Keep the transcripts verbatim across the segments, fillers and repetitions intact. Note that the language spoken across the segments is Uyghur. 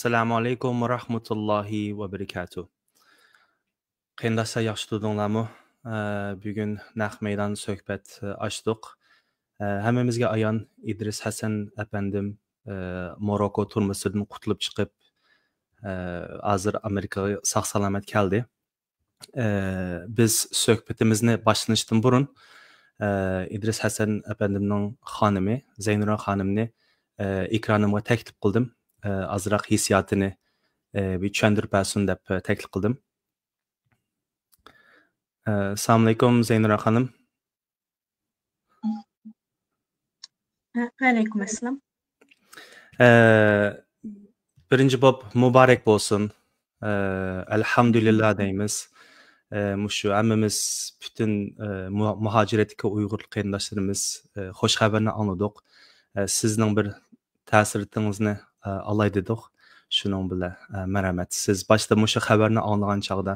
ئەسسالامۇ ئەلەيكۇم ۋە رەھمەتۇللاھى ۋە بەرىكاتۇھ. قېرىنداشلار، ياخشى تۇردۇڭلارمۇ؟ ئە، بۈگۈن نەق مەيدان سۆھبەت، ئە، ئاچتۇق. ئە، ھەممىمىزگە ئايان، ئىدرىس ھەسەن ئەپەندىم، ئە، موروكو تۈرمىسىدىن قۇتۇلۇپ چىقىپ، ئە، ھازىر ئامېرىكىغا ساق-سالامەت كەلدى. ئە، بىز سۆھبىتىمىزنى باشلىنىشتىن بۇرۇن، ئە، ئىدرىس ھەسەن ئەپەندىمنىڭ خانىمى زەينۇرا خانىمنى، ئە، ئېكرانىمغا تەكلىپ قىلدىم. ئە، ئازراق ھېسسىياتىنى، ئە، بىر چۈشەندۈرۈپ بەرسۇن دەپ، ئە، تەكلىپ قىلدىم. ئە، ئەسسالامۇ ئەلەيكۇم، زەينۇرا خانىم. ۋەئەلەيكۇم ئەسسالام. ئە، بىرىنچى باب مۇبارەك بولسۇن. ئە، ئەلھەمدۇلىللا دەيمىز. ئە، مۇشۇ ھەممىمىز پۈتۈن، ئە، مۇ-، مۇھاجىرەتتىكى ئۇيغۇر قېرىنداشلىرىمىز، ئە، خوش خەۋەرنى ئاڭلىدۇق. ئە، سىزنىڭ بىر تەسىراتىڭىزنى، ئە، ئالاي دېدۇق. شۇنىڭ بىلەن، ئە، مەرھەمەت. سىز باشتا مۇشۇ خەۋەرنى ئاڭلىغان چاغدا،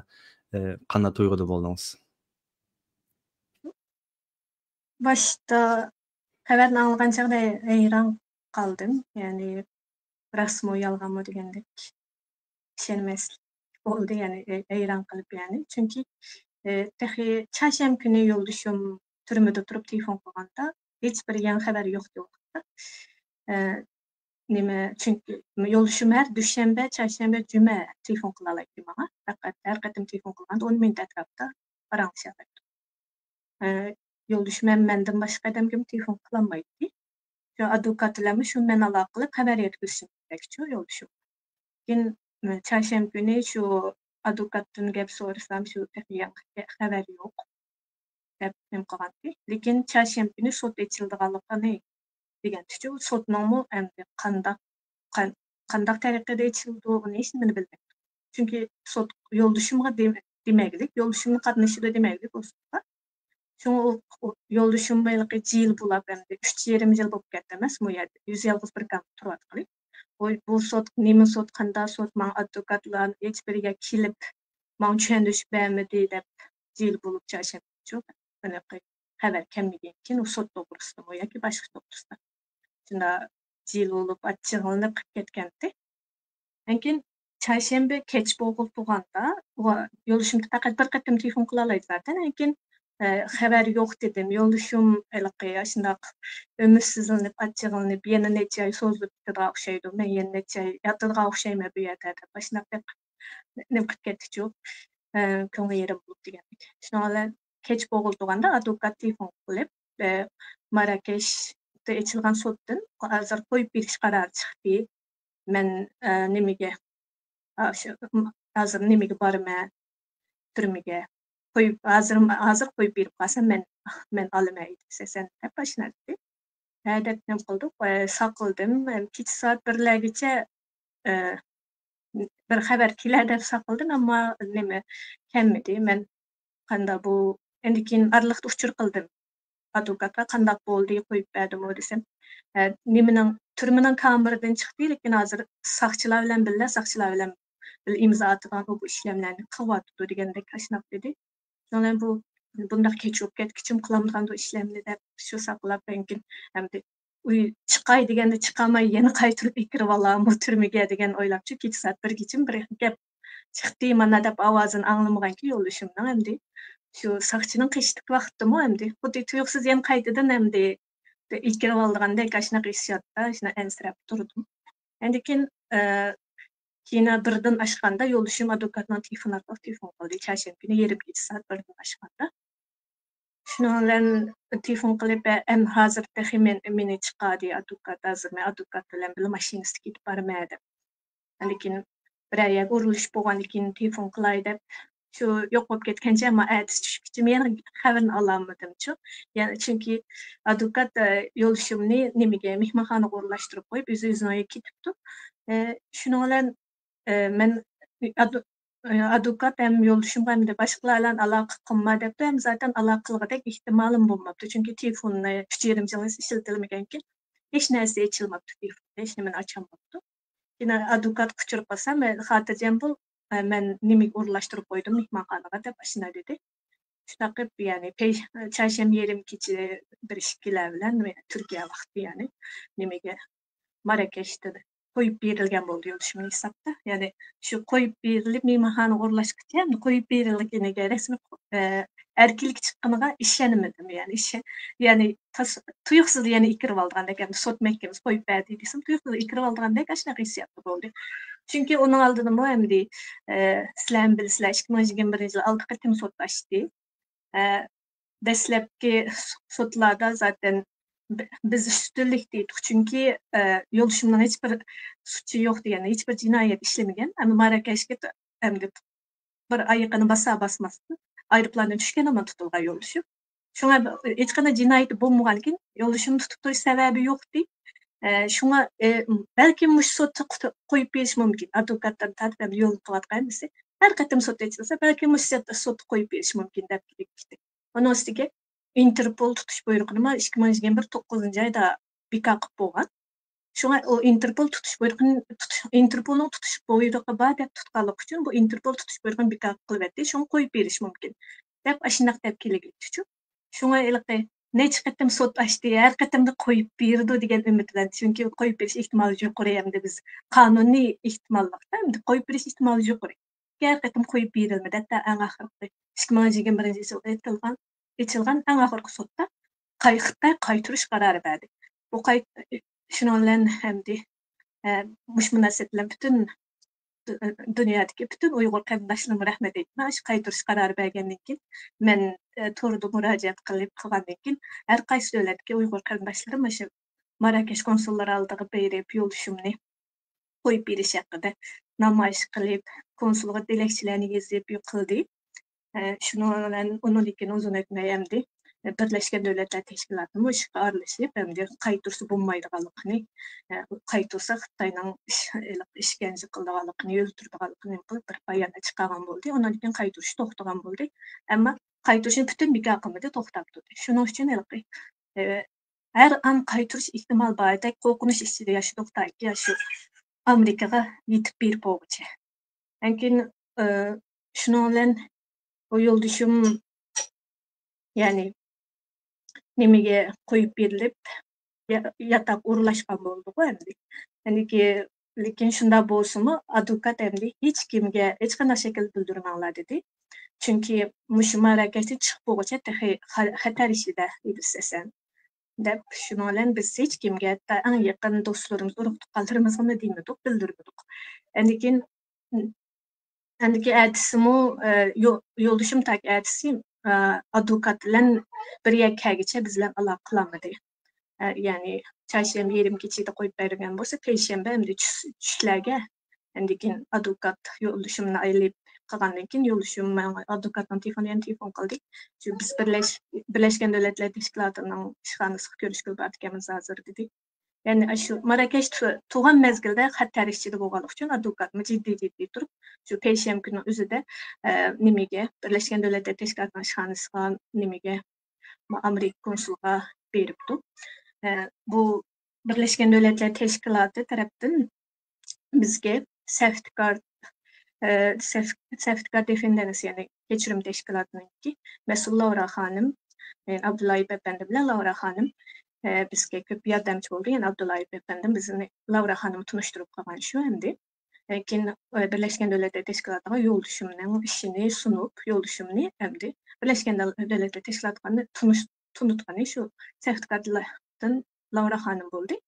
ئە، قانداق تۇيغۇدا بولدىڭىز؟ باشتا خەۋەرنى ئاڭلىغان چاغدا ھەيران قالدىم. يەنى راستمۇ، يالغانمۇ دېگەندەك ئىشەنمەسلىك بولدى، يەنى ھەي-، ھەيران قېلىپ، يەنى. چۈنكى، ئە، تېخى چارشەنبە كۈنى يولدىشىم تۈرمىدە تۇرۇپ تېلېفون قىلغاندا، ھېچبىر يېڭى خەۋەر يوق ئىدى ئۇ ۋاقىتتا. ئە، نېمە، چۈنكى يولدىشىم ھەر دۈشەنبە، چارشەنبە، جۈمە تېلېفون قىلالايتتى ماڭا. پەقەت ھەر قېتىم تېلېفون قىلغاندا ئون مىنۇت ئەتراپىدا پاراڭلىشالايتتۇق. ئە، يولدىشىم ھەم مەندىن باشقا ئادەمگىمۇ تېلېفون قىلالمايتتى. شۇ ئادۋوكات بىلەنمۇ شۇ مەن ئالاقە قىلىپ خەۋەر يەتكۈزۈشۈم كېرەك شۇ يولدىشىم. كېيىن، ئە، چارشەنبە كۈنى شۇ ئادۋوكاتتىن گەپ سورىسام، شۇ تېخى يېڭى خەۋەر يوق دەپ نېمە قىلغانتى. لېكىن چارشەنبە كۈنى سوت ئېچىلىدىغانلىقىنى دېگەنتىچۇ، سوتنىڭمۇ ئەمدى قانداق، قان-، قانداق تەرىقىدە ئېچىلىدۇ، ئۇنى ھېچنېمىنى بىلمەيتتۇق. چۈنكى سوت يولدىشىمغا دېم-، دېمەكلىك، يولدىشىمنىڭ قاتنىشىدۇ دېمەكلىك ئۇ سوتقا. شۇڭا ئۇ، ئۇ يولدىشىم ھېلىقى جېل بولاپ، ئەمدى ئۈچ يېرىم يىل بولۇپ كەتتى ئەمەسمۇ، ئۇ يەردە يۈز يالغۇز بىر كەمپتە تۇرۇۋاتقىلى. ئۇ، بۇ سوت نېمە سوت، قانداق سوت، ماڭا ئادۋوكاتلار ھېچبىرىگە كېلىپ، ماڭا چۈشەندۈرۈش بەرمىدى دەپ، جېل بولۇپ چارشەنبىچۇ، ھېلىقى خەۋەر كەلمىگەنكىن، ئۇ سوت توغرىسىدىمۇ ياكى باشقا توغرىسىدا. شۇنداق جېل بولۇپ، ئاچچىقلىنىپ قېلىپ كەتكەنتى. لېكىن چارشەنبە كەچ بولغىلى تۇرغاندا، يولدىشىم پەقەت بىر قېتىم تېلېفون قىلالايدۇ زاتەن. لېكىن، ئە، خەۋەر يوق دېدىم. يولدىشىم ھېلىقى ئاشۇنداق ئۈمىدسىزلىنىپ، ئاچچىقلىنىپ، يەنە نەچچە ئاي سوزۇلۇپ كېتىدىغان ئوخشايدۇ. مەن يەنە نەچچە ئاي ياتىدىغان ئوخشايمەن بۇ يەردە دەپ، ئاشۇنداق دەپ نېمە قىلىپ كەتتىچۇ. ئە، كۆڭلى يېرىم بولۇپ دېگەندەك. شۇنىڭ بىلەن كەچ بولغىلى تۇرغاندا ئادۋوكات تېلېفون قىلىپ، ئە، ماراكەشتە ئېچىلغان سوتتىن ھازىر قويۇپ بېرىش قارارى چىقتى. مەن، ئە، نېمىگە، ئا، شۇ، ھازىر نېمىگە بارىمەن، تۈرمىگە. قويۇپ، ھازىر، ھازىر قويۇپ بېرىپ قالسام، مەن، مەن ئالىمەن ئىدىسەسەن دەپ ئاشۇنداق دېدى. ھە دەپ نېمە قىلدۇق، ئە، ساقلىدىم. كېچە سائەت بىرلەرگىچە، ئە، بىر خەۋەر كېلەر دەپ ساقلىدىم، ئەمما نېمە، كەلمىدى. مەن قانداق بۇ، ئەندىن كېيىن ئارىلىقتا ئۇچۇر قىلدىم ئادۋوكاتقا، قانداق بولدى، قويۇپ بەردىمۇ دېسەم، ئە، نېمىنىڭ، تۈرمىنىڭ كامېرىدىن چىقتى، لېكىن ھازىر ساقچىلار بىلەن بىللە، ساقچىلار بىلەن بىللە ئىمزا ئاتىدىغان ئۇ، بۇ ئىشلەرنى قىلىۋاتىدۇ دېگەندەك ئاشۇنداق دېدى. شۇنىڭ بىلەن بۇ، بۇنداق كەچ بولۇپ كەتكۈچىمۇ قىلامدىغاندۇ ئىشلەرنى دەپ شۇ ساقلاپ، لېكىن ئەمدى ئۇي چىقاي دېگەندە چىقالماي، يەنە قايتۇرۇپ ئەكىرىۋالامۇ تۈرمىگە دېگەن ئويلاپچۇ، كېچە سائەت بىرگىچە بىر گەپ چىقتى مانا دەپ ئاۋازىنى ئاڭلىمىغانكى يولدىشىمنىڭ، ئەمدى شۇ ساقچىنىڭ قېشىدىكى ۋاقىتتىمۇ ئەمدى خۇددى تۇيۇقسىز يەنە قايتىدىن ئەمدى ئەكىرىۋالىدىغاندەك ئاشۇنداق ھېسسىياتتا شۇنداق ئەنسىرەپ تۇردۇم. ئەندىن كېيىن، ئە، كېيىن بىردىن ئاشقاندا يولدىشىم ئادۋوكاتنىڭ تېلېفونى ئارقىلىق تېلېفون قىلدى، چارشەنبە كۈنى يېرىم كېچە سائەت بىردىن ئاشقاندا. شۇنىڭ بىلەن تېلېفون قىلىپ، ئە، ئەم، ھازىر تېخى مەن، مېنى چىقاردى ئادۋوكات، ھازىر مەن ئادۋوكات بىلەن بىللە ماشىنىسىدا كېتىپ بارىمەن دەپ. لېكىن بىرەر يەرگە ئورۇنلىشىپ بولغاندىن كېيىن تېلېفون قىلاي دەپ، شۇ يوق بولۇپ كەتكەنچە، ئەمما ئەتىسى چۈشكىچە يەنە خەۋىرىنى ئالالمىدىمچۇ. يەنە چۈنكى ئادۋوكات، ئە، يولدىشىمنى نېمىگە، مېھمانخانىغا ئورۇنلاشتۇرۇپ قويۇپ، ئۆزى ئۆزىنىڭ ئۆيىگە كېتىپتۇ. ئە، شۇنىڭ بىلەن، ئە، مەن ئادۋ-، ئە، ئادۋوكات ھەم يولدىشىمغا ئەمدى باشقىلار بىلەن ئالاقە قىلما دەپتۇ، ھەم زاتەن ئالاقە قىلغۇدەك ئېھتىمالىم بولماپتۇ، چۈنكى تېلېفوننى ئۈچ يېرىم يىل ئىشلىتىلمىگەنكىن، ھېچ نەرسە ئېچىلماپتۇ تېلېفوندا، ھېچنېمىنى ئاچالماپتۇ. يەنە ئادۋوكاتقا ئۇچۇر قىلسام، خاتىرجەم بول، مەن نېمىگە ئورۇنلاشتۇرۇپ قويدۇم مېھمانخانىغا دەپ ئاشۇنداق دېدى. شۇنداق قىلىپ، يەنى پەي-، چارشەنبە يېرىم كېچە بىر ئىككىلەر بىلەن تۈركىيە ۋاقتى، يەنى نېمىگە، ماراكەشتە قويۇپ بېرىلگەن بولدى يولدىشىمنىڭ ھېسابتا. يەنى شۇ قويۇپ بېرىلىپ، مېھمانخانىغا ئورۇنلاشقىچە قويۇپ بېرىلگىنىگە رەسمىي، ئە، ئەركىنلىككە چىققىنىغا ئىشەنمىدىم. يەنى ئىشە-، يەنى تاس-، تۇيۇقسىز يەنە ئېكىرىۋالىدىغاندەك، ئەمدى سوت مەھكىمىسى قويۇپ بەردى دېسەم، تۇيۇقسىز ئېكىرىۋالىدىغاندەك ئاشۇنداق ھېسسىياتتا بولدى. چۈنكى ئۇنىڭ ئالدىدىمۇ ئەمدى، ئە، سىلەرمۇ بىلىسىلەر، ئىككى مىڭ يىگىرمە بىرىنچى يىلى ئالتە قېتىم سوت ئاچتى. ئە، دەسلەپكى سوتلاردا زاتەن ب-، بىز ئۈستۈنلۈك دېدۇق، چۈنكى، ئە، يولدىشىمنىڭ ھېچ بىر سۈتى يوق دېگەن، ھېچ بىر جىنايەت ئىشلىمىگەن. ئەمما ماراكەشكە ت-، ئەمدى بىر ئايىقىنى باسا باسماستىن ئايروپىلاندىن چۈشكەن ھامان تۇتۇلغان يولدىشىم. شۇڭا ب-، ھېچقانداق جىنايىتى بولمىغانكىن، يولدىشىمنى تۇتۇپ تۇرۇش سەۋەبى يوق ئىدى. ئە، شۇڭا، ئە، بەلكىم مۇشۇ سوتتا قۇت-، قويۇپ بېرىشى مۇمكىن. ئادۋوكاتتىن تارتىپ ھەم يولنى قىلىۋاتقان ھەممىسى. ھەر قېتىم سوت ئېچىلسا، بەلكىم مۇشۇ سوتتا، سوتتا قويۇپ بېرىشى مۇمكىن دەپ كېلىكتى. ئۇنىڭ ئۈستىگە ئىنتېرپول تۇتۇش بۇيرۇقىنىمۇ ئىككى مىڭ يىگىرمە بىر توققۇزىنچى ئايدا بىكار قىلىپ بولغان. شۇڭا ئۇ ئىنتېرپول تۇتۇش بۇيرۇقىنى تۇتۇش، ئىنتېرپولنىڭ تۇتۇش بۇيرۇقى بار دەپ تۇتقانلىقى ئۈچۈن بۇ ئىنتېرپول تۇتۇش بۇيرۇقىنى بىكار قىلىۋەتتى، شۇڭا قويۇپ بېرىش مۇمكىن دەپ ئاشۇنداق دەپ كېلىگۈچى. شۇڭا ھېلىقى نەچچە قېتىم سوت ئاچتى، ھەر قېتىمدا قويۇپ بېرىدۇ دېگەن ئۈمىد بىلەن، چۈنكى قويۇپ بېرىش ئېھتىمالى يۇقىرى، ئەمدى بىز قانۇنىي ئېھتىماللىقتا، ئەمدى قويۇپ بېرىش ئېھتىمالى يۇقىرى. ھەر قېتىم قويۇپ بېرىلمىدى. ھەتتا ئەڭ ئاخىرقى ئىككى مىڭ يىگىرمە بىرىنچى يىل ئېتىلغان، ئېچىلغان ئەڭ ئاخىرقى سوتتا قاي-، خىتاي قايتۇرۇش قارارى بەردى. بۇ قاي-، شۇنىڭ بىلەن ئەمدى، ئە، مۇشۇ مۇناسىۋەت بىلەن پۈتۈن دۇ-، دۇنيادىكى پۈتۈن ئۇيغۇر قېرىنداشلىرىمغا رەھمەت ئېيتىمەن. ئاشۇ قايتۇرۇش قارارى بەرگەندىن كېيىن، مەن، ئە، توردا مۇراجىئەت قىلىپ قىلغاندىن كېيىن، ھەر قايسى دۆلەتتىكى ئۇيغۇر قېرىنداشلىرىم مۇشۇ ماراكەش كونسۇللىرى ئالدىغا بېرىپ، يولدىشىمنى قويۇپ بېرىش ھەققىدە نامايىش قىلىپ، كونسۇلغا تىلەكچىلەرنى يېزىپ يو-، قىلدى. ئە، شۇنىڭ بىلەن ئۇنىڭدىن كېيىن ئۇزۇن ئۆتمەي ئەمدى، ئە، بىرلەشكەن دۆلەتلەر تەشكىلاتىمۇ ئىشقا ئارىلىشىپ، ئەمدى قايتۇرسا بولمايدىغانلىقىنى، ئە، قايتۇرسا خىتاينىڭ ئىش-، ئىشكەنجە قىلىدىغانلىقىنى، ئۆلتۈرىدىغانلىقىنى قىلىپ بىر بايانات چىقارغان بولدى. ئۇنىڭدىن كېيىن قايتۇرۇش توختىغان بولدى. ئەمما قايتۇرۇشنى پۈتۈن بىكار قىلمىدى، توختاپ تۇردى. شۇنىڭ ئۈچۈن ھېلىقى، ئە، ھەر ئان قايتۇرۇش ئېھتىمال باردەك قورقۇنچ ئىچىدە ياشىدۇق، تاكى شۇ ئامېرىكىغا يېتىپ بېرىپ بولغۇچە. لېكىن، ئى، شۇنىڭ بىلەن ئۇ يولدىشىم، يەنى نېمىگە قويۇپ بېرىلىپ، يا-، ياتاق ئورۇنلاشقان بولدىغۇ ئەمدى. يەنىكى، لېكىن شۇنداق بولسىمۇ، ئادۋوكات ئەمدى ھېچ كىمگە ھېچقانداق شەكىلدە بىلدۈرمەڭلار دېدى. چۈنكى مۇشۇ ماراكەشتىن چىقىپ بولغۇچە تېخى خە-، خەتەر ئىچىدە ئىدىس ئەسەن. دەپ، شۇنىڭ بىلەن بىز ھېچ كىمگە، ھەتتا ئەڭ يېقىن دوستلىرىمىز، ئۇرۇق-تۇغقانلىرىمىزغىمۇ دېمىدۇق، بىلدۈرمىدۇق. ئاندىن كېيىن، ئاندىن كېيىن ئەتىسىمۇ، ئە، يو-، يولدىشىم تاكى ئەتىسى، ئە، ئادۋوكات بىلەن بىر يەرگە كەلگىچە بىز بىلەن ئالاقە قىلالمىدى. ئە، يەنى چارشەنبە يېرىم كېچىدە قويۇپ بەرگەن بولسا، پەيشەنبە ئەمدى چۈش-، چۈشلەرگە ئاندىن كېيىن ئادۋوكات يولدىشىمنى ئايلىپ قىلغاندىن كېيىن، يولدىشىم ماڭا ئادۋوكاتنىڭ تېلېفونىنى يەنە تېلېفون قىلدى. شۇ بىز بىرلەش-، بىرلەشكەن دۆلەتلەر تەشكىلاتىنىڭ ئىشخانىسىغا كۆرۈشكىلى بارىدىكەنمىز ھازىر، دېدى. يەنى ئاشۇ ماراكەش تۇ-، تۇرغان مەزگىلدە خەتەر ئىچىدە بولغانلىقى ئۈچۈن ئادۋوكاتمۇ جىددىي، جىددىي تۇرۇپ، شۇ پەيشەنبە كۈنىنىڭ ئۆزىدە، ئە، نېمىگە، بىرلەشكەن دۆلەتلەر تەشكىلاتىنىڭ ئىشخانىسىغا، نېمىگە، ئامېرىكا كونسۇلىغا بېرىپتۇ. ئە، بۇ بىرلەشكەن دۆلەتلەر تەشكىلاتى تەرەپتىن بىزگە سەفتىكار، ئە، سەف-، سەفتىكار دېفېندەنس، يەنى كەچۈرۈم تەشكىلاتىنىڭكى مەسئۇل لاۋرا خانىم، يەنى ئابدۇللايېپ ئەپەندى بىلەن لاۋرا خانىم، ئە، بىزگە كۆپ ياردەمچى بولدى. يەنى ئابدۇللايېپ ئەپەندىم بىزنى لاۋرا خانىم تونۇشتۇرۇپ قالغان شۇ ئەمدى. لېكىن، ئە، بىرلەشكەن دۆلەتلەر تەشكىلاتىغا يولدىشىمنىڭ ئىشىنى سۇنۇپ، يولدىشىمنى ئەمدى بىرلەشكەن دۆل-، دۆلەتلەر تەشكىلاتىغا تونۇش-، تونۇتقىنى شۇ سەفتىكاردىن لاۋرا خانىم بولدى.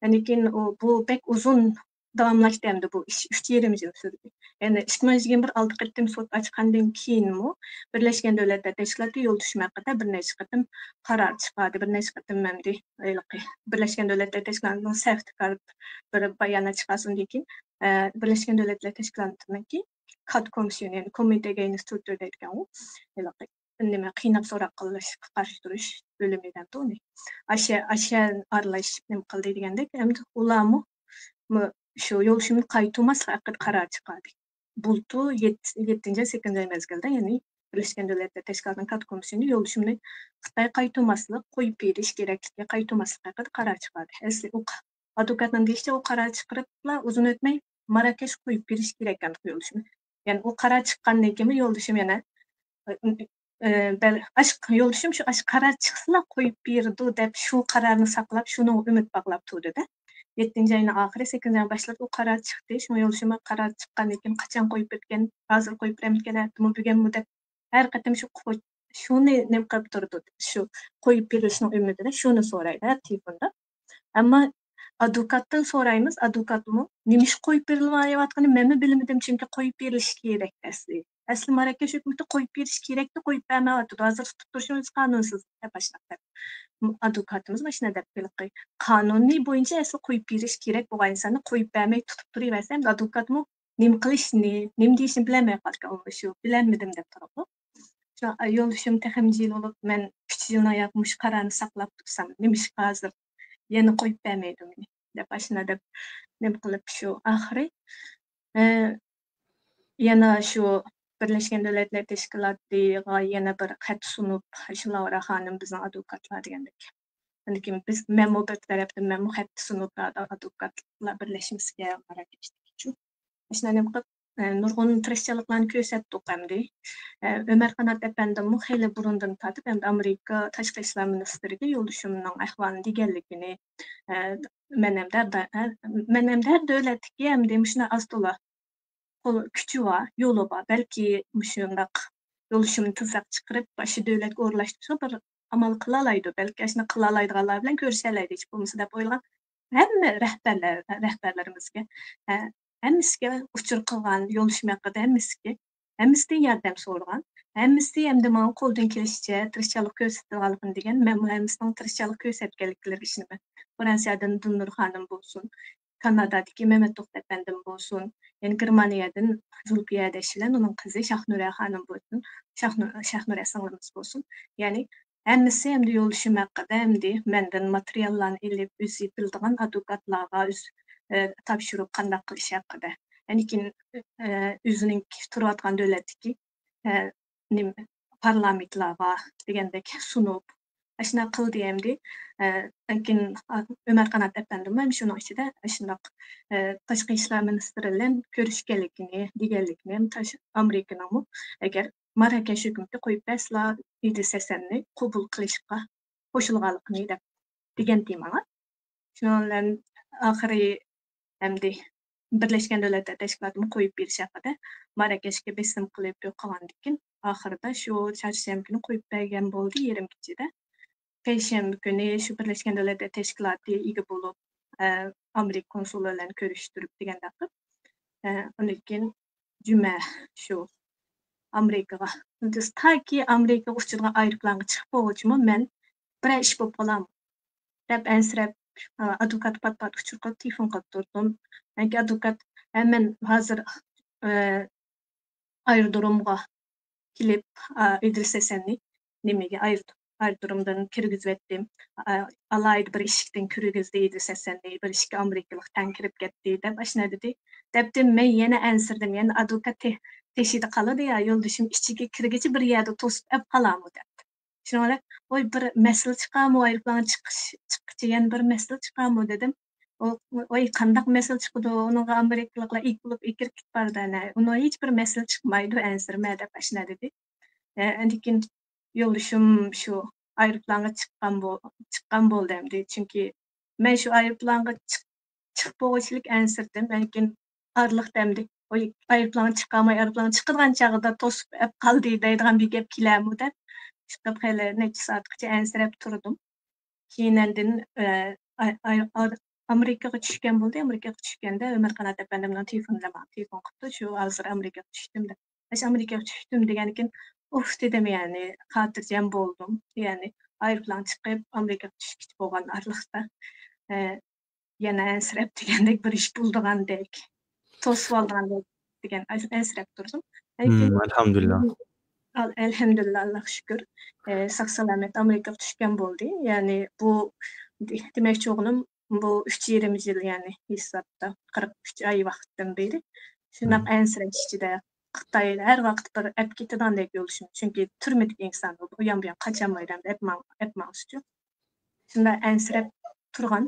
يەنى كېيىن ئۇ، بۇ بەك ئۇزۇن داۋاملاشتى ئەمدى بۇ ئىش، ئۈچ يېرىم يىل سۈردى. يەنى ئىككى مىڭ يىگىرمە بىر ئالتە قېتىم سوت ئاچقاندىن كېيىنمۇ بىرلەشكەن دۆلەتلەر تەشكىلاتى يولدىشىم ھەققىدە بىر نەچچە قېتىم قارار چىقاردى، بىر نەچچە قېتىم ئەمدى ھېلىقى بىرلەشكەن دۆلەتلەر تەشكىلاتىنىڭ سەفتىكار بىر بايانات چىقارسۇندىن كېيىن، ئە، بىرلەشكەن دۆلەتلەر تەشكىلاتىنىڭكى كات كومىسسىيونى، يەنى كومىتى ئەگەينىست تورچۇر دەيدىكەنغۇ، ھېلىقى نېمە، قىيناپ سوراق قىلىشقا قارشى تۇرۇش بۆلۈمى دەمدۇ ئۇنى. ئاشۇ، ئاشۇ ئارىلىشىپ نېمە قىلدى دېگەندەك، ئەمدى ئۇلارمۇ مۇ-، شۇ يولدىشىمنى قايتۇرماسلىق ھەققىدە قارار چىقاردى. بۇلتۇر يەت-، يەتتىنچى، سەككىزىنچى ئاي مەزگىلدە، يەنى بىرلەشكەن دۆلەتلەر تەشكىلاتىنىڭ كات كومىسسىيونى يولدىشىمنى خىتاي قايتۇرماسلىق، قويۇپ بېرىش كېرەكلىكى، قايتۇرماسلىق ھەققىدە قارار چىقاردى. ئەسلى ئۇ ق-، ئادۋوكاتنىڭ دېيىشىچە، ئۇ قارار چىقىرىپلا ئۇزۇن ئۆتمەي ماراكەشكە قويۇپ بېرىش كېرەككەن يولدىشىمنى. يەنى ئۇ قارار چىققاندىن كېيىنمۇ يولدىشىم يەنە، ئى، ئى، بەل-، ئاشۇ يولدىشىم شۇ ئاشۇ قارار چىقسىلا قويۇپ بېرىدۇ دەپ شۇ قارارنى ساقلاپ، شۇنىڭغا ئۈمىد باغلاپ تۇردى-دە. يەتتىنچى ئاينىڭ ئاخىرى، سەككىزىنچى ئاينىڭ باشلىرىدا ئۇ قارار چىقتى. شۇڭا يولدىشىمغا قارار چىققاندىن كېيىن، قاچان قويۇپ بېرىدىكەن، ھازىر قويۇپ بېرەمدىكەن، ئەتىمۇ، بۈگۈنمۇ دەپ ھەر قېتىم شۇ قو-، شۇنى نېمە قىلىپ تۇرىدۇ، شۇ قويۇپ بېرىلىشنىڭ ئۈمىدىدە شۇنى سورايدۇ ھەر تېلېفوندا. ئەمما ئادۋوكاتتىن سورايمىز، ئادۋوكاتمۇ نېمىشقا قويۇپ بېرىلمەيۋاتقىنى مەنمۇ بىلمىدىم، چۈنكى قويۇپ بېرىلىشى كېرەك ئەسلى. ئەسلى ماراكەش ھۆكۈمىتى قويۇپ بېرىشى كېرەكتى، قويۇپ بەرمەيۋاتىدۇ. ھازىر تۇتۇپ تۇرۇشىمىز قانۇنسىز دەپ ئاشۇنداق دەپ. ئادۋوكاتىمىز مۇشۇنداق دەپ ھېلىقى قانۇنى بويىچە ئەسلى قويۇپ بېرىش كېرەك بولغان ئىنساننى قويۇپ بەرمەي تۇتۇپ تۇرۇۋەرسە، ئەمدى ئادۋوكاتمۇ نېمە قىلىشنى، نېمە دېيىشنى بىلەلمەي قالىدىكەن، ئۇ شۇ بىلەلمىدىم دەپ تۇرىدۇ. شۇ يولدىشىم تېخىمۇ جىل بولۇپ، مەن ئۈچ يىلنىڭ ياقى مۇشۇ قارارنى ساقلاپ تۇرسام، نېمىشقا ھازىر يەنە قويۇپ بەرمەيدۇ مېنى دەپ، ئاشۇنداق دەپ نېمە قىلىپ شۇ ئاخىرى، ئە، يەنە شۇ بىرلەشكەن دۆلەتلەر تەشكىلاتىغا يەنە بىر خەت سۇنۇپ، شۇ لاۋرا خانىم بىزنىڭ ئادۋوكاتلار دېگەندەك. ئاندىن كېيىن بىز، مەنمۇ بىر تەرەپتىن مەنمۇ خەت سۇنۇپ، ئادۋوكاتلار بىرلەشمىسىگە ماراكەشتىكىچۇ. ئاشۇنداق نېمە قىلىپ، ئە، نۇرغۇن تىرىشچانلىقلارنى كۆرسەتتۇق ئەمدى. ئە، ئۆمەر قانات ئەپەندىممۇ خېلى بۇرۇندىن تارتىپ ئەمدى ئامېرىكا تاشقى ئىشلار مىنىستىرىگە يولدىشىمنىڭ ئەھۋالىنى دېگەنلىكىنى، ئە، مەن ئەمدى ھەر دا-، ھە، مەن ئەمدى ھەر دۆلەتتىكى ئەمدى مۇشۇنداق ئاز تولا قول كۈچى بار، يولى بار. بەلكى مۇشۇنداق يولدىشىمنى تېزراق چىقىرىپ، ئاشۇ دۆلەتكە ئورۇنلاشتۇرۇشقا بىر ئامال قىلالايدۇ. بەلكى ئاشۇنداق قىلالايدىغانلار بىلەن كۆرۈشەلەيدۇ، ھېچ بولمىسا دەپ ئويلىغان ھەممە رەھبەرلەر، رەھبەرلىرىمىزگە، ھە، ھەممىسىگە ئۇچۇر قىلغان، يولدىشىم ھەققىدە ھەممىسىگە، ھەممىسىدىن ياردەم سورىغان. ھەممىسى ئەمدى ماڭا قولىدىن كېلىشىچە تىرىشچانلىق كۆرسىتىدىغانلىقىنى دېگەن، مەنمۇ ھەممىسىنىڭ تىرىشچانلىق كۆرسەتكەنلىكلىرىگە ئىشىنىمەن. فرانسىيەدىن دىلنۇر خانىم بولسۇن، كانادادىكى مەمەت توختى ئەپەندىم بولسۇن، يەنە گېرمانىيەدىن زۇلپىيە دەشلەن، ئۇنىڭ قىزى شاھنۇرە خانىم بولسۇن، شاھنۇ-، شاھنۇرە سىڭلىمىز بولسۇن. يەنى ھەممىسى ئەمدى يولدىشىم ھەققىدە ئەمدى مەندىن ماتېرىياللارنى ئېلىپ، ئۆزى بىلىدىغان ئادۋوكاتلارغا ئۆز-، ئە، تاپشۇرۇپ، قانداق قىلىش ھەققىدە. لېكىن، ئە، ئۆزىنىڭ تۇرۇۋاتقان دۆلەتتىكى، ئە، نېمە، پارلامېنتلارغا دېگەندەك سۇنۇپ، ئاشۇنداق قىلدى ئەمدى. ئە، لېكىن، ئا، ئۆمەر قانات ئەپەندىمۇ ھەم شۇنىڭ ئىچىدە ئاشۇنداق، ئە، تاشقى ئىشلار مىنىستىرى بىلەن كۆرۈشكەنلىكىنى، دېگەنلىكىنى ھەم تاش-، ئامېرىكىنىڭمۇ ئەگەر ماراكەش ھۆكۈمىتى قويۇپ بەرسىلا، ئىدرىس ھەسەننى قوبۇل قىلىشقا قوشۇلغانلىقىنى دەپ دېگەنتى ماڭا. شۇنىڭ بىلەن ئاخىرى ئەمدى بىرلەشكەن دۆلەتلەر تەشكىلاتىمۇ قويۇپ بېرىش ھەققىدە ماراكەشكە بېسىم قىلىپ قىلغاندىن كېيىن، ئاخىرىدا شۇ چارشەنبە كۈنى قويۇپ بەرگەن بولدى يېرىم كېچىدە. پەيشەنبە كۈنى شۇ بىرلەشكەن دۆلەتلەر تەشكىلاتى ئىگە بولۇپ، ئە، ئامېرىكا كونسۇلى بىلەن كۆرۈشتۈرۈپ دېگەندەك قىلىپ، ئە، ئۇنىڭدىن كېيىن جۈمە شۇ ئامېرىكىغا، تاكى ئامېرىكىغا ئۇچىدىغان ئايروپىلانغا چىقىپ بولغۇچىمۇ مەن بىرەر ئىش بولۇپ قالامۇ دەپ ئەنسىرەپ، ئادۋوكاتقا پات پات ئۇچۇر قىلىپ، تېلېفون قىلىپ تۇردۇم. چۈنكى ئادۋوكات، ھە، مەن ھازىر، ئە، ئايرودرومغا كېلىپ، ئا، ئىدرىس ھەسەننى نېمىگە، ئايرو-، ئايرودرومدىن كىرگۈزۈۋەتتىم. ئا، ئالاھىدە بىر ئىشىكتىن كىرگۈزدى ئىدرىس ھەسەننى، بىر ئىككى ئامېرىكىلىق تەڭ كىرىپ كەتتى، دەپ ئاشۇنداق دېدى. دەپتىم، مەن يەنە ئەنسىرىدىم، يەنە ئادۋوكات تې-، تېشىدا قالىدۇ يا، يولدىشىم ئىچىگە كىرگۈچە بىر يەردە توسۇپ ئەپ قالامۇ، دەپ. شۇنىڭ بىلەن، ۋاي، بىر مەسىلە چىقامۇ، ئايروپىلانغا چىقىش، چىققىچە يەنە بىر مەسىلە چىقامۇ، دېدىم. ئۇ، ۋاي، قانداق مەسىلە چىقىدۇ؟ ئۇنىڭغا ئامېرىكىلىقلار ئىگە بولۇپ ئېكىرىپ كېتىپ بارىدۇ، ئەنە. ئۇنىڭ ھېچ بىر مەسىلە چىقمايدۇ، ئەنسىرىمە، دەپ ئاشۇنداق دېدى. ئە، ئاندىن كېيىن يولدىشىم شۇ ئايروپىلانغا چىققان بو-، چىققان بولدى ئەمدى. چۈنكى مەن شۇ ئايروپىلانغا چىق-، چىقىپ بولغۇچىلىك ئەنسىرىدىم. لېكىن ئارىلىقتا ئەمدى، ئۇ ئايروپىلانغا چىقالماي، ئايروپىلانغا چىقىدىغان چاغدا توسۇپ ئەپ قالدى دەيدىغان بىر گەپ كېلەرمۇ دەپ، شۇنداق خېلى نەچچە سائەتقىچە ئەنسىرەپ تۇردۇم. كېيىن ئاندىن، ئە، ئاي-، ئاي-، ئار-، ئامېرىكىغا چۈشكەن بولدى. ئامېرىكىغا چۈشكەندە ئۆمەر قانات ئەپەندىمنىڭ تېلېفونى بىلەن ماڭا تېلېفون قىپتۇ، شۇ ھازىر ئامېرىكىغا چۈشتۈم دەپ. ئاشۇ ئامېرىكىغا چۈشتۈم دېگەندىن كېيىن، ئۇف دېدىم، يەنى خاتىرجەم بولدۇم. يەنى ئايروپىلان چىقىپ ئامېرىكىغا چۈشكىچە بولغان ئارىلىقتا، ئە، يەنە ئەنسىرەپ دېگەندەك بىر ئىش بولىدىغاندەك، توسۇۋالىدىغاندەك دېگەن ئەن-، ئەنسىرەپ تۇردۇم. لېكىن مم، ئەلھەمدۇلىللا. ئەل-، ئەلھەمدۇلىللا، ئاللاغا شۈكۈر. ئە، ساق سالامەت ئامېرىكىغا چۈشكەن بولدى. يەنى بۇ دې-، دېمەكچى بولغىنىم، بۇ ئۈچ يېرىم يىل، يەنى ھېسابتا قىرىق ئۈچ ئاي ۋاقىتتىن بېرى شۇنداق مم. ئەنسىرەش ئىچىدە، خىتاي ھەر ۋاقىت بىر ئەپ كېتىدىغاندەك يولدىشىم، چۈنكى تۈرمىدىكى ئىنسان ئۇ، ئۇيان بۇيان قاچالمايدۇ، ئەپ ماڭ-، ئەپ ماڭسىچۇ. شۇنداق ئەنسىرەپ تۇرغان.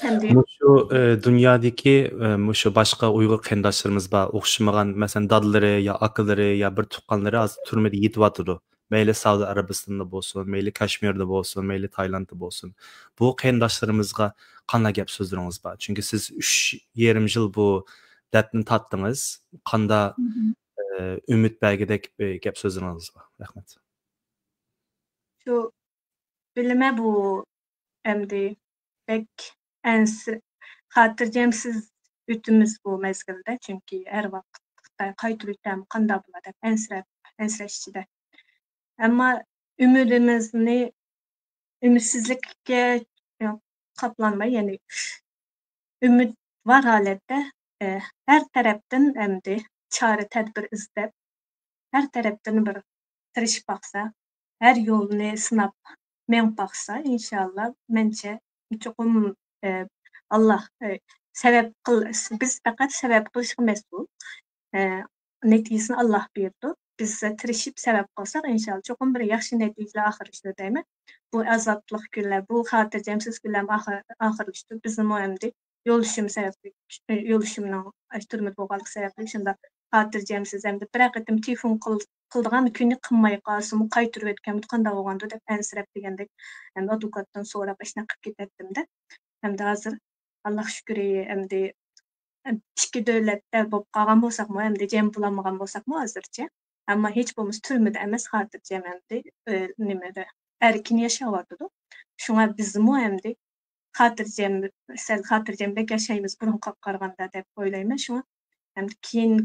ئەمدى مۇشۇ، ئە، دۇنيادىكى، ئە، مۇشۇ باشقا ئۇيغۇر قېرىنداشلىرىمىز بار، ئوخشىمىغان، مەسىلەن، دادىلىرى يا ئاكىلىرى يا بىر تۇغقانلىرى ھازىر تۈرمىدە يېتىۋاتىدۇ. مەيلى سەئۇدى ئەرەبىستاندا بولسۇن، مەيلى كاشمىردا بولسۇن، مەيلى تايلاندتا بولسۇن، بۇ قېرىنداشلىرىمىزغا قانداق گەپ سۆزلىرىڭىز بار؟ چۈنكى سىز ئۈچ يېرىم يىل بۇ دەردنى تارتتىڭىز. قاندا، ئە، ئۈمىد بەرگۈدەك، ئە، گەپ سۆزلىرىڭىز بار؟ رەھمەت. شۇ بىلىمە بۇ ئەمدى بەك ئەنس-، خاتىرجەمسىز ئۆتىمىز بۇ مەزگىلدە، چۈنكى ھەر ۋاقىت خىتاي قايتۇرۇۋېتەرمۇ، قانداق بولار دەپ ئەنسىرەپ، ئەنسىرەش ئىچىدە. ئەمما ئۈمىدىمىزنى ئۈمىدسىزلىككە قاپلانماي، يەنى ئۈمىد بار ھالەتتە، ئە، ھەر تەرەپتىن ئەمدى چارە تەدبىر ئىزدەپ، ھەر تەرەپتىن بىر تىرىشىپ باقسا، ھەر يولنى سىناپ مېڭىپ باقسا، ئىنشاللا، مەنچە، چوقۇم، ئە، ئاللا، ئە، سەۋەب قىل-، بىز پەقەت سەۋەب قىلىشقا مەسئۇل. ئە، نەتىجىسىنى ئاللا بېرىدۇ. بىز تىرىشىپ سەۋەب قىلساق، ئىنشاللا، چوقۇم بىر ياخشى نەتىجىلەر ئاخىرلىشىدۇ دەيمەن. بۇ ئازابلىق كۈنلەر، بۇ خاتىرجەمسىز كۈنلەرمۇ ئاخىر-، ئاخىرلىشىدۇ. بىزمۇ ئەمدى يولدىشىم سەۋەبلىك، يولدىشىمنىڭ تۈرمىدە بولغانلىقى سەۋەبلىك شۇنداق خاتىرجەمسىز، ئەمدى بىرەر قېتىم تېلېفون قىل-، قىلىدىغان كۈنى قىلماي قالسىمۇ، قايتۇرۇۋەتكەنمىدۇ، قانداق بولغاندۇ دەپ ئەنسىرەپ دېگەندەك، ئەمدى ئادۋوكاتتىن سوراپ، ئاشۇنداق قىلىپ كېتەتتىم-دە. ئەمدى ھازىر، ئاللاغا شۈكرى، ئەمدى ئىككى دۆلەتتە بولۇپ قالغان بولساقمۇ، ئەمدى جەم بولالمىغان بولساقمۇ ھازىرچە، ئەمما ھېچ بولمىسا تۈرمىدە ئەمەس، خاتىرجەم ئەمدى، ئى، نېمىدە، ئەركىن ياشاۋاتىدۇ. شۇڭا بىزمۇ ئەمدى خاتىرجەم، سەل خاتىرجەمرەك ياشايمىز بۇرۇنقىغا قارىغاندا دەپ ئويلايمەن. شۇڭا ئەمدى كېيىن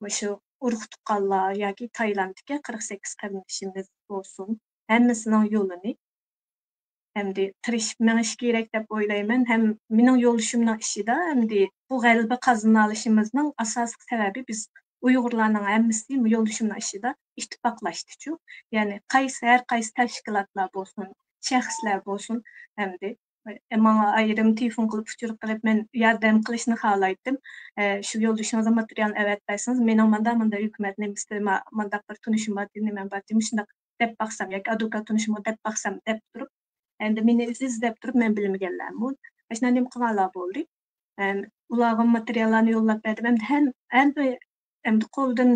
مۇشۇ ئۇرۇق تۇغقانلار ياكى تايلاندتىكى قىرىق سەككىز قېرىندىشىمىز بولسۇن، ھەممىسىنىڭ يولىنى ئەمدى تىرىشىپ مېڭىش كېرەك دەپ ئويلايمەن. ھەم مېنىڭ يولدىشىمنىڭ ئىچىدە ئەمدى بۇ غەلىبە قازىنالىشىمىزنىڭ ئاساسلىق سەۋەبى بىز ئۇيغۇرلارنىڭ ھەممىسى يولدىشىمنىڭ ئىچىدە ئىتتىپاقلاشتىچۇ. يەنى قايسى، ھەر قايسى تەشكىلاتلار بولسۇن، شەخسلەر بولسۇن، ئەمدى، ئە، ماڭا ئايرىم تېلېفون قىلىپ ئۇچۇر قىلىپ، مەن ياردەم قىلىشنى خالايتتىم. ئە، شۇ يولدىشىڭىزغا ماتېرىيالنى ئەۋەتىپ بەرسىڭىز، مېنىڭ مانداق، مانداق ھۆكۈمەت نېمىسى، ما-، مانداق بىر تونۇشۇم بار، نېمەم بار، مۇشۇنداق دەپ باقسام ياكى ئادۋوكات تونۇشۇمغا دەپ باقسام دەپ تۇرۇپ، ئەمدى مېنى ئىز-، ئىزدەپ تۇرۇپ مەن بىلمىگەنلەرمۇ ئاشۇنداق نېمە قىلغانلار بولدى. ئەم، ئۇلارغا ماتېرىياللارنى يوللاپ بەردىم. ئەمدى ھەم-، ھەممە، ئەمدى قولدىن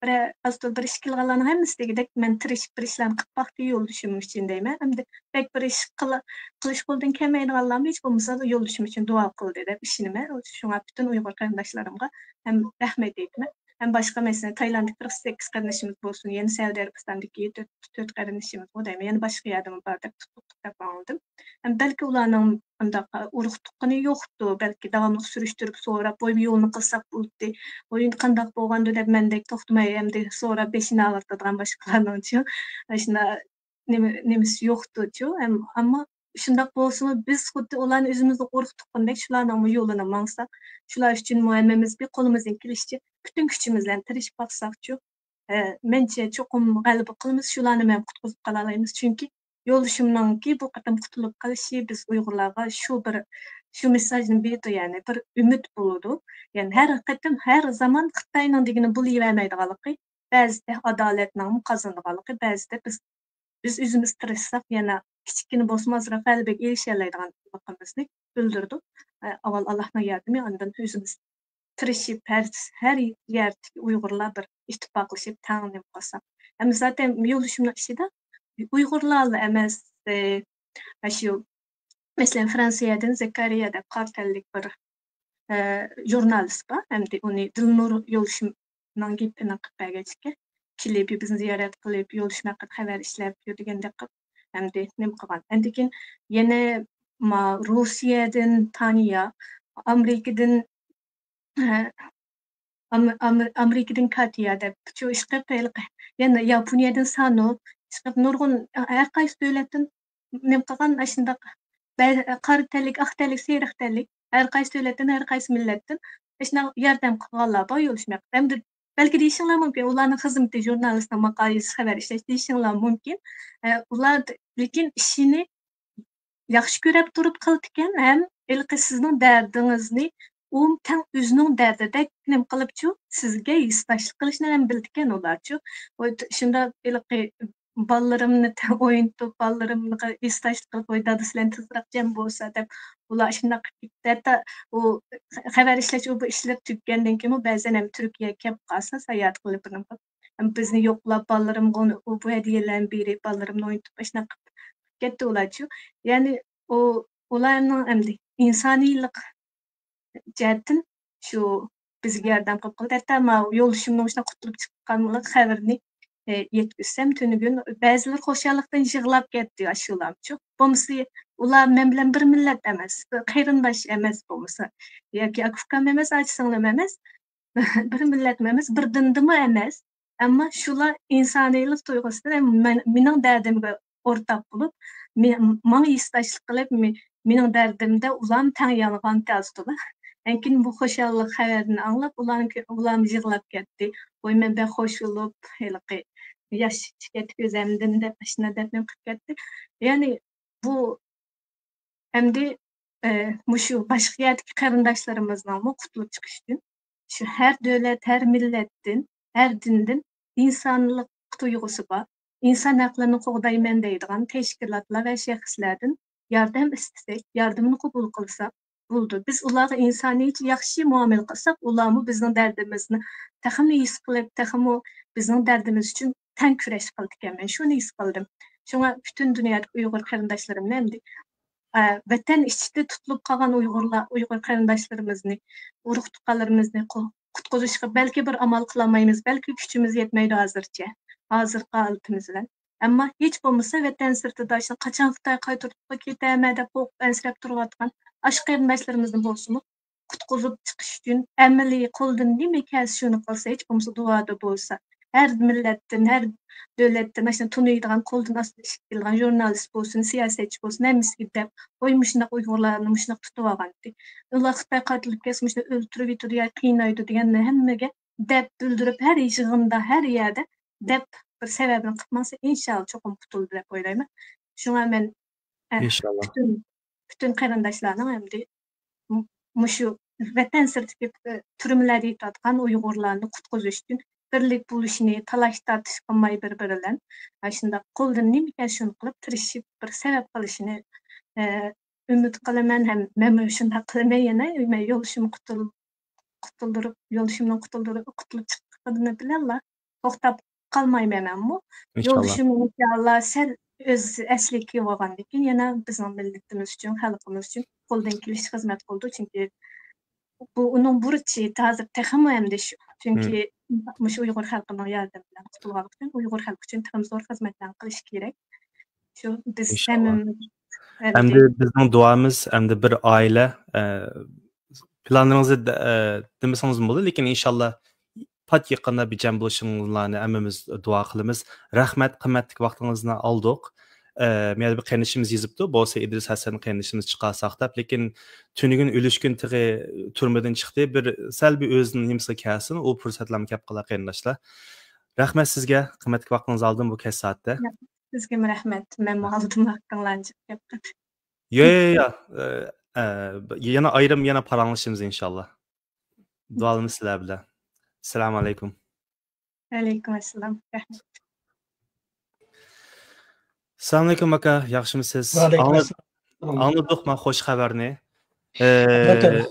بىر ئاز تولا بىر ئىش كېلىدىغانلارنىڭ ھەممىسى دېگۈدەك مەن تىرىشىپ بىر ئىشلارنى قىلىپ باقتى يولدىشىم ئۈچۈن دەيمەن. ئەمدى بەك بىر ئىش قىلا-، قىلىش قولىدىن كەلمەيدىغانلارمۇ ھېچ بولمىسا يولدىشىم ئۈچۈن دۇئا قىلدى دەپ ئىشىنىمەن. شۇڭا پۈتۈن ئۇيغۇر قېرىنداشلىرىمغا ھەم رەھمەت ئېيتىمەن. ھەم باشقا، مەسىلەن، تايلاندتىكى قىرىق سەككىز قېرىندىشىمىز بولسۇن، يەنە سەئۇدى ئەرەبىستاندىكى تۆت، تۆت قېرىندىشىمىزمۇ دەيمەن، يەنە باشقا يەردىمۇ بار دەپ تۇتۇق دەپ ئاڭلىدىم. ھەم بەلكى ئۇلارنىڭ ئۇنداق ئۇرۇق تۇغقىنى يوقتۇ، بەلكى داۋاملىق سۈرۈشتۈرۈپ سوراپ، ۋوي، بۇ يولنى قىلساق بولاتتى، ۋوي، ئەمدى قانداق بولغاندۇ دەپ مەندەك توختىماي ئەمدى سوراپ بېشىنى ئاغرىتىدىغان باشقىلارنىڭچۇ، ئاشۇنداق نېمە، نېمىسى يوقتۇچۇ. ئەم-، ئەمما شۇنداق بولسىمۇ، بىز خۇددى ئۇلارنى ئۆزىمىزنىڭ ئۇرۇق تۇغقىنىدەك شۇلارنىڭمۇ يولىنى ماڭساق، شۇلار ئۈچۈنمۇ ھەممىمىز بىر قولىمىزدىن كېلىشىچە پۈتۈن كۈچىمىز بىلەن تىرىشىپ باقساقچۇ، ئە، مەنچە چوقۇم غەلىبە قىلىمىز، شۇلارنىمۇ ھەم قۇتقۇزۇپ قالالايمىز. چۈنكى يولدىشىمنىڭكى بۇ قېتىم قۇتۇلۇپ قېلىشى بىز ئۇيغۇرلارغا شۇ بىر، شۇ مېساژنى بېرىدۇ، يەنى بىر ئۈمىد بولىدۇ. يەنى ھەر قېتىم، ھەر زامان خىتاينىڭ دېگىنى بولۇۋەرمەيدىغانلىقى، بەزىدە ئادالەتنىڭمۇ قازىنىدىغانلىقى، بەزىدە بىز، بىز ئۆزىمىز تىرىشساق، يەنە كىچىككىنە بولسىمۇ ئازراق غەلىبىگە ئېرىشەلەيدىغانلىقىمىزنى بىلدۈرىدۇ. ئە، ئاۋۋال ئاللاھنىڭ ياردىمى، ئاندىن ئۆزىمىز تىرىشىپ، ھەر، ھەر يەردىكى ئۇيغۇرلار بىر ئىتتىپاقلىشىپ، تەڭ نېمە قىلساق. ئەمما زاتەن يولدىشىمنىڭ ئىچىدە ئۇيغۇرلارلا ئەمەس، ئە، ئاشۇ، مەسىلەن، فرانسىيەدىن زەكەرىيا دەپ قارا تەنلىك بىر، ئە، ژۇرنالىست بار. ئەمدى ئۇنى دىلنۇر يولدىشىمنىڭ گېپىنى قىلىپ بەرگەچكە، كېلىپ بىزنى زىيارەت قىلىپ، يولدىشىم ھەققىدە خەۋەر ئىشلەپ يۈر دېگەندەك قىلىپ، ئەمدى نېمە قىلغان. ئەندىكىن يەنە ما-، روسىيەدىن تانىيا، ئامېرىكىدىن، ئە، ئام-، ئام-، ئامېرىكىدىن كاتيا دەپ شۇ ئىشقىلىپ ھېلىقى، يەنە ياپونىيەدىن سانو، ئىشقىلىپ نۇرغۇن، ھەر قايسى دۆلەتتىن نېمە قىلغان، ئاشۇنداق بە-، قارا تەنلىك، ئاق تەنلىك، سېرىق تەنلىك، ھەر قايسى دۆلەتتىن، ھەر قايسى مىللەتتىن ئاشۇنداق ياردەم قىلغانلار بار يولدىشىم ھەققىدە. ئەمدى بەلكى دېيىشىڭلار مۇمكىن، ئۇلارنىڭ خىزمىتى ژۇرنالىستنىڭ ماقالە يېزىش، خەۋەر ئىشلەش دېيىشىڭلار مۇمكىن. ئە، ئۇلار، لېكىن ئىشىنى ياخشى كۆرۈپ تۇرۇپ قىلىدىكەن ھەم ھېلىقى سىزنىڭ دەردىڭىزنى ئۇ تەڭ ئۆزىنىڭ دەردىدەك نېمە قىلىپچۇ، سىزگە ھېسداشلىق قىلىشنى ھەم بىلىدىكەن ئۇلارچۇ. ۋاي، شۇنداق ھېلىقى بالىلىرىمنى تە-، ئوينىتىپ، بالىلىرىمغا ھېسداشلىق قىلىپ، ۋاي، دادىسى بىلەن تېزراق جەم بولسا دەپ، ئۇلار شۇنداق قىلىپ كېتىپتۇ. ھەتتا ئۇ خەۋەر ئىشلەش، ئۇ بۇ ئىشلىرى تۈگىگەندىن كېيىنمۇ بەزەن ھەم تۈركىيەگە كەپ قالسا، ساياھەت قىلىپ، بىر نېمە قىلىپ، بىزنى يوقلاپ، بالىلىرىمغا ئۇنى، ئۇ، بۇ ھەدىيەلەرنى بېرىپ، بالىلىرىمنى ئوينىتىپ، ئاشۇنداق قىلىپ كەتتى ئۇلارچۇ. يەنى ئۇ، ئۇلارنىڭ ئەمدى ئىنسانىيلىق جەھەتتىن شۇ بىزگە ياردەم قىلىپ قالدى. ھەتتا ماۋۇ يولدىشىمنىڭ شۇنداق قۇتۇلۇپ چىققانلىق خەۋىرىنى، ئە، يەتكۈزسەم، تۈنۈگۈن بەزىلىرى خۇشاللىقتىن يىغلاپ كەتتى، ئاشۇلارچۇ. بولمىسا ئۇلار مەن بىلەن بىر مىللەت ئەمەس، بىر قېرىنداش ئەمەس بولمىسا، ياكى ئاكا-ئۇكام ئەمەس، ئاچا-سىڭلىم ئەمەس، بىر مىللەتمۇ ئەمەس، بىر دىندىمۇ ئەمەس. ئەمما شۇلار ئىنسانىيلىق تۇيغۇسىدىن مەن، مېنىڭ دەردىمگە ئورتاق بولۇپ، مې-، ماڭا ھېسداشلىق قىلىپ، مې-، مېنىڭ دەردىمدە ئۇلارمۇ تەڭ يانغانتى ئاستىدا. لېكىن بۇ خۇشاللىق خەۋەرنى ئاڭلاپ، ئۇلارنىڭ كۆ-، ئۇلارمۇ يىغلاپ كەتتى. ۋاي، مەن بەك خوش بولۇپ، ھېلىقى ياش چىقىپ كەتتى كۆزۈمدىن دەپ، ئاشۇنداق دەپ نېمە قىلىپ كەتتى. يەنى بۇ ئەمدى، ئە، مۇشۇ باشقا يەردىكى قېرىنداشلىرىمىزنىڭمۇ قۇتۇلۇپ چىقىشى ئۈچۈن، شۇ ھەر دۆلەت، ھەر مىللەتتىن، ھەر دىندىن ئىنسانلىق تۇيغۇسى بار، ئىنسان ھەقلىرىنى قوغدايمەن دەيدىغان تەشكىلاتلار ۋە شەخسلەردىن ياردەم ئىستىسەك، ياردىمىنى قوبۇل قىلساق بولىدۇ. بىز ئۇلارغا ئىنسانىيچە ياخشى مۇئامىلە قىلساق، ئۇلارمۇ بىزنىڭ دەردىمىزنى تېخىمۇ ھېس قىلىپ، تېخىمۇ بىزنىڭ دەردىمىز ئۈچۈن تەڭ كۈرەش قىلىدىكەن. مەن شۇنى ھېس قىلدىم. شۇڭا پۈتۈن دۇنيادىكى ئۇيغۇر قېرىنداشلىرىمنى ئەمدى، ئە، ۋەتەن ئىچىدە تۇتۇلۇپ قالغان ئۇيغۇرلار، ئۇيغۇر قېرىنداشلىرىمىزنى، ئۇرۇق تۇغقانلىرىمىزنى قۇ-، قۇتقۇزۇشقا بەلكى بىر ئامال قىلالمايمىز، بەلكى كۈچىمىز يەتمەيدۇ ھازىرچە، ھازىرقى ھالىتىمىز بىلەن. ئەمما ھېچ بولمىسا ۋەتەن سىرتىدا شۇ قاچان خىتاي قايتۇرۇپ كېتەرمەن دەپ قورقۇپ ئەنسىرەپ تۇرۇۋاتقان ئاشۇ قېرىنداشلىرىمىزنى بولسىمۇ قۇتقۇزۇپ چىقىش ئۈچۈن ئەمەلىي قولىدىن نېمە كەلسە شۇنى قىلسا، ھېچ بولمىسا دۇئادا بولسا، ھەر مىللەتتىن، ھەر دۆلەتتىن، ماشۇنى تونۇيدىغان، قولىدىن ئاستىدا ئىشلەپ كېلىدىغان ژۇرنالىست بولسۇن، سىياسەتچى بولسۇن، ھەممىسىگە دەپ، ۋاي، مۇشۇنداق ئۇيغۇرلارنى مۇشۇنداق تۇتۇۋالغانتى. ئۇلار خىتاي قايتۇرۇپ كەلسە، مۇشۇنى ئۆلتۈرۈۋېتىدۇ يا قىينايدۇ دېگەننى ھەممىگە دەپ بىلدۈرۈپ، ھەر يىغىندا، ھەر يەردە دەپ بىر سەۋەبىنى قىلىپ ماڭسا، ئىنشاللا چوقۇم قۇتۇلىدۇ دەپ ئويلايمەن. شۇڭا مەن، ئە، ئىنشاللا. پۈتۈن، پۈتۈن قېرىنداشلارنىڭ ئەمدى م-، مۇشۇ ۋەتەن سىرتىدىكى، ئە، تۈرمىلەردە يېتىۋاتقان ئۇيغۇرلارنى قۇتقۇزۇش ئۈچۈن بىرلىك بولۇشىنى، تالاش تارتىش قىلماي بىر-بىرى بىلەن، ئاشۇنداق قولىدىن نېمە كەلسە شۇنى قىلىپ، تىرىشىپ بىر سەۋەب قىلىشىنى، ئە، ئۈمىد قىلىمەن ھەم مەنمۇ شۇنداق قىلىمەن يەنە. مەن يولدىشىمنى قۇتۇل-، قۇتۇلدۇرۇپ، يولدىشىمنىڭ قۇتۇلدۇرۇپ، قۇتۇلۇپ چىققىنىنى بىلەنلا توختاپ قالمايمەن مەنمۇ. ئىنشاللا. يولدىشىم ئىنشاللا سەل ئۆز ئەسلىگە كېلىۋالغاندىن كېيىن يەنە بىزنىڭ مىللىتىمىز ئۈچۈن، خەلقىمىز ئۈچۈن قولىدىن كېلىشىچە خىزمەت قىلىدۇ. چۈنكى بۇ ئۇنىڭ بۇرچى، ھازىر تېخىمۇ ئەمدى شۇ. چۈنكى مۇشۇ ئۇيغۇر خەلقىنىڭ ياردىمى بىلەن قۇتۇلغانلىقى ئۈچۈن ئۇيغۇر خەلقى ئۈچۈن تېخىمۇ زور خىزمەتلەرنى قىلىش كېرەك. شۇ بىز ئىنشاللا. ھەممىمىز ئەمدى ئەمدى بىزنىڭ دۇئامىز، ئەمدى بىر ئائىلە، ئە، پىلانلىرىڭىزنى دە-، ئە، دېمىسىڭىزمۇ بولىدۇ، لېكىن ئىنشاللا پات يېقىندا بىر جەم بولۇشۇڭلارنى ھەممىمىز دۇئا قىلىمىز. رەھمەت، قىممەتلىك ۋاقتىڭىزنى ئالدۇق. ئە، مەيەدە بىر قېرىندىشىمىز يېزىپتۇ، بولسا ئىدرىس ھەسەن قېرىندىشىمىز چىقارساق دەپ، لېكىن تۈنۈگۈن ئۈلۈشكۈن تېخى تۈرمىدىن چىقتى. بىر سەل بىر ئۆزىنىڭ نېمىسىگە كەلسۇن، ئۇ پۇرسەتلەرمۇ كەپ قالا قېرىنداشلار. رەھمەت سىزگە، قىممەتلىك ۋاقتىڭىزنى ئالدىم بۇ كەچ سائەتتە. سىزگىمۇ رەھمەت. مەنمۇ ئالدىم ۋاقتىڭلارنى جىق گەپ قىلىپ. يا، يا، يا. ئە، ئە، يەنە ئايرىم، يەنە پاراڭلىشىمىز ئىنشاللا. دۇئالىرىمىز سىلەر بىلەن. ئەسسالامۇ ئەلەيكۇم. ۋەئەلەيكۇم ئەسسالام. رەھمەت. ئەسسالامۇ ئەلەيكۇم ئاكا، ياخشىمۇسىز؟ ۋەئەلەيكۇم ئەسسالام. ئاڭلىدۇق ما خوش خەۋەرنى. ئە،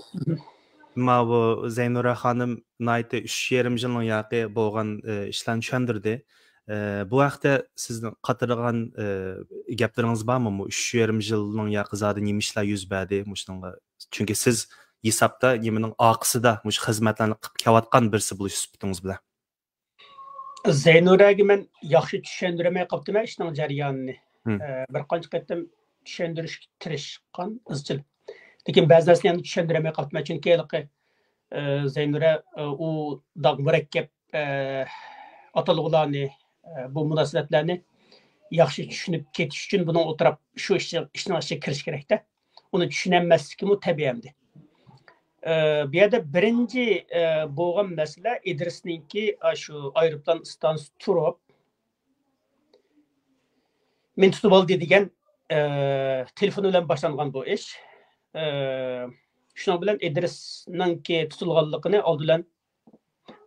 ماۋۇ زەينۇرە خانىم ناھايىتى ئۈچ يېرىم يىلنىڭ ياقى بولغان، ئە، ئىشلارنى چۈشەندۈردى. ئە، بۇ ھەقتە سىزنىڭ قاتىرىغان، ئە، گەپلىرىڭىز بارمۇ؟ مۇ ئۈچ يېرىم يىلنىڭ ياقى زادى نېمە ئىشلار يۈز بەردى مۇشۇنىڭغا؟ چۈنكى سىز ھېسابتا نېمىنىڭ ئارقىسىدا مۇشۇ خىزمەتلەرنى قىلىپ كېلىۋاتقان بىرسى بولۇش سۈپىتىڭىز بىلەن. زەينۇرەگە مەن ياخشى چۈشەندۈرەلمەي قاپتىمەن ئىشنىڭ جەريانىنى. ئە، بىر قانچە قېتىم چۈشەندۈرۈشكە تىرىشقان ئىزچىل. لېكىن بەزى نەرسىلەرنى چۈشەندۈرەلمەي قاپتىمەن. چۈنكى ھېلىقى، ئە، زەينۇرە، ئە، ئۇ داغ مۇرەككەپ، ئە، ئاتالغۇلارنى، ئە، بۇ مۇناسىۋەتلەرنى ياخشى چۈشىنىپ كېتىش ئۈچۈن بۇنىڭ ئولتۇراپ شۇ ئىش-، ئىشنىڭ ئىچىگە كىرىش كېرەكتە. ئۇنى چۈشىنەلمەسلىكىمۇ تەبىئىي ئەمدى. ئە، بۇ يەردە بىرىنچى، ئە، بولغان مەسىلە ئىدرىسنىڭكى، ئە، شۇ ئايروپىلان ئىستانسىسىدا تۇرۇپ، مېنى تۇتۇۋالدى دېگەن، ئە، تېلېفون بىلەن باشلانغان بۇ ئىش. ئە، شۇنىڭ بىلەن ئىدرىسنىڭكى تۇتۇلغانلىقىنى ئالدى بىلەن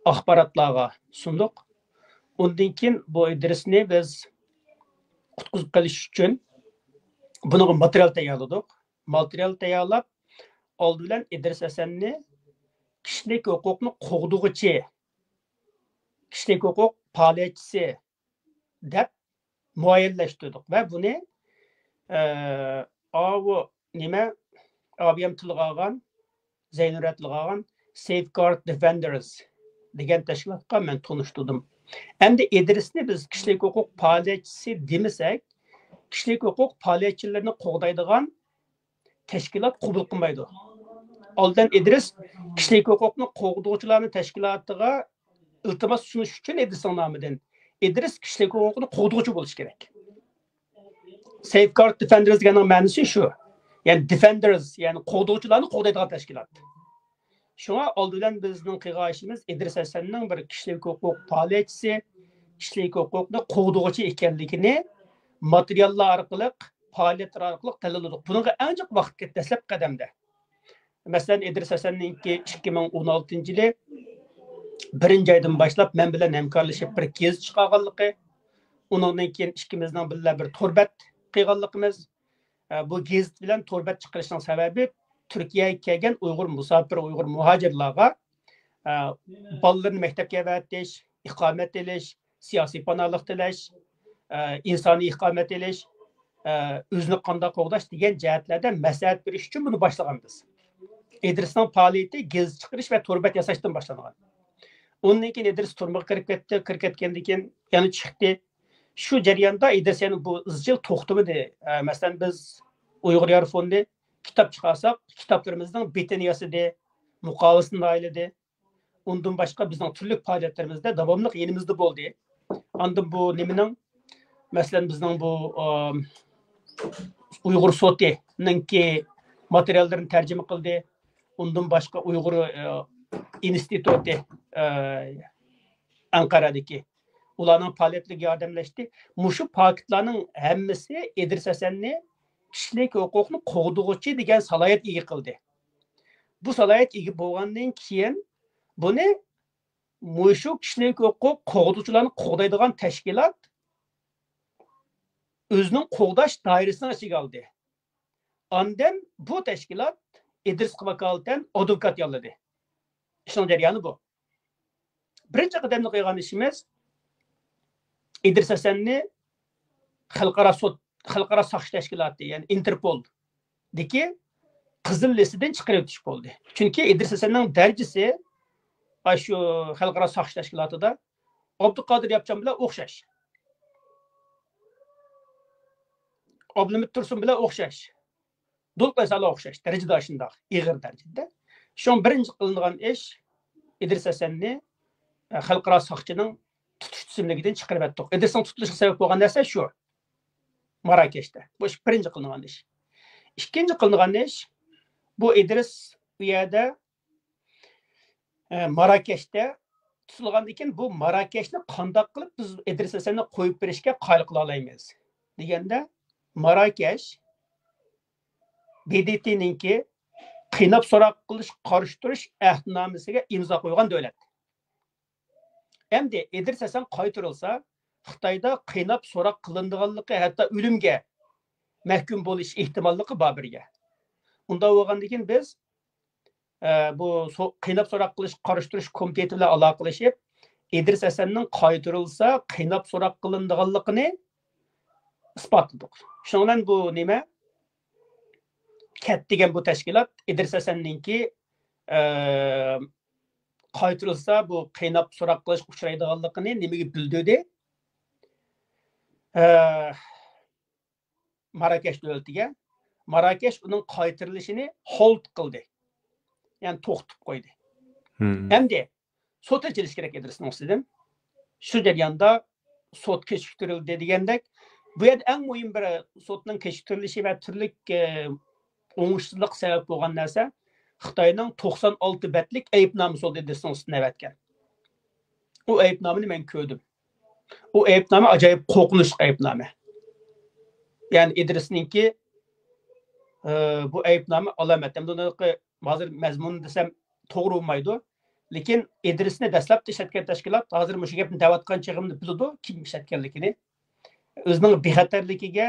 ئاخباراتلارغا سۇندۇق. ئۇندىن كېيىن بۇ ئىدرىسنى بىز قۇتقۇزۇپ قېلىش ئۈچۈن بۇنىڭغا ماتېرىيال تەييارلىدۇق. ماتېرىيال تەييارلاپ، ئالدى بىلەن ئىدرىس ھەسەننى كىشىلىك ھوقۇقنى قوغدىغۇچى كىشىلىك ھوقۇق پائالىيەتچىسى دەپ مۇئەييەنلەشتۈردۇق ۋە بۇنى، ئە، ئاۋۇ نېمە، ئابىيەم تىلغا ئالغان، زەينۇرەت تىلغا ئالغان Safeguard Defenders دېگەن تەشكىلاتقا مەن تونۇشتۇردۇم. ئەمدى ئىدرىسنى بىز كىشىلىك ھوقۇق پائالىيەتچىسى دېمىسەك، كىشىلىك ھوقۇق پائالىيەتچىلىرىنى قوغدايدىغان تەشكىلات قوبۇل قىلمايدۇ. ئالدىن ئىدرىس كىشىلىك ھوقۇقنى قوغدىغۇچىلارنىڭ تەشكىلاتىغا ئىلتىماس سۇنۇش ئۈچۈن ئىدرىسنىڭ نامىدىن ئىدرىس كىشىلىك ھوقۇقنى قوغدىغۇچى بولۇشى كېرەك. Safeguard Defenders دېگەننىڭ مەنىسى شۇ. يەنى defenders، يەنى قوغدىغۇچىلارنى قوغدايدىغان تەشكىلات. شۇڭا ئالدى بىلەن بىزنىڭ قىلغان ئىشىمىز ئىدرىس ھەسەننىڭ بىر كىشىلىك ھوقۇق پائالىيەتچىسى، كىشىلىك ھوقۇقنى قوغدىغۇچى ئىكەنلىكىنى ماتېرىياللار ئارقىلىق، پائالىيەتلەر ئارقىلىق دەلىللىدۇق. بۇنىڭغا ئەڭ جىق ۋاقىت كەتتى دەسلەپكى قەدەمدە. مەسىلەن، ئىدرىس ھەسەننىڭكى ئىككى مىڭ ئون ئالتىنچى يىلى بىرىنچى ئايدىن باشلاپ مەن بىلەن ھەمكارلىشىپ بىر گېزىت چىقارغانلىقى، ئۇنىڭدىن كېيىن ئىككىمىزنىڭ بىللە بىر تور بەت قىلغانلىقىمىز، ئە، بۇ گېزىت بىلەن تور بەت چىقىرىشنىڭ سەۋەبى تۈركىيەگە كەلگەن ئۇيغۇر مۇساپىر، ئۇيغۇر مۇھاجىرلارغا، ئە، بالىلىرىنى مەكتەپكە ئەۋەتىش، ئىقامەت ئېلىش، سىياسىي پاناھلىق تىلەش، ئە، ئىنسانىي ئىقامەت ئېلىش، ئە، ئۆزىنى قانداق قوغداش دېگەن جەھەتلەردە مەسلىھەت بېرىش ئۈچۈن بۇنى باشلىغان بىز. ئىدرىسنىڭ پائالىيىتى گېزىت چىقىرىش ۋە تور بەت ياساشتىن باشلانغان. ئۇندىن كېيىن ئىدرىس تۈرمىگە كىرىپ كەتتى، كىرىپ كەتكەندىن كېيىن يەنە چىقتى. شۇ جەرياندا ئىدرىس يەنە بۇ ئىزچىل توختىمىدى. ئە، مەسىلەن، بىز ئۇيغۇر يار فوندى كىتاب چىقارساق، كىتابلىرىمىزنىڭ بېتىنى ياسىدى، مۇقاۋىسىنى تەييارلىدى. ئۇندىن باشقا بىزنىڭ تۈرلۈك پائالىيەتلىرىمىزدە داۋاملىق يېنىمىزدا بولدى. ئاندىن بۇ نېمىنىڭ، مەسىلەن، بىزنىڭ بۇ، ئا، ئۇيغۇر سوتىنىڭكى ماتېرىياللىرىنى تەرجىمە قىلدى. ئۇندىن باشقا ئۇيغۇر، ئا، ئىنستىتۇتى، ئا، ئەنقەرەدىكى، ئۇلارنىڭ پائالىيەتلىرىگە ياردەملەشتى. مۇشۇ پاكىتلارنىڭ ھەممىسى ئىدرىس ھەسەننى كىشىلىك ھوقۇقنى قوغدىغۇچى دېگەن سالاھىيەت ئىگە قىلدى. بۇ سالاھىيەت ئىگە بولغاندىن كېيىن بۇنى مۇشۇ كىشىلىك ھوقۇق قوغدىغۇچىلارنى قوغدايدىغان تەشكىلات ئۆزىنىڭ قوغداش دائىرىسىنىڭ ئىچىگە ئالدى. ئاندىن بۇ تەشكىلات ئىدرىسقا ۋاكالىتەن ئادۋوكات ياللىدى. ئىشنىڭ جەريانى بۇ. بىرىنچى قەدەمدە قىلغان ئىشىمىز ئىدرىس ھەسەننى خەلقئارا سوت، خەلقئارا ساقچى تەشكىلاتى، يەنى ئىنتېرپولدىكى قىزىل لىستىدىن چىقىرىۋېتىش بولدى. چۈنكى ئىدرىس ھەسەننىڭ دەرىجىسى ئاشۇ خەلقئارا ساقچى تەشكىلاتىدا ئابدۇقادىر ياپچان بىلەن ئوخشاش. ئابلىمىت تۇرسۇن بىلەن ئوخشاش. دولقۇن ئەيسا بىلەن ئوخشاش دەرىجىدە، شۇنداق ئېغىر دەرىجىدە. شۇڭا بىرىنچى قىلىنغان ئىش ئىدرىس ھەسەننى، ئە، خەلقئارا ساقچىنىڭ تۇتۇش تىزىملىكىدىن چىقىرىۋەتتۇق. ئىدرىسنىڭ تۇتۇلۇشىغا سەۋەب بولغان نەرسە شۇ. ماراكەشتە. بۇ ئىش بىرىنچى قىلىنغان ئىش. ئىككىنچى قىلىنغان ئىش، بۇ ئىدرىس ئۇ يەردە، ئە، ماراكەشتە تۇتۇلغاندىن كېيىن، بۇ ماراكەشنى قانداق قىلىپ بىز ئىدرىس ھەسەننى قويۇپ بېرىشكە قايىل قىلالايمىز دېگەندە، ماراكەش ب د ت نىڭكى قىيناپ سوراق قىلىش، قارشى تۇرۇش ئەھدىنامىسىگە ئىمزا قويغان دۆلەت. ئەمدى ئىدرىس ھەسەن قايتۇرۇلسا، خىتايدا قىيناپ سوراق قىلىنىدىغانلىقى، ھەتتا ئۆلۈمگە مەھكۇم بولۇش ئېھتىماللىقى بار بىرگە. ئۇنداق بولغاندىن كېيىن بىز، ئە، بۇ سو-، قىيناپ سوراق قىلىش، قارشى تۇرۇش كومىتېتى بىلەن ئالاقىلىشىپ، ئىدرىس ھەسەننىڭ قايتۇرۇلسا قىيناپ سوراق قىلىنىدىغانلىقىنى ئىسپاتلىدۇق. شۇنىڭ بىلەن بۇ نېمە؟ كەت دېگەن بۇ تەشكىلات ئىدرىس ھەسەننىڭكى، ئە، قايتۇرۇلسا بۇ قىيناپ سوراق قىلىشقا ئۇچرايدىغانلىقىنى نېمىگە بىلدۈردى؟ ئە، ماراكەش دۆلىتىگە. ماراكەش ئۇنىڭ قايتۇرۇلۇشىنى ھولد قىلدى. يەنى توختىتىپ قويدى. مم. ئەمدى سوت ئېچىلىشى كېرەك ئىدرىسنىڭ ئۈستىدىن. شۇ جەرياندا سوت كېچىكتۈرۈلدى دېگەندەك، بۇ يەردە ئەڭ مۇھىم بىر سوتنىڭ كېچىكتۈرۈلۈشى ۋە تۈرلۈك، ئە، ئوڭۇشسىزلىق سەۋەب بولغان نەرسە، خىتاينىڭ توقسان ئالتە بەتلىك ئەيىبنامىسى بولدى ئىدرىسنىڭ ئۈستىدىن ئەۋەتكەن. ئۇ ئەيىبنامىنى مەن كۆردۈم. ئۇ ئەيىبنامە ئاجايىپ قورقۇنچلۇق ئەيىبنامە. يەنى ئىدرىسنىڭكى، ئە، بۇ ئەيىبنامە ئالامەت. ئەمدى ئۇنى ھازىر مەزمۇنى دېسەم توغرا بولمايدۇ. لېكىن ئىدرىسنى دەسلەپتە ئىشلەتكەن تەشكىلات، ھازىر مۇشۇ گەپنى دەۋاتقان چېغىمدا بىلىدۇ، كىم ئىشلەتكەنلىكىنى. ئۆزىنىڭ بىخەتەرلىكىگە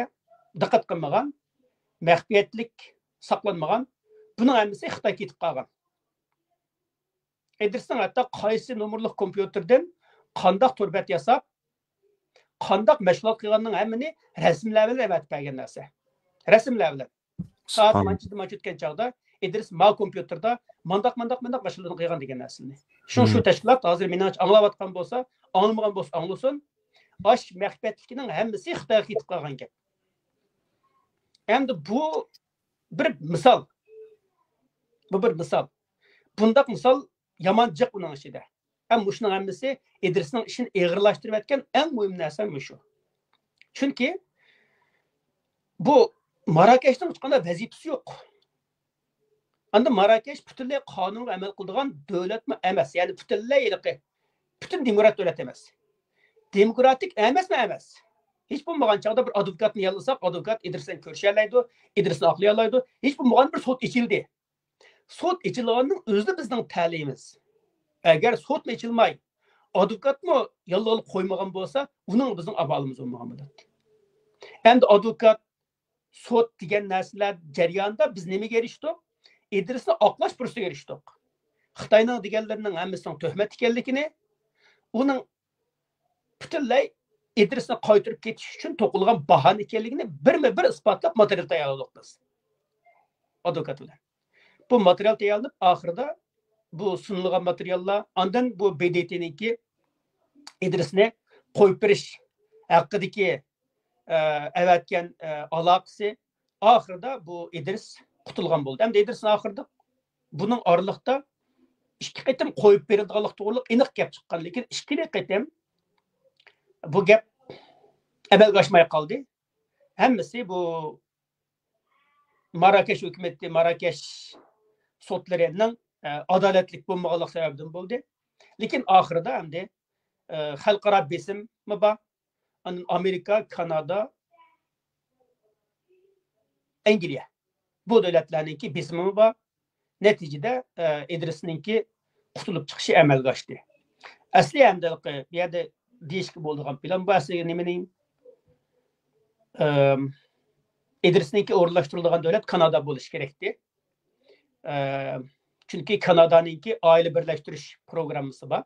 دىققەت قىلمىغان، مەخپىيەتلىك ساقلانمىغان. بۇنىڭ ھەممىسى خىتايغا كېتىپ قالغان. ئىدرىسنىڭ ھەتتا قايسى نومۇرلۇق كومپيۇتېردىن قانداق تور بەت ياساپ، قانداق مەشغۇلات قىلغاننىڭ ھەممىنى رەسىملەر بىلەن ئەۋەتىپ بەرگەن نەرسە. رەسىملەر بىلەن. سائەت مانچىدىن مانچە ئۆتكەن چاغدا ئىدرىس ما كومپيۇتېردا مانداق، مانداق، مانداق مەشغۇلاتنى قىلغان دېگەن نەرسىنى. شۇ، شۇ تەشكىلات ھازىر مېنىڭچە ئاڭلاۋاتقان بولسا، ئاڭلىمىغان بولسا ئاڭلىسۇن. ئاش مەخپىيەتلىكىنىڭ ھەممىسى خىتايغا كېتىپ قالغان گەپ. ئەمدى بۇ بىر مىسال. بۇ بىر مىسال. بۇنداق مىسال يامان جىق ئۇنىڭ ئىچىدە. ھەم مۇشۇنىڭ ھەممىسى ئىدرىسنىڭ ئىشىنى ئېغىرلاشتۇرۇۋەتكەن ئەڭ مۇھىم نەرسە مۇشۇ. چۈنكى بۇ ماراكەشنىڭ ھېچقانداق ۋەزىپىسى يوق. ئاندىن ماراكەش پۈتۈنلەي قانۇنغا ئەمەل قىلىدىغان دۆلەتمۇ ئەمەس. يەنى پۈتۈنلەي ھېلىقى، پۈتۈن دېموكرات دۆلەت ئەمەس. دېموكراتىك ئەمەسمۇ ئەمەس. ھېچ بولمىغان چاغدا بىر ئادۋوكاتنى ياللىساق، ئادۋوكات ئىدرىس بىلەن كۆرۈشەلەيدۇ، ئىدرىسنى ئاقلىيالايدۇ. ھېچ بولمىغان بىر سوت ئېچىلدى. سوت ئېچىلغاننىڭ ئۆزى بىزنىڭ تەلىيىمىز. ئەگەر سوتمۇ ئېچىلماي، ئادۋوكاتمۇ ياللىغىلى قويمىغان بولسا، ئۇنىڭ بىزنىڭ ئامالىمىز بولمىغان بولاتتى. ئەمدى ئادۋوكات، سوت دېگەن نەرسىلەر جەريانىدا بىز نېمىگە ئېرىشتۇق؟ ئىدرىسنى ئاقلاش پۇرسىتىگە ئېرىشتۇق. خىتاينىڭ دېگەنلىرىنىڭ ھەممىسىنىڭ تۆھمەت ئىكەنلىكىنى، ئۇنىڭ پۈتۈنلەي ئىدرىسنى قايتۇرۇپ كېتىش ئۈچۈن توقۇلغان باھانە ئىكەنلىكىنى بىرمۇ بىر ئىسپاتلاپ ماتېرىيال تەييارلىدۇق بىز. ئادۋوكات بىلەن. بۇ ماتېرىيال تەييارلىنىپ، ئاخىرىدا بۇ سۇنۇلغان ماتېرىياللار، ئاندىن بۇ ب د ت نىڭكى ئىدرىسنى قويۇپ بېرىش ھەققىدىكى، ئە، ئەۋەتكەن، ئە، ئالاقىسى، ئاخىرىدا بۇ ئىدرىس قۇتۇلغان بولدى. ئەمدى ئىدرىسنى ئاخىرىدا بۇنىڭ ئارىلىقتا ئىككى قېتىم قويۇپ بېرىلىدىغانلىقى توغرىلىق ئېنىق گەپ چىققان، لېكىن ئىككىلا قېتىم بۇ گەپ ئەمەلگە ئاشماي قالدى. ھەممىسى بۇ ماراكەش ھۆكۈمىتى، ماراكەش سوتلىرىنىڭ، ئە، ئادالەتلىك بولمىغانلىق سەۋەبىدىن بولدى. لېكىن ئاخىرىدا ئەمدى، ئە، خەلقئارا بېسىممۇ بار. ئاندىن ئامېرىكا، كانادا، ئەنگلىيە. بۇ دۆلەتلەرنىڭكى بېسىمىمۇ بار. نەتىجىدە، ئە، ئىدرىسنىڭكى قۇتۇلۇپ چىقىشى ئەمەلگە ئاشتى. ئەسلى ئەمدى بۇ يەردە دېيىشكە بولىدىغان پىلان بۇ ئەسلى نېمىنىڭ، ئىدرىسنىڭكى ئورۇنلاشتۇرۇلىدىغان دۆلەت كانادا بولۇشى كېرەكتى. ئە، چۈنكى كانادانىڭكى ئائىلە بىرلەشتۈرۈش پروگراممىسى بار.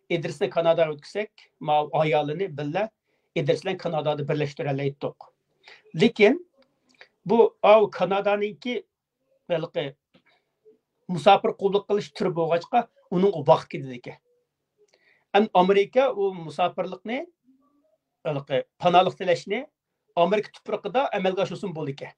ئىدرىسنى كاناداغا ئۆتكۈزسەك، ماۋۇ ئايالىنى بىللە ئىدرىس بىلەن كانادادا بىرلەشتۈرەلەيتتۇق. لېكىن بۇ، ئاۋۇ كانادانىڭكى ھېلىقى مۇساپىر قوبۇل قىلىش تۈرى بولغاچقا، ئۇنىڭغا ۋاقىت كېتىدىكەن. ئەمدى ئامېرىكا ئۇ مۇساپىرلىقنى، ھېلىقى پاناھلىق تىلەشنى ئامېرىكا تۇپرىقىدا ئەمەلگە ئاشۇرسىمۇ بولىدىكەن.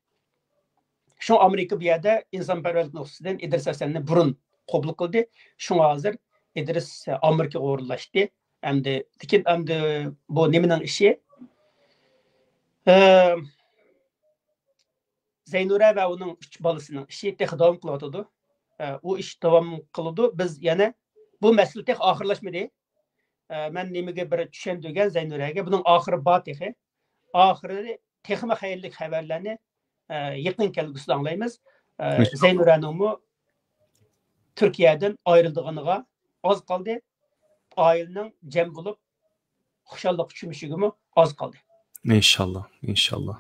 شۇڭا ئامېرىكا بۇ يەردە ئىنسانپەرۋەرلىك نۇقتىسىدىن ئىدرىس ھەسەننى بۇرۇن قوبۇل قىلدى. شۇڭا ھازىر ئىدرىس ئامېرىكىغا ئورۇنلاشتى. ئەمدى، لېكىن ئەمدى بۇ نېمىنىڭ ئىشى؟ ئە، زەينۇرە ۋە ئۇنىڭ ئۈچ بالىسىنىڭ ئىشى تېخى داۋام قىلىۋاتىدۇ. ئە، ئۇ ئىش داۋام قىلىدۇ. بىز يەنە، بۇ مەسىلە تېخى ئاخىرلاشمىدى. ئە، مەن نېمىگە بىر چۈشەندۈرگەن زەينۇرەگە، بۇنىڭ ئاخىرى بار تېخى. ئاخىرى تېخىمۇ خەيرلىك خەۋەرلەرنى، ئە، يېقىن كەلگۈسىدە ئاڭلايمىز. ئە، ئىنشاللا. زەينۇرەنىڭمۇ تۈركىيەدىن ئايرىلىدىغىنىغا ئاز قالدى. ئائىلىنىڭ جەم بولۇپ، خۇشاللىققا چۆمۈشىگىمۇ ئاز قالدى. ئىنشاللا، ئىنشاللا.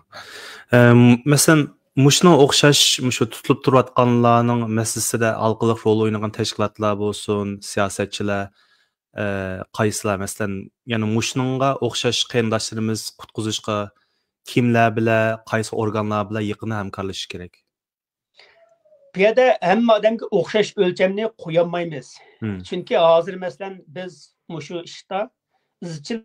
ئەم، مەسىلەن، مۇشۇنىڭ ئوخشاش، مۇشۇ تۇتۇلۇپ تۇرۇۋاتقانلارنىڭ مەسىلىسىدە ھالقىلىق رول ئوينىغان تەشكىلاتلار بولسۇن، سىياسەتچىلەر، ئە، قايسىلار؟ مەسىلەن، يەنە مۇشۇنىڭغا ئوخشاش قېرىنداشلىرىمىز قۇتقۇزۇشقا كىملەر بىلەن، قايسى ئورگانلار بىلەن يېقىن ھەمكارلىشىش كېرەك؟ بۇ يەردە ھەممە ئادەمگە ئوخشاش ئۆلچەمنى قويالمايمىز. مم. چۈنكى ھازىر، مەسىلەن، بىز مۇشۇ ئىشتا ئىزچىل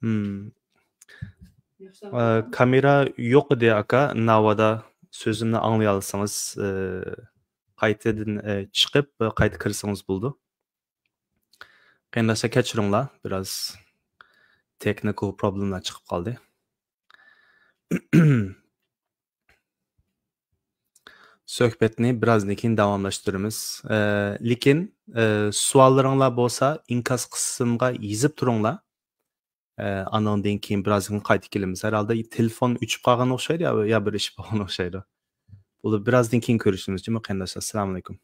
مم. ئە، كامېرا يوق ئىدى، ئاكا. ناۋادا سۆزۈمنى ئاڭلىيالىسىڭىز، ئە، قايتىدىن، ئە، چىقىپ، قايتا كىرسىڭىز بولىدۇ. قېرىنداشلار، كەچۈرۈڭلار، بىراز تېخنىكال پروبلېملار چىقىپ قالدى. سۆھبەتنى بىرازدىن كېيىن داۋاملاشتۇرىمىز. ئە، لېكىن، ئە، سوئاللىرىڭلار بولسا، ئىنكاس قىسمىغا يېزىپ تۇرۇڭلار. ئە، ئانىڭدىن كېيىن بىرازدىن كېيىن قايتا كېلىمىز. ھەرھالدا تېلېفون ئۆچۈپ قالغان ئوخشايدۇ يا، يا بىر ئىش بولغان ئوخشايدۇ. بولۇپ، بىرازدىن كېيىن كۆرۈشىمىز، جۇمۇ قېرىنداشلار. ئەسسالامۇئەلەيكۇم.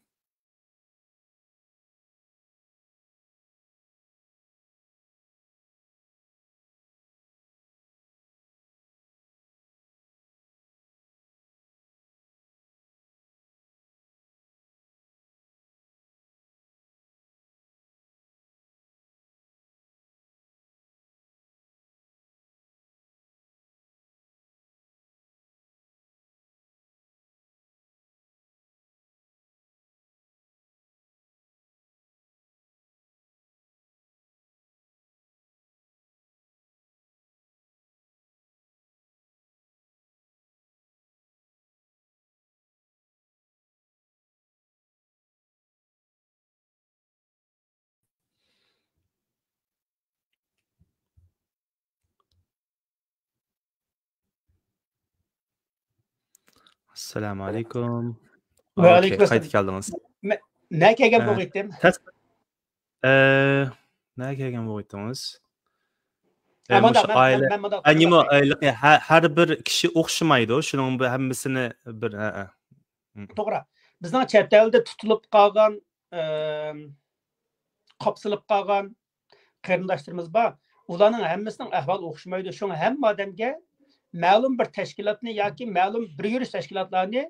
ئەسسالامۇ ئەلەيكۇم. ۋەئەلەيكۇم ئوكەي، قايتىپ ئەسسالام. كەلدىڭىز. نە كەلگەن ئە، بولغىيتتىم؟ تەس-، ئە، نە كەلگەن بولغىيتتىڭىز؟ ئە، ئە، مۇنداق، مۇشۇ مەن، ئائىلە، مەن، مەن مۇنداق، ئە، نېمە، مۇنداق. ئائىلە، ھە-، ھەر بىر كىشى ئوخشىمايدۇ، شۇنىڭ بىر ھەممىسىنى بىر، ئە، ئە. م. توغرا. بىزنىڭ چەت ئەلدە تۇتۇلۇپ قالغان، ئە، قاپسىلىپ قالغان قېرىنداشلىرىمىز بار. ئۇلارنىڭ ھەممىسىنىڭ ئەھۋالى ئوخشىمايدۇ. شۇڭا ھەممە ئادەمگە مەلۇم بىر تەشكىلاتنى ياكى مەلۇم بىر يۈرۈش تەشكىلاتلارنى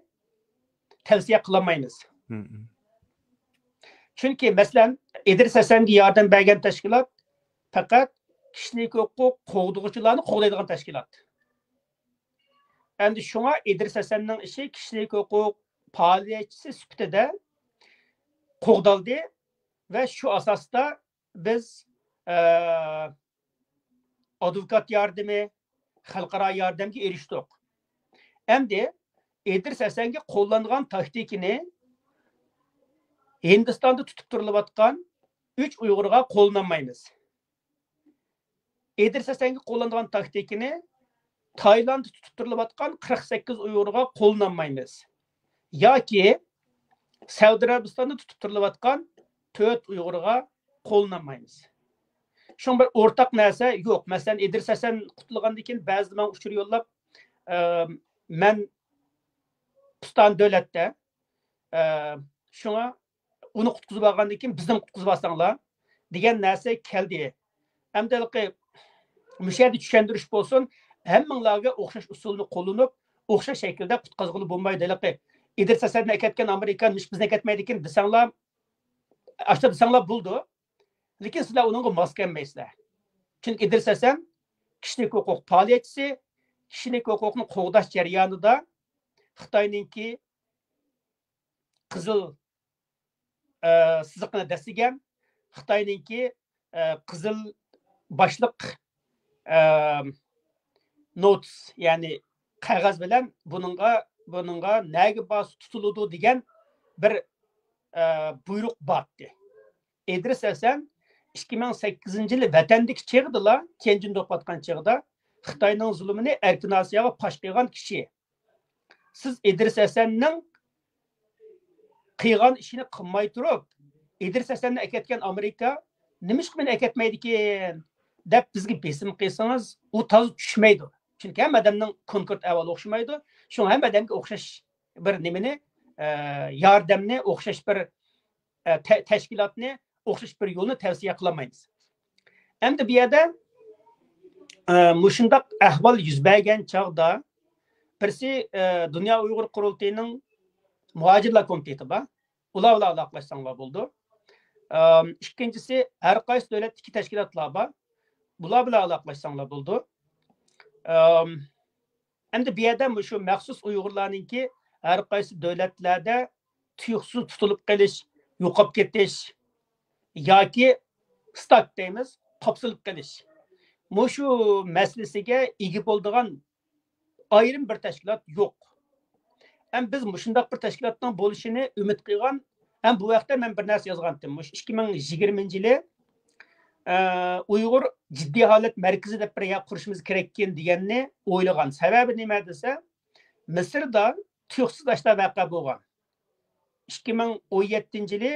تەۋسىيە قىلالمايمىز. م، م. چۈنكى، مەسىلەن، ئىدرىس ھەسەنگە ياردەم بەرگەن تەشكىلات پەقەت كىشىلىك ھوقۇق قوغدىغۇچىلارنى قوغدايدىغان تەشكىلات. ئەمدى شۇڭا ئىدرىس ھەسەننىڭ ئىشى كىشىلىك ھوقۇق پائالىيەتچىسى سۈپىتىدە قوغدالدى ۋە شۇ ئاساستا بىز، ئە، ئادۋوكات ياردىمى، خەلقئارا ياردەمگە ئېرىشتۇق. ئەمدى ئىدرىس ھەسەنگە قوللانغان تاكتىكىنى ھىندىستاندا تۇتۇپ تۇرۇلۇۋاتقان ئۈچ ئۇيغۇرغا قوللىنالمايمىز. ئىدرىس ھەسەنگە قوللانغان تاكتىكىنى تايلاندتا تۇتۇپ تۇرۇلۇۋاتقان قىرىق سەككىز ئۇيغۇرغا قوللىنالمايمىز. ياكى سەئۇدى ئەرەبىستاندا تۇتۇپ تۇرۇلۇۋاتقان تۆت ئۇيغۇرغا قوللىنالمايمىز. شۇڭا بىر ئورتاق نەرسە يوق. مەسىلەن، ئىدرىس ھەسەن قۇتۇلغاندىن كېيىن بەزىدە ماڭا ئۇچۇر يوللاپ، ئە، مەن پۇستان دۆلەتتە، ئە، شۇڭا ئۇنى قۇتقۇزۇپ ئالغاندىن كېيىن بىزنى قۇتقۇزۇپ ئالساڭلار دېگەن نەرسە كەلدى. ئەمدى ھېلىقى مۇشۇ يەردە چۈشەندۈرۈش بولسۇن، ھەممىڭلارغا ئوخشاش ئۇسۇلنى قوللىنىپ، ئوخشاش شەكىلدە قۇتقازغىلى بولمايدۇ. ھېلىقى ئىدرىس ھەسەننى ئەكەتكەن ئامېرىكا نېمىشقا بىزنى ئەكەتمەيدىكىن دېسەڭلار، ئاشۇنداق دېسەڭلار بولىدۇ. لېكىن سىلەر ئۇنىڭغا ماس كەلمەيسىلەر. چۈنكى ئىدرىس ھەسەن كىشىلىك ھوقۇق پائالىيەتچىسى، كىشىلىك ھوقۇقنى قوغداش جەريانىدا خىتاينىڭكى قىزىل، ئە، سىزىقىنى دەسسىگەن، خىتاينىڭكى، ئە، قىزىل باشلىق، ئە، نوتىس، يەنى قەغەز بىلەن بۇنىڭغا، بۇنىڭغا نەگە بارسا تۇتۇلىدۇ دېگەن بىر، ئە، بۇيرۇق بارتتى. ئىدرىس ھەسەن ئىككى مىڭ سەككىزىنچى يىلى ۋەتەندىكى چېغىدىلا، تيەنجىندە ئوقۇۋاتقان چېغىدا خىتاينىڭ زۇلۇمىنى ئەركىن ئاسىياغا پاش قىلغان كىشى. سىز ئىدرىس ھەسەننىڭ قىلغان ئىشىنى قىلماي تۇرۇپ، ئىدرىس ھەسەننى ئەكەتكەن ئامېرىكا نېمىشقا مېنى ئەكەتمەيدىكىن دەپ بىزگە بېسىم قىلسىڭىز، ئۇ تازا چۈشمەيدۇ. چۈنكى ھەممە ئادەمنىڭ كونكرېت ئەھۋالى ئوخشىمايدۇ. شۇڭا ھەممە ئادەمگە ئوخشاش بىر نېمىنى، ئە، ياردەمنى، ئوخشاش بىر، ئە، تە-، تەشكىلاتنى، ئوخشاش بىر يولنى تەۋسىيە قىلالمايمىز. ئەمدى بۇ يەردە، ئە، مۇشۇنداق ئەھۋال يۈز بەرگەن چاغدا بىرسى، ئە، دۇنيا ئۇيغۇر قۇرۇلتىيىنىڭ مۇھاجىرلار كومىتېتى بار. ئۇلار بىلەن ئالاقىلاشساڭلار بولىدۇ. ئەم، ئىككىنچىسى، ھەر قايسى دۆلەتتىكى تەشكىلاتلار بار. بۇلار بىلەن ئالاقىلاشساڭلار بولىدۇ. ئەم، ئەمدى بۇ يەردە مۇشۇ مەخسۇس ئۇيغۇرلارنىڭكى ھەر قايسى دۆلەتلەردە تۇيۇقسىز تۇتۇلۇپ قېلىش، يوقاپ كېتىش ياكى ستاك دەيمىز، قاپسىلىپ قېلىش. مۇشۇ مەسىلىسىگە ئىگە بولىدىغان ئايرىم بىر تەشكىلات يوق. ھەم بىز مۇشۇنداق بىر تەشكىلاتنىڭ بولۇشىنى ئۈمىد قىلغان، ھەم بۇ ھەقتە مەن بىر نەرسە يازغانتىم. مۇشۇ ئىككى مىڭ يىگىرمىنچى يىلى، ئە، ئۇيغۇر جىددىي ھالەت مەركىزى دەپ بىر يەر قۇرۇشىمىز كېرەككىن دېگەننى ئويلىغان. سەۋەبى نېمە دېسە، مىسىردا تۇيۇقسىز ئاشۇنداق ۋەقە بولغان. ئىككى مىڭ ئون يەتتىنچى يىلى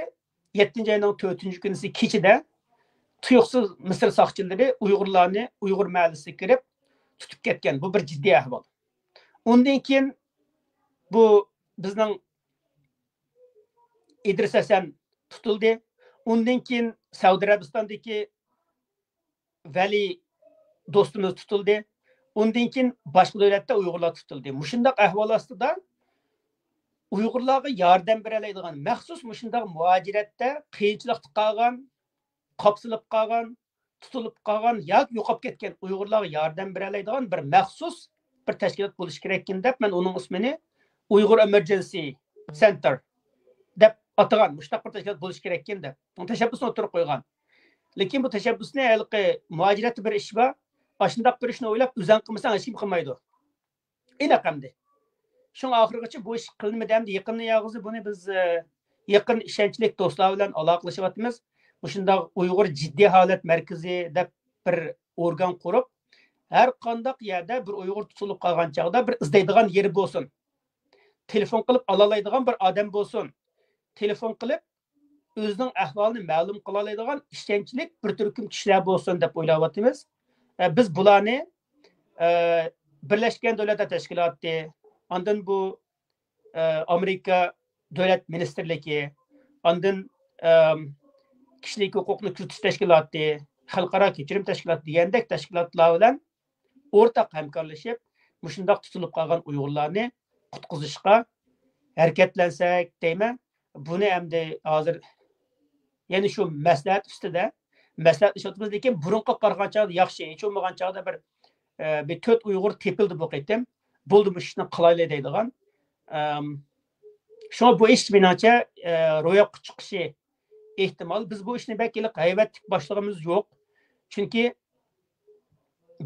يەتتىنچى ئاينىڭ تۆتىنچى كۈنىسى كېچىدە تۇيۇقسىز مىسىر ساقچىلىرى ئۇيغۇرلارنى ئۇيغۇر مەھەللىسىگە كىرىپ تۇتۇپ كەتكەن. بۇ بىر جىددىي ئەھۋال. ئۇندىن كېيىن بۇ بىزنىڭ ئىدرىس ھەسەن تۇتۇلدى. ئۇندىن كېيىن سەئۇدى ئەرەبىستاندىكى ۋەلى دوستىمىز تۇتۇلدى. ئۇندىن كېيىن باشقا دۆلەتتە ئۇيغۇرلار تۇتۇلدى. مۇشۇنداق ئەھۋال ئاستىدا ئۇيغۇرلارغا ياردەم بېرەلەيدىغان، مەخسۇس مۇشۇنداق مۇھاجىرەتتە قىيىنچىلىقتا قالغان، قاپسىلىپ قالغان، تۇتۇلۇپ قالغان ياكى يوقاپ كەتكەن ئۇيغۇرلارغا ياردەم بېرەلەيدىغان بىر مەخسۇس بىر تەشكىلات بولۇشى كېرەككىن دەپ، مەن ئۇنىڭ ئىسمىنى ئۇيغۇر ئېمېرجېنسى سېنتېر دەپ ئاتىغان، مۇشۇنداق بىر تەشكىلات بولۇشى كېرەككىن دەپ، ئۇنىڭ تەشەببۇسىنى ئوتتۇرىغا قويغان. لېكىن بۇ تەشەببۇسنى ھېلىقى مۇھاجىرەتتە بىر ئىش بار، ئاشۇنداق بىر ئىشنى ئويلاپ، ئۆزەڭ قىلمىساڭ، ھېچكىم قىلمايدۇ. ئېنىق ئەمدى. شۇڭا ئاخىرغىچە بۇ ئىش قىلىنمىدى. ئەمدى يېقىندا ياغىزى بۇنى بىز، ئە، يېقىن ئىشەنچلىك دوستلار بىلەن ئالاقىلىشىۋاتىمىز. مۇشۇنداق ئۇيغۇر جىددىي ھالەت مەركىزى دەپ بىر ئورگان قۇرۇپ، ھەر قانداق يەردە بىر ئۇيغۇر تۇتۇلۇپ قالغان چاغدا بىر ئىزدەيدىغان يېرى بولسۇن. تېلېفون قىلىپ ئالالايدىغان بىر ئادەم بولسۇن. تېلېفون قىلىپ ئۆزىنىڭ ئەھۋالىنى مەلۇم قىلالايدىغان ئىشەنچلىك بىر تۈركۈم كىشىلەر بولسۇن دەپ ئويلاۋاتىمىز. ئە، بىز بۇلارنى، ئە، بىرلەشكەن دۆلەتلەر تەشكىلاتى، ئاندىن بۇ، ئە، ئامېرىكا دۆلەت مىنىستىرلىكى، ئاندىن، ئەم، كىشىلىك ھوقۇقنى كۆزىتىش تەشكىلاتى، خەلقئارا كەچۈرۈم تەشكىلاتى دېگەندەك تەشكىلاتلار بىلەن ئورتاق ھەمكارلىشىپ، مۇشۇنداق تۇتۇلۇپ قالغان ئۇيغۇرلارنى قۇتقۇزۇشقا ھەرىكەتلەنسەك دەيمەن. بۇنى ئەمدى ھازىر يەنە شۇ مەسلىھەت ئۈستىدە مەسلىھەتلىشىۋاتىمىز، لېكىن بۇرۇنقىغا قارىغان چاغدا ياخشى، ھېچ بولمىغان چاغدا بىر، ئە، بىر تۆت ئۇيغۇر تېپىلدى بۇ قېتىم. بولدى، مۇشۇ ئىشنى قىلايلى دەيدىغان. ئەم، شۇڭا بۇ ئىش مېنىڭچە، ئە، روياپقا چىقىشى ئېھتىمال. بىز بۇ ئىشنى بەك ھېلىقى ھەيۋەتلىك باشلىغىنىمىز يوق. چۈنكى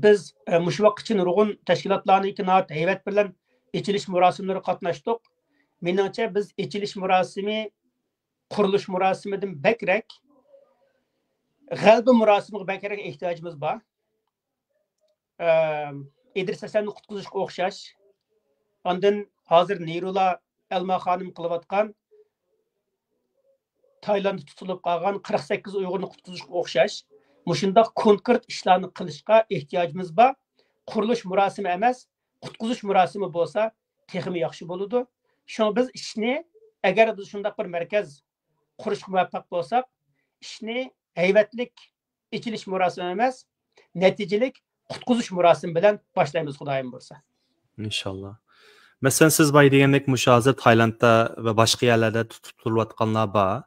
بىز، ئە، مۇشۇ ۋاقىتقىچە نۇرغۇن تەشكىلاتلارنىڭكى ناھايىتى ھەيۋەت بىلەن ئېچىلىش مۇراسىملىرىغا قاتناشتۇق. مېنىڭچە، بىز ئېچىلىش مۇراسىمى، قۇرۇلۇش مۇراسىمىدىن بەكرەك، غەلىبە مۇراسىمىغا بەكرەك ئېھتىياجىمىز بار. ئەم، ئىدرىس ھەسەننى قۇتقۇزۇشقا ئوخشاش، ئاندىن ھازىر نېرۇلا ئەلما خانىم قىلىۋاتقان تايلانددا تۇتۇلۇپ قالغان قىرىق سەككىز ئۇيغۇرنى قۇتقۇزۇشقا ئوخشاش، مۇشۇنداق كونكرېت ئىشلارنى قىلىشقا ئېھتىياجىمىز بار. قۇرۇلۇش مۇراسىمى ئەمەس، قۇتقۇزۇش مۇراسىمى بولسا تېخىمۇ ياخشى بولىدۇ. شۇڭا بىز ئىشنى، ئەگەر بىز شۇنداق بىر مەركەز قۇرۇشقا مۇۋەپپەق بولساق، ئىشنى ھەيۋەتلىك ئېچىلىش مۇراسىمى ئەمەس، نەتىجىلىك قۇتقۇزۇش مۇراسىمى بىلەن باشلايمىز، خۇدايىم بۇيرۇسا. ئىنشاللا. مەسىلەن، سىز بايا دېگەندەك، مۇشۇ ھازىر تايلاندتا ۋە باشقا يەرلەردە تۇتۇپ تۇرۇلۇۋاتقانلار بار.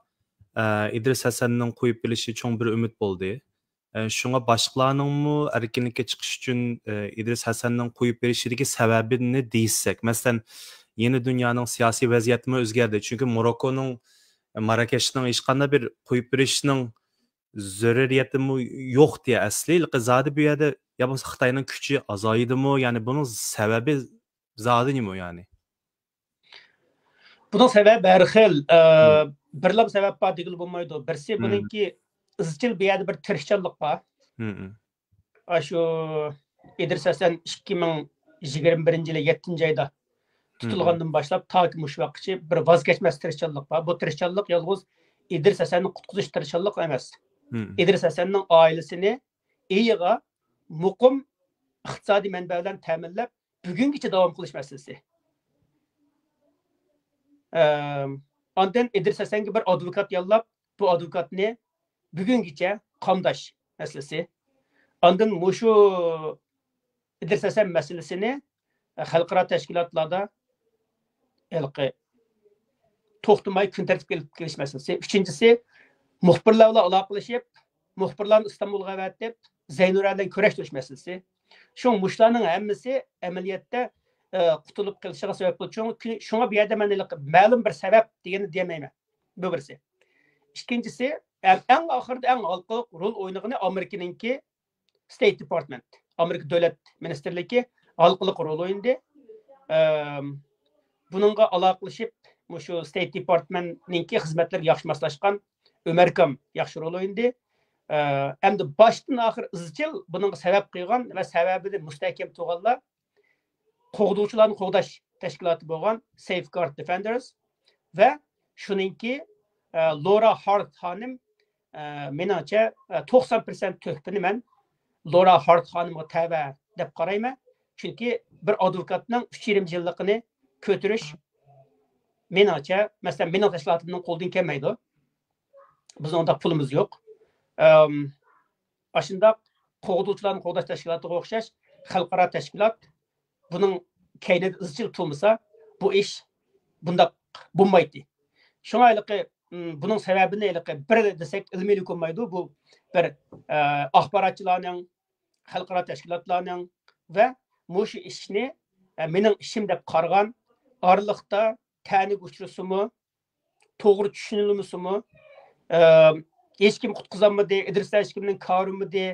ئە، ئىدرىس ھەسەننىڭ قويۇپ بېرىلىشى چوڭ بىر ئۈمىد بولدى. ئە، شۇڭا باشقىلارنىڭمۇ ئەركىنلىككە چىقىش ئۈچۈن، ئە، ئىدرىس ھەسەننىڭ قويۇپ بېرىشىدىكى سەۋەبىنى دېيىشسەك، مەسىلەن، يېڭى دۇنيانىڭ سىياسىي ۋەزىيىتىمۇ ئۆزگەردى. چۈنكى موروكونىڭ، ماراكەشنىڭ ھېچقانداق بىر قويۇپ بېرىشنىڭ زۆرۈرىيىتىمۇ يوق دېيە ئەسلى. زادى بۇ يەردە يا بولمىسا خىتاينىڭ كۈچى ئازايدىمۇ؟ يەنى بۇنىڭ سەۋەبى زادى نېمە يەنى؟ بۇنىڭ سەۋەبى ھەر خىل. ئە، بىرلا سەۋەب بار دېگىلى بولمايدۇ. بىرسى، بۇنىڭكى ئىزچىل بۇ يەردە بىر تىرىشچانلىق بار. ئاشۇ ئىدرىس ھەسەن ئىككى مىڭ يىگىرمە بىرىنچى يىلى يەتتىنچى ئايدا تۇتۇلغاندىن باشلاپ تاكى مۇشۇ ۋاقىتقىچە بىر ۋاز كەچمەس تىرىشچانلىق بار. بۇ تىرىشچانلىق يالغۇز ئىدرىس ھەسەننى قۇتقۇزۇش تىرىشچانلىقى ئەمەس. ئىدرىس ھەسەننىڭ ئائىلىسىنى ئېيىغا مۇقىم ئىقتىسادىي مەنبە بىلەن تەمىنلەپ، بۈگۈنگىچە داۋام قىلىش مەسىلىسى. ئەم، ئاندىن ئىدرىس ھەسەنگە بىر ئادۋوكات ياللاپ، بۇ ئادۋوكاتنى بۈگۈنگىچە قامداش مەسىلىسى. ئاندىن مۇشۇ ئىدرىس ھەسەن مەسىلىسىنى خەلقئارا تەشكىلاتلاردا ھېلىقى توختىماي كۈن تەرتىپكە ئېلىپ كېلىش مەسىلىسى. ئۈچىنچىسى، مۇخبىرلار بىلەن ئالاقىلىشىپ، مۇخبىرلارنى ئىستانبۇلغا ئەۋەتىپ، زەينۇرەدىن كۈرەشتۈرۈش مەسىلىسى. شۇڭا مۇشۇلارنىڭ ھەممىسى ئەمەلىيەتتە، ئە، قۇتۇلۇپ قېلىشىغا سەۋەب بولىدۇ. شۇڭا، شۇڭا بۇ يەردە مەن ھېلىقى مەلۇم بىر سەۋەب دېگەننى دېيەلمەيمەن. بۇ بىرسى. ئىككىنچىسى، ئەڭ، ئەڭ ئاخىرىدا ئەڭ ھالقىلىق رول ئوينىغىنى ئامېرىكىنىڭكى ستېيت دېپارتمېنت، ئامېرىكا دۆلەت مىنىستىرلىكى ھالقىلىق رول ئوينىدى. ئەم، بۇنىڭغا ئالاقىلىشىپ، مۇشۇ ستېيت دېپارتمېنتنىڭكى خىزمەتلىرىگە ياخشى ماسلاشقان ئۆمەركام ياخشى رول ئوينىدى. ئە، ئەمدى باشتىن ئاخىر ئىزچىل بۇنىڭغا سەۋەب قىلغان ۋە سەۋەبىنى مۇستەھكەم تۇرغانلار قوغدىغۇچىلارنى قوغداش تەشكىلاتى بولغان سەيفگارد دىفېندەرس ۋە شۇنىڭكى، ئە، لورا ھارت خانىم، ئە، مېنىڭچە، ئە، توقسان پىرسەنت تۆھپىنى مەن لورا ھارت خانىمغا تەۋە دەپ قارايمەن. چۈنكى بىر ئادۋوكاتنىڭ ئۈچ يېرىم يىللىقىنى كۆتۈرۈش، مېنىڭچە، مەسىلەن، مېنىڭ تەشكىلاتىمنىڭ قولىدىن كەلمەيدۇ. بىزنىڭ ئۇنداق پۇلىمىز يوق. ئەم، ئاشۇنداق قوغدىغۇچىلارنى قوغداش تەشكىلاتىغا ئوخشاش خەلقئارا تەشكىلات بۇنىڭ كەينىدە ئىزچىل تۇرمىسا، بۇ ئىش بۇنداق بولمايتتى. شۇڭا ھېلىقى، م، بۇنىڭ سەۋەبىنى ھېلىقى بىر دېسەك ئىلمىيلىك بولمايدۇ. بۇ بىر، ئە، ئاخباراتچىلارنىڭ، خەلقئارا تەشكىلاتلارنىڭ ۋە مۇشۇ ئىشنى، ئە، مېنىڭ ئىشىم دەپ قارىغان، ئارىلىقتا تەنىگە ئۇچرىسىمۇ، توغرا چۈشىنىلمىسىمۇ، ئە، ھېچكىم قۇتقۇزالمىدى، ئىدرىسلار ھېچكىمنىڭ كارى بولمىدى،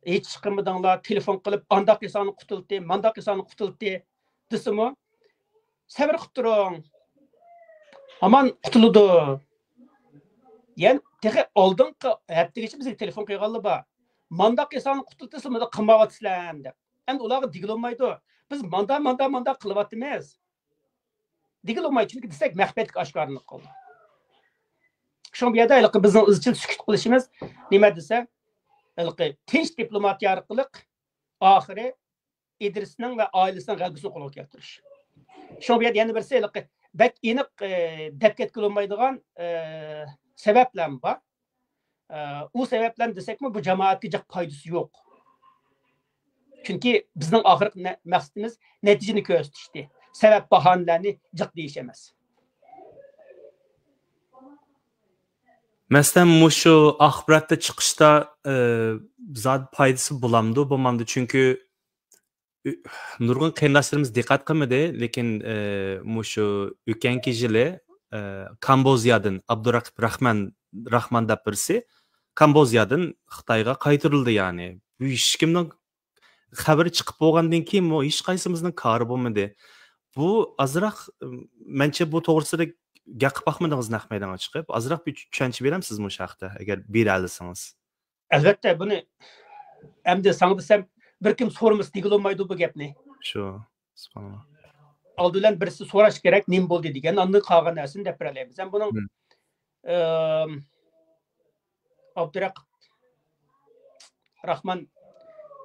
ھېچ چىقمىدىڭلار، تېلېفون قىلىپ، ئانداق ئىنساننى قۇتۇلتى، مانداق ئىنساننى قۇتۇلتى دېسىمۇ، سەۋر قىلىپ تۇرۇڭ، ھامان قۇتۇلىدۇ. يەنى تېخى ئالدىنقى ھەپتىگىچە بىزگە تېلېفون قىلغانلار بار. مانداق ئىنساننى قۇتۇلتى، سىز مۇنداق قىلمايۋاتىسىلەر دەپ. ئەمدى ئۇلارغا دېگىلى بولمايدۇ. بىز ماندا، ماندا، ماندا قىلىۋاتىمىز. دېگىلى بولمايدۇ، چۈنكى دېسەك، مەخپىيەتلىك ئاشكارىلىنىپ قالدى. شۇڭا بۇ يەردە ھېلىقى بىزنىڭ ئىزچىل سۈكۈت قىلىشىمىز نېمە دېسە، ھېلىقى تىنچ دىپلوماتىيە ئارقىلىق ئاخىرى ئىدرىسنىڭ ۋە ئائىلىسىنىڭ غەلىبىسىنى قولغا كەلتۈرۈش. شۇڭا بۇ يەردە يەنە بىرسى ھېلىقى بەك ئېنىق، ئە، دەپ كەتكىلى بولمايدىغان، ئە، سەۋەبلەرمۇ بار. ئە، ئۇ سەۋەبلەرنى دېسەكمۇ، بۇ جامائەتكە جىق پايدىسى يوق. چۈنكى بىزنىڭ ئاخىرقى نە-، مەقسىتىمىز نەتىجىنى كۆرسىتىشتى. سەۋەب باھانىلەرنى جىق دېيىش ئەمەس. مەسىلەن، مۇشۇ ئاخباراتتا چىقىشتا، ئى، زادى پايدىسى بولامدۇ، بولمامدۇ؟ چۈنكى، ئى، نۇرغۇن قېرىنداشلىرىمىز دىققەت قىلمىدى، لېكىن، ئى، مۇشۇ ئۆتكەنكى يىلى، ئى، كامبودژادىن ئابدۇرەقىب راخمان، راخمان دەپ بىرسى كامبودژادىن خىتايغا قايتۇرۇلدى، يەنى. بۇ ھېچكىمنىڭ خەۋىرى چىقىپ بولغاندىن كېيىنمۇ ھېچقايسىمىزنىڭ كارى بولمىدى. بۇ ئازراق، مەنچە بۇ توغرىسىدا گەپ قىلىپ باقمىدىڭىز نەق مەيدانغا چىقىپ. ئازراق بىر چۈشەنچە بېرەمسىز مۇشۇ ھەقتە، ئەگەر بېرەلىسىڭىز؟ ئەلۋەتتە، بۇنى ئەمدى ساڭا دېسەم، بىر كىم سورىمىسا دېگىلى بولمايدۇ بۇ گەپنى. شۇ، سۇبھاناللا. ئالدى بىلەن بىرسى سوراش كېرەك، نېمە بولدى دېگەن، ئاندىن قالغان نەرسىنى دەپ بېرەلەيمىز. ھەم بۇنىڭ، مم. ئىم، ئابدۇرەقىب راخمان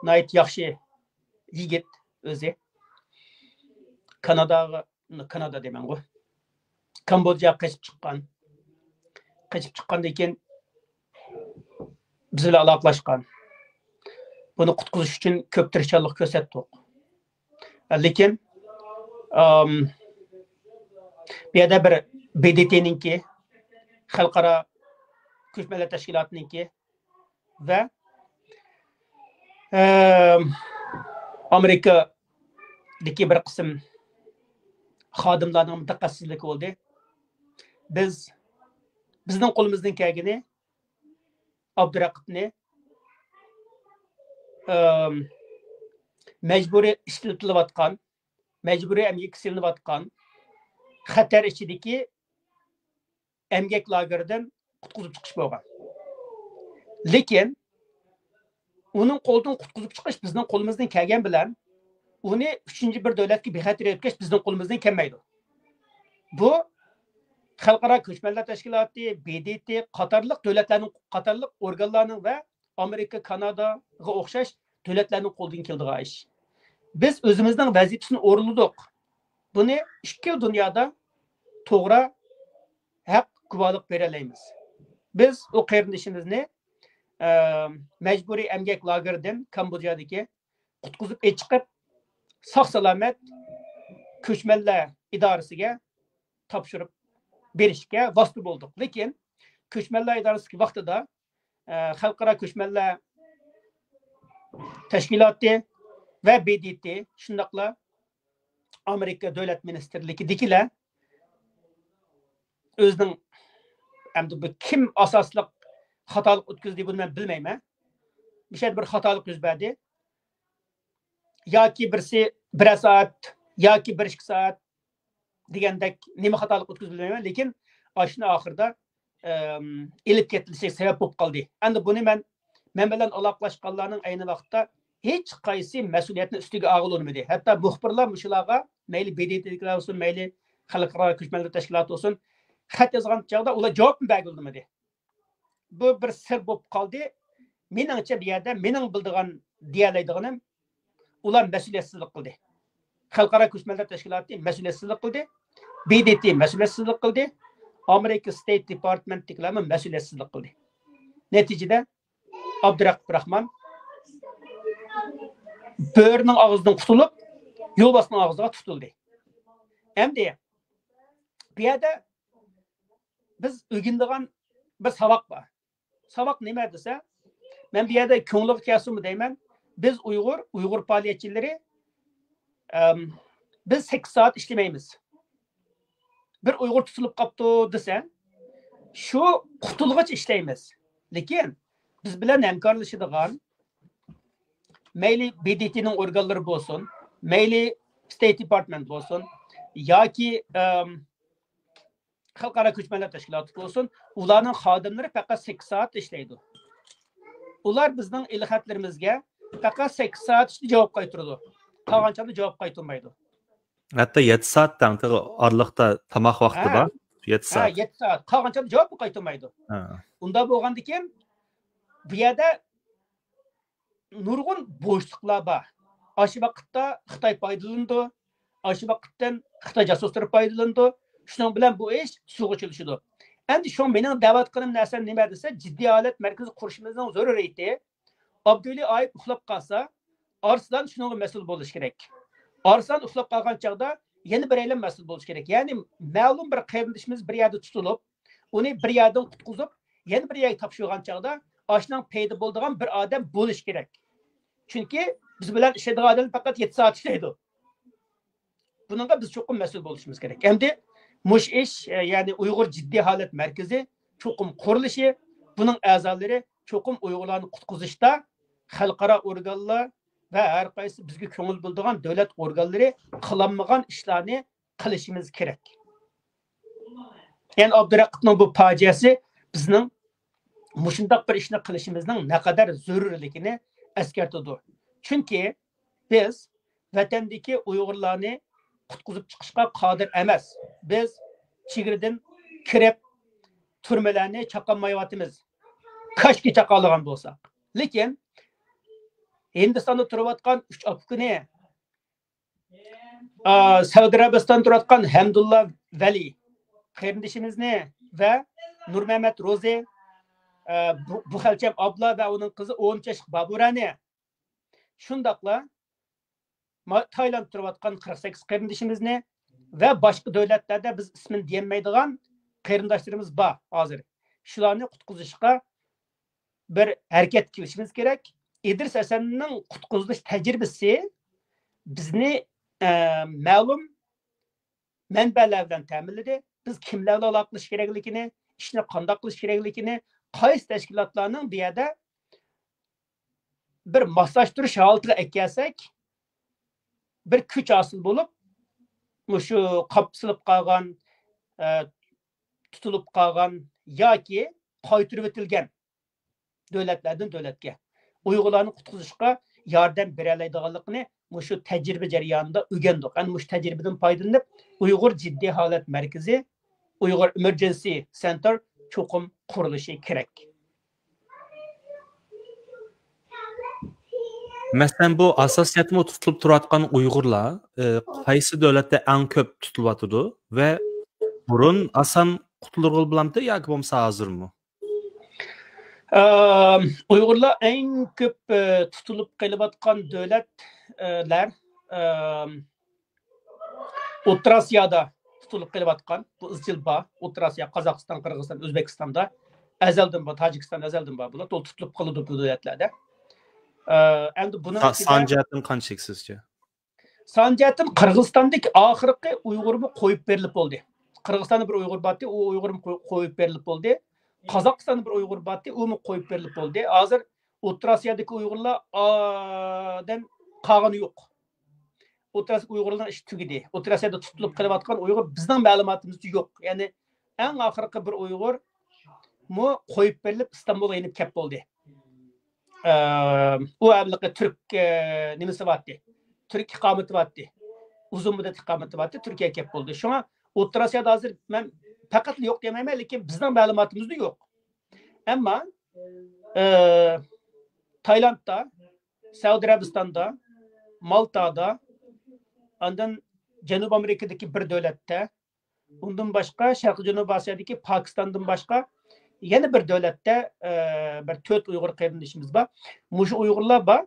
ناھايىتى ياخشى يىگىت ئۆزى. كاناداغا، كانادا دەيمەنغۇ، كامبودژاغا قېچىپ چىققان. قېچىپ چىققاندىن كېيىن بىز بىلەن ئالاقىلاشقان. بۇنى قۇتقۇزۇش ئۈچۈن كۆپ تىرىشچانلىق كۆرسەتتۇق. لېكىن، ئام، بۇ يەردە بىر ب د ت نىڭكى، خەلقئارا كۆچمەنلەر تەشكىلاتىنىڭكى ۋە، ئام، ئامېرىكادىكى بىر قىسىم خادىملارنىڭ دىققەتسىزلىكى بولدى. بىز، بىزنىڭ قولىمىزدىن كەلگىنى ئابدۇرەقىبنى، ئام، مەجبۇرىي ئىشلىتىلىۋاتقان، مەجبۇرىي ئەمگەككە سېلىنىۋاتقان خەتەر ئىچىدىكى ئەمگەك لاگېرىدىن قۇتقۇزۇپ چىقىش بولغان. لېكىن ئۇنىڭ قولىدىن قۇتقۇزۇپ چىقىش بىزنىڭ قولىمىزدىن كەلگەن بىلەن، ئۇنى ئۈچىنچى بىر دۆلەتكە بىخەتەر يۆتكەش بىزنىڭ قولىمىزدىن كەلمەيدۇ. بۇ خەلقئارا كۆچمەنلەر تەشكىلاتى، ب د ت قاتارلىق دۆلەتلەرنىڭ، قاتارلىق ئورگانلارنىڭ ۋە ئامېرىكا، كاناداغا ئوخشاش دۆلەتلەرنىڭ قولىدىن كېلىدىغان ئىش. بىز ئۆزىمىزنىڭ ۋەزىپىسىنى ئورۇنلىدۇق. بۇنى ئىككى دۇنيادا توغرا، ھەق گۇۋاھلىق بېرەلەيمىز. بىز ئۇ قېرىندىشىمىزنى، ئە، مەجبۇرىي ئەمگەك لاگېرىدىن، كامبودژادىكى، قۇتقۇزۇپ ئېچىقىپ، ساق-سالامەت كۆچمەنلەر ئىدارىسىگە تاپشۇرۇپ بېرىشكە ۋاسىتە بولدۇق. لېكىن كۆچمەنلەر ئىدارىسىدىكى ۋاقتىدا، ئە، خەلقئارا كۆچمەنلەر تەشكىلاتى ۋە ب د ت، شۇنداقلا ئامېرىكا دۆلەت مىنىستىرلىكىدىكىلەر ئۆزىنىڭ، ئەمدى بۇ كىم ئاساسلىق خاتالىق ئۆتكۈزدى، بۇنى مەن بىلمەيمەن. مۇشۇ يەردە بىر خاتالىق يۈز بەردى. ياكى بىرسى بىرەر سائەت، ياكى بىر ئىككى سائەت دېگەندەك نېمە خاتالىق ئۆتكۈزدى بىلمەيمەن، لېكىن ئاشۇنى ئاخىرىدا، ئەم، ئېلىپ كېتىلىشىگە سەۋەب بولۇپ قالدى. ئەمدى بۇنى مەن، مەن بىلەن ئالاقىلاشقانلارنىڭ ئەينى ۋاقىتتا ھېچ قايسى مەسئۇلىيەتنى ئۈستىگە ئالغىلى ئۇنىمىدى. ھەتتا مۇخبىرلار مۇشۇلارغا، مەيلى ب د ت دىكىلەر بولسۇن، مەيلى خەلقئارا كۆچمەنلەر تەشكىلاتى بولسۇن، خەت يازغان چاغدا ئۇلار جاۋابمۇ بەرگىلى ئۇنىمىدى. بۇ بىر سىر بولۇپ قالدى. مېنىڭچە بۇ يەردە مېنىڭ بىلىدىغان، دېيەلەيدىغىنىم، ئۇلار مەسئۇلىيەتسىزلىك قىلدى. خەلقئارا كۆچمەنلەر تەشكىلاتى مەسئۇلىيەتسىزلىك قىلدى. ب د ت مەسئۇلىيەتسىزلىك قىلدى. ئامېرىكا ستېيت دېپارتمېنتتىكىلەرمۇ مەسئۇلىيەتسىزلىك قىلدى. نەتىجىدە ئابدۇرەقىپ راخمان بۆرىنىڭ ئاغزىدىن قۇتۇلۇپ، يولۋاسنىڭ ئاغزىغا تۇتۇلدى. ئەمدى بۇ يەردە بىز ئۆگىنىدىغان بىر ساۋاق بار. ساۋاق نېمە دېسە، مەن بۇ يەردە كۆڭلىگە كەلسۇنمۇ دەيمەن، بىز ئۇيغۇر، ئۇيغۇر پائالىيەتچىلىرى، ئەم، بىز سەككىز سائەت ئىشلىمەيمىز. بىر ئۇيغۇر تۇتۇلۇپ قاپتۇ دېسە، شۇ قۇتۇلغۇچە ئىشلەيمىز. لېكىن بىز بىلەن ھەمكارلىشىدىغان، مەيلى ب د ت نىڭ ئورگانلىرى بولسۇن، مەيلى ستېيت دېپارتمېنت بولسۇن ياكى، ئەم، خەلقئارا كۆچمەنلەر تەشكىلاتى بولسۇن، ئۇلارنىڭ خادىملىرى پەقەت سەككىز سائەت ئىشلەيدۇ. ئۇلار بىزنىڭ ئېلخەتلىرىمىزگە پەقەت سەككىز سائەت ئىچىدە جاۋاب قايتۇرىدۇ. قالغان چاغدا جاۋاب قايتۇرمايدۇ. ھەتتا يەتتە سائەت تەڭ تېخى ئارىلىقتا تاماق ۋاقتى ھە. بار. يەتتە ھە، سائەت. يەتتە سائەت. قالغان چاغدا جاۋابمۇ قايتۇرمايدۇ. ھە. ئۇنداق بولغاندىكىن بۇ يەردە نۇرغۇن بوشلۇقلار بار. ئاشۇ ۋاقىتتا خىتاي پايدىلىنىدۇ. ئاشۇ ۋاقىتتىن خىتاي جاسۇسلىرى پايدىلىنىدۇ. شۇنىڭ بىلەن بۇ ئىش سۇغا چۆلىشىدۇ. ئەمدى شۇڭا مېنىڭ دەۋاتقىنىم نەرسە نېمە دېسە، جىددىي ھالەت مەركىزى قۇرۇشىمىزنىڭ زۆرۈرىيىتى، ئابدۇلى ئايىپ ئۇخلاپ قالسا، ئارسلان شۇنىڭغا مەسئۇل بولۇشى كېرەك. ئارسلان ئۇخلاپ قالغان چاغدا يەنە بىرەيلەن مەسئۇل بولۇشى كېرەك. يەنى مەلۇم بىر قېرىندىشىمىز بىر يەردە تۇتۇلۇپ، ئۇنى بىر يەردىن قۇتقۇزۇپ، يەنە بىر يەرگە تاپشۇرغان چاغدا ئاشۇنىڭ پەيدا بولىدىغان بىر ئادەم بولۇشى كېرەك. چۈنكى بىز بىلەن ئىشلەيدىغان ئادەم پەقەت يەتتە سائەت ئىشلەيدۇ. بۇنىڭغا بىز چوقۇم مەسئۇل بولۇشىمىز كېرەك. ئەمدى مۇشۇ ئىش، ئە، يەنى ئۇيغۇر جىددىي ھالەت مەركىزى چوقۇم قۇرۇلۇشى، بۇنىڭ ئەزالىرى چوقۇم ئۇيغۇرلارنى قۇتقۇزۇشتا خەلقئارا ئورگانلار ۋە ھەر قايسى بىزگە كۆڭۈل بۆلىدىغان دۆلەت ئورگانلىرى قىلالمىغان ئىشلارنى قىلىشىمىز كېرەك. يەنى ئابدۇرەقىپنىڭ بۇ پاجىئەسى بىزنىڭ مۇشۇنداق بىر ئىشنى قىلىشىمىزنىڭ نەقەدەر زۆرۈرلۈكىنى ئەسكەرتىدۇ. چۈنكى بىز ۋەتەندىكى ئۇيغۇرلارنى قۇتقۇزۇپ چىقىشقا قادىر ئەمەس. بىز چېگرىدىن كىرىپ، تۈرمىلەرنى چاقالمايۋاتىمىز. كاشكى چاقالىغان بولساق. لېكىن ھىندىستاندا تۇرۇۋاتقان ئۈچ ئاكا-ئۇكىنى، ئا، سەئۇدى ئەرەبىستاندا تۇرۇۋاتقان ھەمدۇللا ۋەلى قېرىندىشىمىزنى ۋە نۇرمەمەت روزى، ئا، بۇ، بۇخەلچەم ئابلا ۋە ئۇنىڭ قىزى ئون چەشلىق بابۇرەنى، شۇنداقلا ما-، تايلاندتا تۇرۇۋاتقان قىرىق سەككىز قېرىندىشىمىزنى ۋە باشقا دۆلەتلەردە بىز ئىسمىنى دېيەلمەيدىغان قېرىنداشلىرىمىز بار ھازىر. شۇلارنى قۇتقۇزۇشقا بىر ھەرىكەتكە كىرىشىمىز كېرەك. ئىدرىس ھەسەننىڭ قۇتقۇزۇلۇش تەجرىبىسى بىزنى، ئە، مەلۇم مەنبەلەر بىلەن تەمىنلىدى. بىز كىملەر بىلەن ئالاقىلىشىش كېرەكلىكىنى، ئىشنى قانداق قىلىش كېرەكلىكىنى، قايسى تەشكىلاتلارنىڭ بۇ يەردە بىر ماسلاشتۇرۇش ھالىتىگە ئەكەلسەك، بىر كۈچ ھاسىل بولۇپ، مۇشۇ قاپسىلىپ قالغان، ئە، تۇتۇلۇپ قالغان ياكى قايتۇرۇۋېتىلگەن دۆلەتلەردىن دۆلەتكە ئۇيغۇرلارنى قۇتقۇزۇشقا ياردەم بېرەلەيدىغانلىقىنى مۇشۇ تەجرىبە جەريانىدا ئۆگەندۇق. ئەنە مۇشۇ تەجرىبىدىن پايدىلىنىپ، ئۇيغۇر جىددىي ھالەت مەركىزى، ئۇيغۇر ئېمېرجېنسى سېنتىر چوقۇم قۇرۇلۇشى كېرەك. مەسىلەن، بۇ ھاساسىيەتمۇ تۇتۇلۇپ تۇرۇۋاتقان ئۇيغۇرلار، ئى، قايسى دۆلەتتە ئەڭ كۆپ تۇتۇلۇۋاتىدۇ ۋە بۇرۇن ئاسان قۇتۇلدۇرغىلى بولامتى ياكى بولمىسا ھازىرمۇ؟ ئەم، ئۇيغۇرلار ئەڭ كۆپ، ئە، تۇتۇلۇپ قېلىۋاتقان دۆلەتلەر، ئەم، ئوتتۇرا ئاسىيادا تۇتۇلۇپ قېلىۋاتقان، بۇ ئىزچىل بار. ئوتتۇرا ئاسىيا، قازاقىستان، قىرغىزىستان، ئۆزبېكىستاندا ئەزەلدىن بار، تاجىكىستان ئەزەلدىن بار بۇلار، تۇتۇلۇپ قالىدۇ بۇ دۆلەتلەردە. ئە، ئەمدى بۇنىڭ سا-، ئىچىدە سان جەھەتتىن قانچىلىك سىزچە؟ سان جەھەتتىن قىرغىزىستاندىكى ئاخىرقى ئۇيغۇرمۇ قويۇپ بېرىلىپ بولدى. قىرغىزىستاندا بىر ئۇيغۇر بارتى، ئۇ ئۇيغۇرمۇ قوي-، قويۇپ بېرىلىپ بولدى. قازاقىستاندا بىر ئۇيغۇر بارتى، ئۇمۇ قويۇپ بېرىلىپ بولدى. ھازىر ئوتتۇرا ئاسىيادىكى ئۇيغۇرلار ئادەم قالغىنى يوق. ئوتتۇرا ئاسىيا ئۇيغۇرلىرىنىڭ ئىشى تۈگىدى. ئوتتۇرا ئاسىيادا تۇتۇلۇپ قېلىۋاتقان ئۇيغۇر بىزنىڭ مەلۇماتىمىزدا يوق. يەنى ئەڭ ئاخىرقى بىر ئۇيغۇرمۇ قويۇپ بېرىلىپ ئىستانبۇلغا يېنىپ كەپ بولدى. ئە، ئۇ ھېلىقى تۈرك، ئە، نېمىسى بارتى. تۈرك ئىقامىتى بارتى. ئۇزۇن مۇددەت ئىقامىتى بارتى. تۈركىيەگە كەپ بولدى. شۇڭا ئوتتۇرا ئاسىيادا ھازىر مەن پەقەتلا يوق دېمەيمەن، لېكىن بىزنىڭ مەلۇماتىمىزدا يوق. ئەمما، ئە، تايلاندتا، سەئۇدى ئەرەبىستاندا، مالتادا، ئاندىن جەنۇبىي ئامېرىكىدىكى بىر دۆلەتتە، ئۇندىن باشقا شەرقىي جەنۇبىي ئاسىيادىكى پاكىستاندىن باشقا يەنە بىر دۆلەتتە، ئە، بىر تۆت ئۇيغۇر قېرىندىشىمىز بار. مۇشۇ ئۇيغۇرلار بار.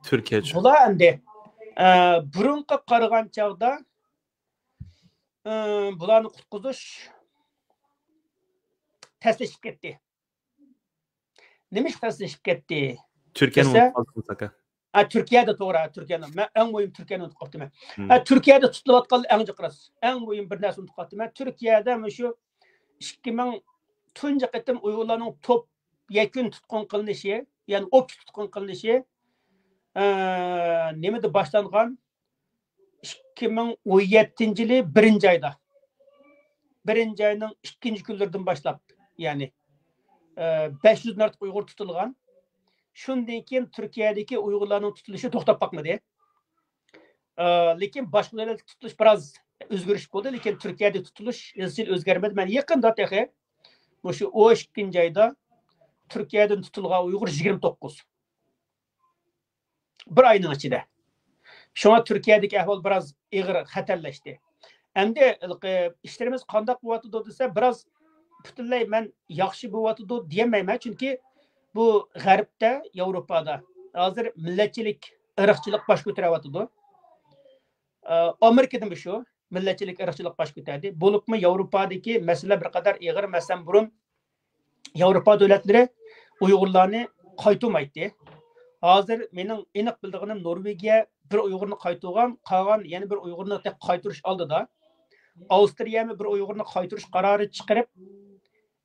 تۈركىيەچە. بۇلار ئەمدى، ئە، بۇرۇنقى قارىغان چاغدا، ئە، بۇلارنى قۇتقۇزۇش تەسلىشىپ كەتتى. نېمىشقا تەسلىشىپ كەتتى؟ تۈركىيەنى دېسە، ئۇنتۇپ قالدىڭىز، ئاكا. ھە، تۈركىيەدە، توغرا، تۈركىيەنى. مەن ئەڭ مۇھىم تۈركىيەنى ئۇنتۇپ قاپتىمەن. ھە، تۈركىيەدە تۇتۇلۇۋاتقانلار ئەڭ جىق راست. ئەڭ مۇھىم بىر نەرسە ئۇنتۇپ قاپتىمەن. تۈركىيەدە مۇشۇ ئىككى مىڭ، تۇنجى قېتىم ئۇيغۇرلارنىڭ توپ يەكۈن تۇتقۇن قىلىنىشى، يەنى ئوپچە تۇتقۇن قىلىنىشى، ئە، نېمىدە باشلانغان؟ ئىككى مىڭ ئون يەتتىنچى يىلى بىرىنچى ئايدا، بىرىنچى ئاينىڭ ئىككىنچى كۈنلىرىدىن باشلاپ، يەنى، ئە، بەش يۈزدىن ئارتۇق ئۇيغۇر تۇتۇلغان. شۇندىن كېيىن تۈركىيەدىكى ئۇيغۇرلارنىڭ تۇتۇلۇشى توختاپ باقمىدى. ئە، لېكىن باشقا دۆلەتتە تۇتۇلۇش بىراز ئۆزگىرىش بولدى، لېكىن تۈركىيەدە تۇتۇلۇش ئىزچىل ئۆزگەرمىدى. مەن يېقىندا تېخى مۇشۇ ئون ئىككىنچى ئايدا تۈركىيەدىن تۇتۇلغان ئۇيغۇر يىگىرمە توققۇز. بىر ئاينىڭ ئىچىدە. شۇڭا تۈركىيەدىكى ئەھۋال بىراز ئېغىر، خەتەرلەشتى. ئەمدى، ھېلىقى، ئىشلىرىمىز قانداق بولۇۋاتىدۇ دېسە، بىراز پۈتۈنلەي مەن ياخشى بولۇۋاتىدۇ دېيەلمەيمەن، چۈنكى بۇ غەربتە، ياۋروپادا ھازىر مىللەتچىلىك، ئىرقچىلىق باش كۆتۈرۈۋاتىدۇ. ئامېرىكىدىمۇ شۇ مىللەتچىلىك، ئىرقچىلىق باش كۆتەردى. بولۇپمۇ ياۋروپادىكى مەسىلە بىر قەدەر ئېغىر. مەسىلەن، بۇرۇن ياۋروپا دۆلەتلىرى ئۇيغۇرلارنى قايتۇرمايتتى. ھازىر مېنىڭ ئېنىق بىلىدىغىنىم، نورۋېگىيە بىر ئۇيغۇرنى قايتۇرغان، قالغان يەنە بىر ئۇيغۇرنى تېخى قايتۇرۇش ئالدىدا. ئاۋسترىيەمۇ بىر ئۇيغۇرنى قايتۇرۇش قارارى چىقىرىپ،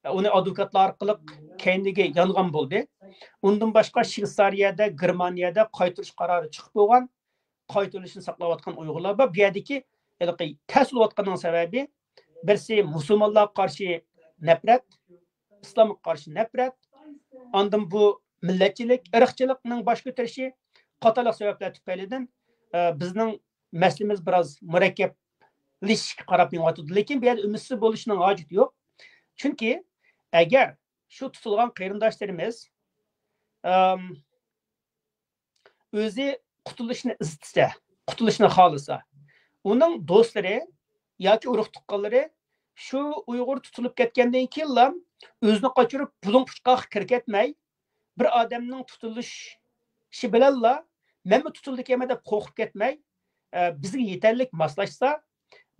ئۇنى ئادۋوكاتلار ئارقىلىق كەينىگە يانغان بولدى. ئۇندىن باشقا شۋېتسارىيەدە، گېرمانىيەدە قايتۇرۇش قارارى چىقىپ بولغان. قايتۇرۇلۇشىنى ساقلاۋاتقان ئۇيغۇرلار بار. بۇ يەردىكى ھېلىقى تەس بولۇۋاتقاننىڭ سەۋەبى، بىرسى مۇسۇلمانلارغا قارشى نەپرەت، ئىسلامغا قارشى نەپرەت، ئاندىن بۇ مىللەتچىلىك، ئىرقچىلىقنىڭ باش كۆتۈرۈشى قاتارلىق سەۋەبلەر تۈپەيلىدىن، ئە، بىزنىڭ مەسىلىمىز بىراز مۇرەككەپلىشىشكە قاراپ مېڭىۋاتىدۇ. لېكىن بۇ يەردە ئۈمىدسىز بولۇشنىڭ ھاجىتى يوق. چۈنكى ئەگەر شۇ تۇتۇلغان قېرىنداشلىرىمىز، ئەم، ئۆزى قۇتۇلۇشنى ئىستىسە، قۇتۇلۇشنى خالىسا، ئۇنىڭ دوستلىرى ياكى ئۇرۇق-تۇغقانلىرى شۇ ئۇيغۇر تۇتۇلۇپ كەتكەندىن كېيىنلا ئۆزىنى قاچۇرۇپ، بۇلۇڭ-پۇچقاققا كىرىپ كەتمەي، بىر ئادەمنىڭ تۇتۇلۇشى بىلەنلا، مەنمۇ تۇتۇلىدىكەنمەن دەپ قورقۇپ كەتمەي، ئە، بىزگە يېتەرلىك ماسلاشسا،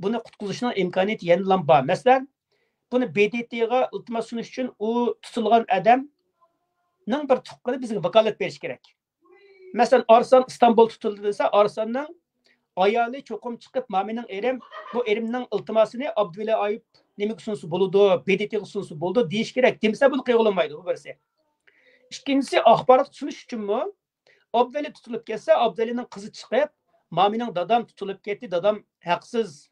بۇنى قۇتقۇزۇشنىڭ ئىمكانىيىتى يەنىلا بار. مەسىلەن، بۇنى ب د ت غا ئىلتىماس سۇنۇش ئۈچۈن ئۇ تۇتۇلغان ئادەمنىڭ بىر تۇغقىنى بىزگە ۋاكالەت بېرىشى كېرەك. مەسىلەن، ئارسلان ئىستانبۇل تۇتۇلدى دېسە، ئارسلاننىڭ ئايالى چوقۇم چىقىپ، «ما مېنىڭ ئېرىم، بۇ ئېرىمنىڭ ئىلتىماسىنى ئابدۇۋەلى ئايۇپ نېمىگە سۇنسا بولىدۇ، ب د ت غا سۇنسا بولىدۇ» دېيىشى كېرەك. دېمىسە، بۇنى قىلغىلى بولمايدۇ، بۇ بىرسى. ئىككىنچىسى، ئاخباراتقا سۇنۇش ئۈچۈنمۇ ئابدۇۋەلى تۇتۇلۇپ كەتسە، ئابدۇۋەلىنىڭ قىزى چىقىپ، «ما مېنىڭ دادام تۇتۇلۇپ كەتتى، دادام ھەقسىز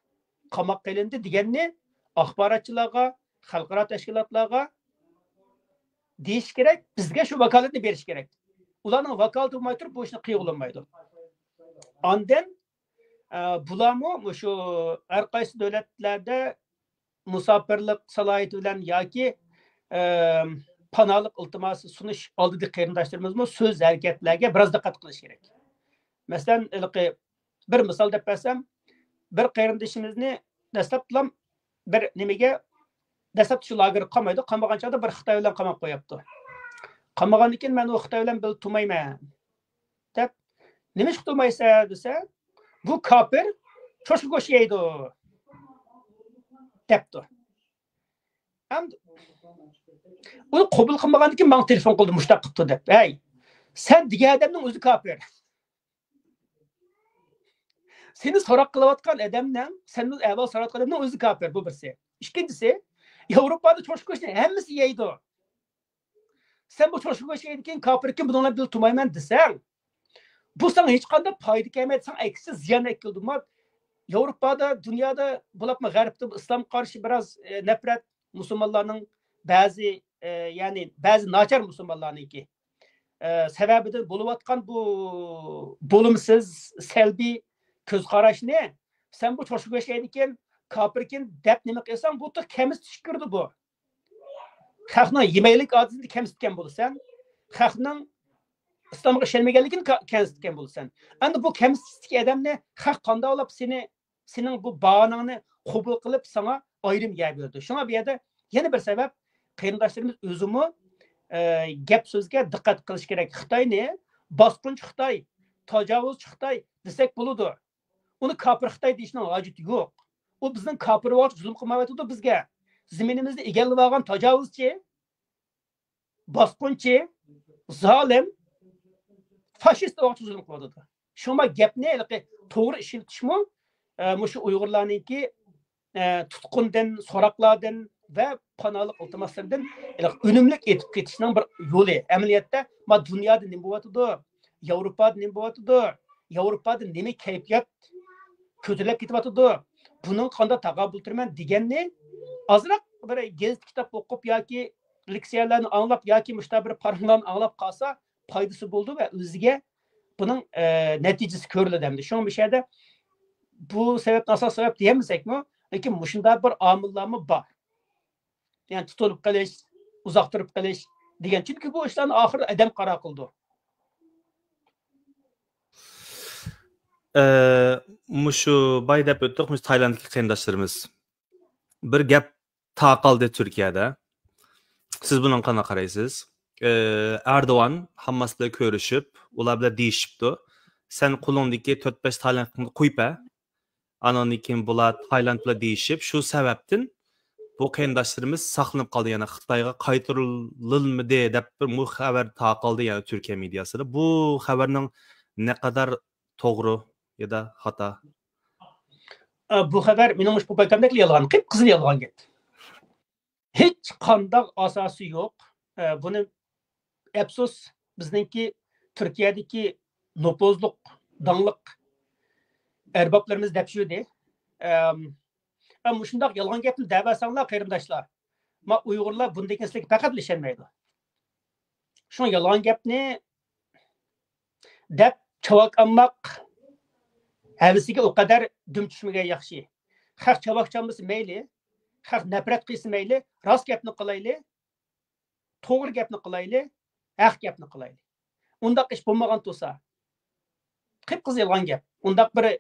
قاماققا ئېلىندى» دېگەننى ئاخباراتچىلارغا، خەلقئارا تەشكىلاتلارغا دېيىش كېرەك، بىزگە شۇ ۋاكالەتنى بېرىش كېرەك. ئۇلارنىڭ ۋاكالىتى بولماي تۇرۇپ بۇ ئىشنى قىلغىلى بولمايدۇ. ئاندىن، ئە، بۇلارمۇ مۇشۇ ھەر قايسى دۆلەتلەردە مۇساپىرلىق سالاھىيىتى بىلەن ياكى، ئە، پاناھلىق ئىلتىماسى سۇنۇش ئالدىدىكى قېرىنداشلىرىمىزمۇ سۆز، ھەرىكەتلەرگە بىراز دىققەت قىلىش كېرەك. مەسىلەن، ھېلىقى بىر مىسال دەپ بەرسەم، بىر قېرىندىشىمىزنى دەسلەپتىلا بىر نېمىگە، دەسلەپتە شۇ لاگېرغا قامايدۇ، قامىغان چاغدا بىر خىتاي بىلەن قاماپ قويۇپتۇ. قامىغاندىن كېيىن، «مەن ئۇ خىتاي بىلەن بىللە تۇرمايمەن» دەپ، «نېمىشقا تۇرمايسەن؟» دېسە، «بۇ كاپىر چوشقا گۆشى يەيدۇ» دەپتۇ. ئەمدى ئۇنى قوبۇل قىلمىغاندىن كېيىن ماڭا تېلېفون قىلدى، مۇشۇنداق قىپتۇ دەپ. ھەي، سەن دېگەن ئادەمنىڭ ئۆزى كاپىر. سېنى سوراق قىلىۋاتقان ئادەمنىڭ، سەندىن ئەھۋال سوراۋاتقان ئادەمنىڭ ئۆزى كاپىر، بۇ بىرسى. ئىككىنچىسى، ياۋروپادا چوشقا گۆشىنى ھەممىسى يەيدۇ. سەن بۇ چوشقا گۆشى يەيدىكەن، كاپىركەن، بۇنىڭ بىلەن بىللە تۇرمايمەن دېسەڭ، بۇ ساڭا ھېچقانداق پايدا كەلمەيدۇ، ساڭا ئەكسىچە زىيان ئەكېلىدۇ. ياۋروپادا، دۇنيادا، بولۇپمۇ غەربتە بۇ ئىسلامغا قارشى بىراز، ئە، نەپرەت، مۇسۇلمانلارنىڭ بەزى، ئە، يەنى بەزى ناچار مۇسۇلمانلارنىڭكى، ئە، سەۋەبىدىن بولۇۋاتقان بۇ بولۇمسىز، سەلبىي كۆز قاراشنى سەن بۇ چوشقا گۆش يەيدىكەن، كاپىركەن دەپ نېمە قىلساڭ، بۇ تېخى كەمسىتىشكە كىرىدۇ بۇ. خەقنىڭ يېمەيلىك ئادىتىنى كەمسىتكەن بولىسەن. خەقنىڭ ئىسلامغا ئىشەنمىگەنلىكىنى كا-، كەمسىتكەن بولىسەن. ئەمدى بۇ كەمسىتىشتىكى ئادەمنى خەق قانداق بولۇپ سېنى، سېنىڭ بۇ باھانەڭنى قوبۇل قىلىپ، ساڭا ئايرىم يەر بېرىدۇ. شۇڭا بۇ يەردە يەنە بىر سەۋەب، قېرىنداشلىرىمىز ئۆزىمۇ، ئە، گەپ سۆزگە دىققەت قىلىش كېرەك. خىتاينى باسقۇنچى خىتاي، تاجاۋۇزچى خىتاي دېسەك بولىدۇ. ئۇنى كاپىر خىتاي دېيىشنىڭ ھاجىتى يوق. ئۇ بىزنىڭ كاپىر بولغاچ زۇلۇم قىلمايۋاتىدۇ بىزگە. زېمىنىمىزنى ئىگىلىۋالغان تاجاۋۇزچى، باسقۇنچى، زالىم، فاشىست بولغاچ زۇلۇم قىلىۋاتىدۇ. شۇڭا گەپنى ھېلىقى توغرا ئىشلىتىشمۇ، ئە، مۇشۇ ئۇيغۇرلارنىڭكى، ئە، تۇتقۇندىن، سوراقلاردىن ۋە پاناھلىق ئىلتىماسلىرىدىن ھېلىقى ئۈنۈملۈك ئېتىپ كېتىشنىڭ بىر يولى. ئەمەلىيەتتە، ما دۇنيادا نېمە بولۇۋاتىدۇ؟ ياۋروپادا نېمە بولۇۋاتىدۇ؟ ياۋروپادا نېمە كەيپىيات كۆتۈرۈلۈپ كېتىۋاتىدۇ؟ بۇنىڭغا قانداق تاقابىل تۇرىمەن دېگەننى ئازراق بىر گېزىت كىتاب ئوقۇپ ياكى لېكسىيەلەرنى ئاڭلاپ ياكى مۇشۇنداق بىر پاراڭلارنى ئاڭلاپ قالسا پايدىسى بولىدۇ ۋە ئۆزىگە بۇنىڭ، ئە، نەتىجىسى كۆرۈلىدۇ ئەمدى. شۇڭا مۇشۇ يەردە بۇ سەۋەبنى ئاساسىي سەۋەب دېيەلمىسەكمۇ، لېكىن مۇشۇنداق بىر ئامىللارمۇ بار. يەنى تۇتۇلۇپ قېلىش، ئۇزاق تۇرۇپ قېلىش دېگەن. چۈنكى بۇ ئىشلارنى ئاخىرىدا ئادەم قارار قىلىدۇ. ئە، مۇشۇ باي دەپ ئۆتتۇق، مۇشۇ تايلانددىكى قېرىنداشلىرىمىز. بىر گەپ تاقالدى تۈركىيەدە. سىز بۇنىڭغا قانداق قارايسىز؟ ئە، ئەردوغان ھامماس بىلەن كۆرۈشۈپ، ئۇلار بىلەن دېيىشىپتۇ. سەن قولۇڭدىكى تۆت بەش تايلاندنى قويۇپ بەر، ئانىڭدىن كېيىن بۇلار تايلاند بىلەن دېيىشىپ، شۇ سەۋەبتىن بۇ قېرىنداشلىرىمىز ساقلىنىپ قالدى، يەنى خىتايغا قايتۇرۇلمىدى دەپ بىر مۇ خەۋەر تارقالدى، يەنى تۈركىيە مېدىياسىدا. بۇ خەۋەرنىڭ نەقەدەر توغرا يا دا خاتا؟ ئە، بۇ خەۋەر مېنىڭ مۇشۇ پوپايكامدەكلا يالغان، قىپقىزىل يالغان گەپ. ھېچ قانداق ئاساسى يوق. ئە، بۇنى ئەپسۇس، بىزنىڭكى تۈركىيەدىكى نوپۇزلۇق، داڭلىق ئەربابلىرىمىز دەپ يۈردى. ئەم، ئەم، مۇشۇنداق يالغان گەپنى دەۋەرسەڭلار، قېرىنداشلار، ما ئۇيغۇرلار بۇندىكىن سىلەرگە پەقەتلا ئىشەنمەيدۇ. شۇڭا يالغان گەپنى دەپ چاۋاك ئالماق ھەۋىسىگە ئۇ قەدەر دۈم چۈشمىگەن ياخشى. خەق چاۋاك چالمىسا مەيلى، خەق نەپرەت قىلسا مەيلى، راست گەپنى قىلايلى، توغرا گەپنى قىلايلى، ھەق گەپنى قىلايلى. ئۇنداق ئىش بولمىغان تۇرسا، قىپقىزىل يالغان گەپ. ئۇنداق بىر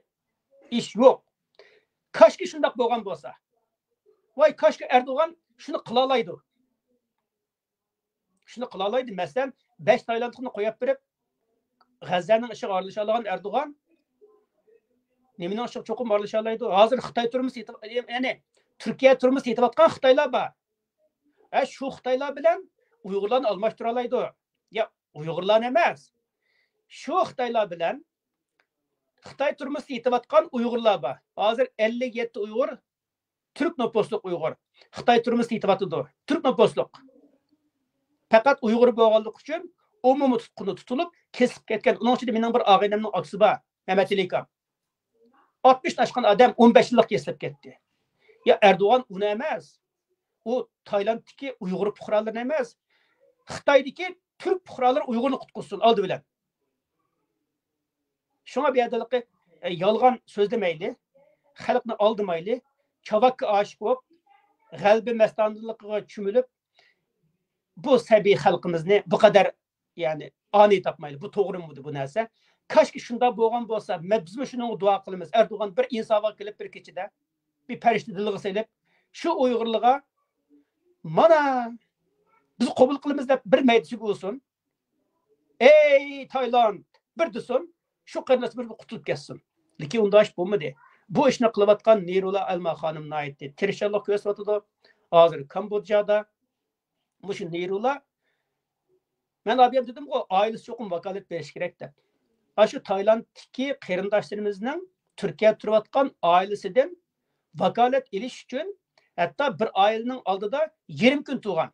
ئىش يوق. كاشكى شۇنداق بولغان بولسا. ۋاي، كاشكى ئەردوغان شۇنى قىلالايدۇ. شۇنى قىلالايدۇ. مەسىلەن، بەش تايلاندلىقنى قويۇپ بېرىپ، غەززەنىڭ ئىشىغا ئارىلىشالىغان ئەردوغان نېمىنىڭ ئىشىغا چوقۇم ئارىلىشالايدۇ؟ ھازىر خىتاي تۈرمىسى يېتىپ، يەنى تۈركىيە تۈرمىسى يېتىۋاتقان خىتايلار بار. ھە، شۇ خىتايلار بىلەن ئۇيغۇرلارنى ئالماشتۇرالايدۇ. يا، ئۇيغۇرلارنى ئەمەس. شۇ خىتايلار بىلەن خىتاي تۈرمىسى يېتىۋاتقان ئۇيغۇرلار بار. ھازىر ئەللىك يەتتە ئۇيغۇر، تۈرك نوپۇسلۇق ئۇيغۇر خىتاي تۈرمىسىدە يېتىۋاتىدۇ. تۈرك نوپۇسلۇق. پەقەت ئۇيغۇر بولغانلىقى ئۈچۈن ئومۇمىي تۇتقۇندا تۇتۇلۇپ، كېسىلىپ كەتكەن. ئۇنىڭ ئىچىدە مېنىڭ بىر ئاغىنەمنىڭ ئاكىسى بار، مەمەتئېلى ئاكام. ئاتمىشتىن ئاشقان ئادەم ئون بەش يىللىق كېسىلىپ كەتتى. يا ئەردوغان ئۇنى ئەمەس. ئۇ تايلاندتىكى ئۇيغۇر پۇقرالىرىنى ئەمەس، خىتايدىكى تۈرك پۇقرالىرى ئۇيغۇرنى قۇتقۇزسۇن ئالدى بىلەن. شۇڭا بۇ يەردە ھېلىقى، ئە، يالغان سۆزلىمەيلى، خەلقنى ئالدىمايلى، چاۋاككا ئاشىق بولۇپ، غەلىبە مەستانىلىقىغا چۆمۈلۈپ، بۇ سەبىي خەلقىمىزنى بۇ قەدەر، يەنى، ئانىي تاپمايلى. بۇ توغرىمىدى بۇ نەرسە؟ كاشكى شۇنداق بولغان بولسا، مە-، بىزمۇ شۇنىڭغا دۇئا قىلىمىز. ئەردوغان بىر ئىنساپقا كېلىپ، بىر كېچىدە بىر پەرىشتە دىلىغا سېلىپ، شۇ ئۇيغۇرلارغا، مانا، بىز قوبۇل قىلىمىز دەپ بىر مەيدىسىگە ئۇرسۇن. ئەي تايلاند، بىر دېسۇن، شۇ قېرىنداشلىرىمىز بىر قۇتۇلۇپ كەتسۇن. لېكىن ئۇنداق ئىش بولمىدى. بۇ ئىشنى قىلىۋاتقان نىرۇلا ئەلما خانىم ناھايىتى تىرىشچانلىق كۆرسىتىۋاتىدۇ. ھازىر كامبودژادا مۇشۇ نىرۇلا، مەن ئابىيەم دېدىمغۇ، ئائىلىسى چوقۇم ۋاكالەت بېرىشى كېرەك دەپ. ئاشۇ تايلاندتىكى قېرىنداشلىرىمىزنىڭ تۈركىيەدە تۇرۇۋاتقان ئائىلىسىدىن ۋاكالەت ئېلىش ئۈچۈن ھەتتا بىر ئائىلىنىڭ ئالدىدا يېرىم كۈن تۇرغان.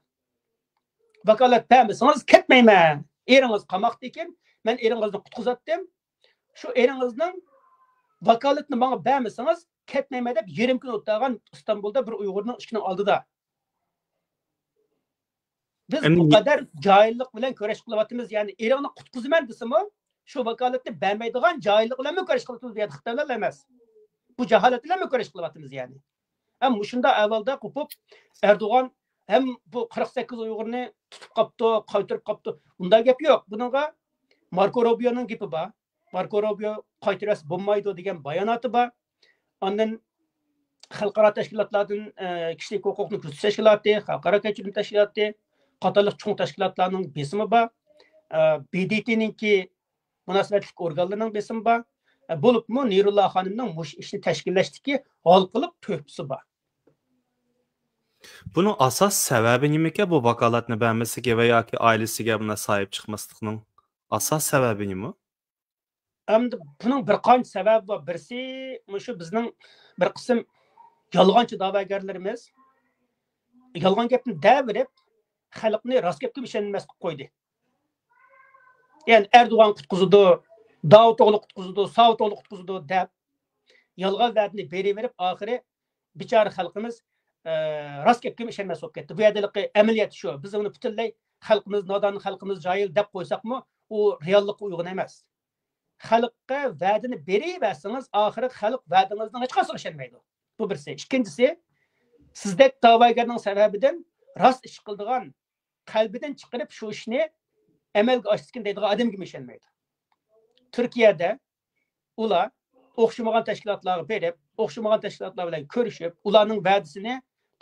ۋاكالەت بەرمىسىڭىز كەتمەيمەن. ئېرىڭىز قاماقتا ئىكەن، مەن ئېرىڭىزنى قۇتقۇزاتتىم. شۇ ئېرىڭىزنىڭ ۋاكالىتىنى ماڭا بەرمىسىڭىز كەتمەيمەن دەپ يېرىم كۈن ئولتۇرغان ئىستانبۇلدا بىر ئۇيغۇرنىڭ ئىشىكىنىڭ ئالدىدا. بىز بۇ قەدەر جاھىللىق بىلەن كۈرەش قىلىۋاتىمىز، يەنى ئېرىڭنى قۇتقۇزىمەن دېسىمۇ، شۇ ۋاكالەتنى بەرمەيدىغان جاھىللىق بىلەنمۇ كۈرەش قىلىۋاتىمىز، بۇ يەردە خىتاي بىلەن ئەمەس. بۇ جاھالەت بىلەنمۇ كۈرەش قىلىۋاتىمىز يەنى. ھەم مۇشۇنداق ئەھۋالدا قوپۇپ، ئەردوغان ھەم بۇ قىرىق سەككىز ئۇيغۇرنى تۇتۇپ قاپتۇ، قايتۇرۇپ قاپتۇ. ئۇنداق گەپ يوق. بۇنىڭغا ماركو روبىيونىڭ گېپى بار. ماركو روبىيو قايتۇرۇۋەتسە بولمايدۇ دېگەن باياناتى بار. ئاندىن خەلقئارا تەشكىلاتلاردىن، ئە، كىشىلىك ھوقۇقنى كۆزىتىش تەشكىلاتى، خەلقئارا كەچۈرۈم تەشكىلاتى قاتارلىق چوڭ تەشكىلاتلارنىڭ بېسىمى بار. ئە، بې دې تېنىڭكى مۇناسىۋەتلىك ئورگانلىرىنىڭ بېسىمى بار. ئە، بولۇپمۇ نىرۇللا خانىمنىڭ مۇشۇ ئىشنى تەشكىللەشتىكى ھالقىلىق تۆھپىسى بار. بۇنىڭ ئاساس سەۋەبى نېمىكەن؟ بۇ ۋاكالەتنى بەرمەسلىكى ۋە ياكى ئائىلىسىگە بۇنداق ساھىب چىقماسلىقنىڭ ئاساس سەۋەبى نېمە؟ ئەمدى بۇنىڭ بىر قانچە سەۋەبى بار. بىرسى، مۇشۇ بىزنىڭ بىر قىسىم يالغانچى دەۋاگەرلىرىمىز يالغان گەپنى دەۋېرىپ، خەلقنى راست گەپكە ئىشەنمەس قىلىپ قويدى. يەنى ئەردوغان قۇتقۇزىدۇ، داۋۇتئوغلى قۇتقۇزىدۇ، ساۋۇتئوغلى قۇتقۇزىدۇ دەپ يالغان ۋەدىنى بېرىۋېرىپ، ئاخىرى بىچارە خەلقىمىز، ئە، راست گەپكە ئىشەنمەس بولۇپ كەتتى. بۇ يەردە ھېلىقى ئەمەلىيەت شۇ. بىز ئۇنى پۈتۈنلەي خەلقىمىز نادان، خەلقىمىز جاھىل دەپ قويساقمۇ، ئۇ رېئاللىققا ئۇيغۇن ئەمەس. خەلققە ۋەدىنى بېرىۋەرسىڭىز، ئاخىرى خەلق ۋەدىڭىزنىڭ ھېچقايسىغا ئىشەنمەيدۇ. بۇ بىرسى. ئىككىنچىسى، سىزدەك داۋاگەرنىڭ سەۋەبىدىن راست ئىش قىلىدىغان، قەلبىدىن چىقىرىپ شۇ ئىشنى ئەمەلگە ئاشتىكىن دەيدىغان ئادەمگىمۇ ئىشەنمەيدۇ. تۈركىيەدە ئۇلار ئوخشىمىغان تەشكىلاتلارغا بېرىپ، ئوخشىمىغان تەشكىلاتلار بىلەن كۆرۈشۈپ، ئۇلارنىڭ ۋەدىسىنى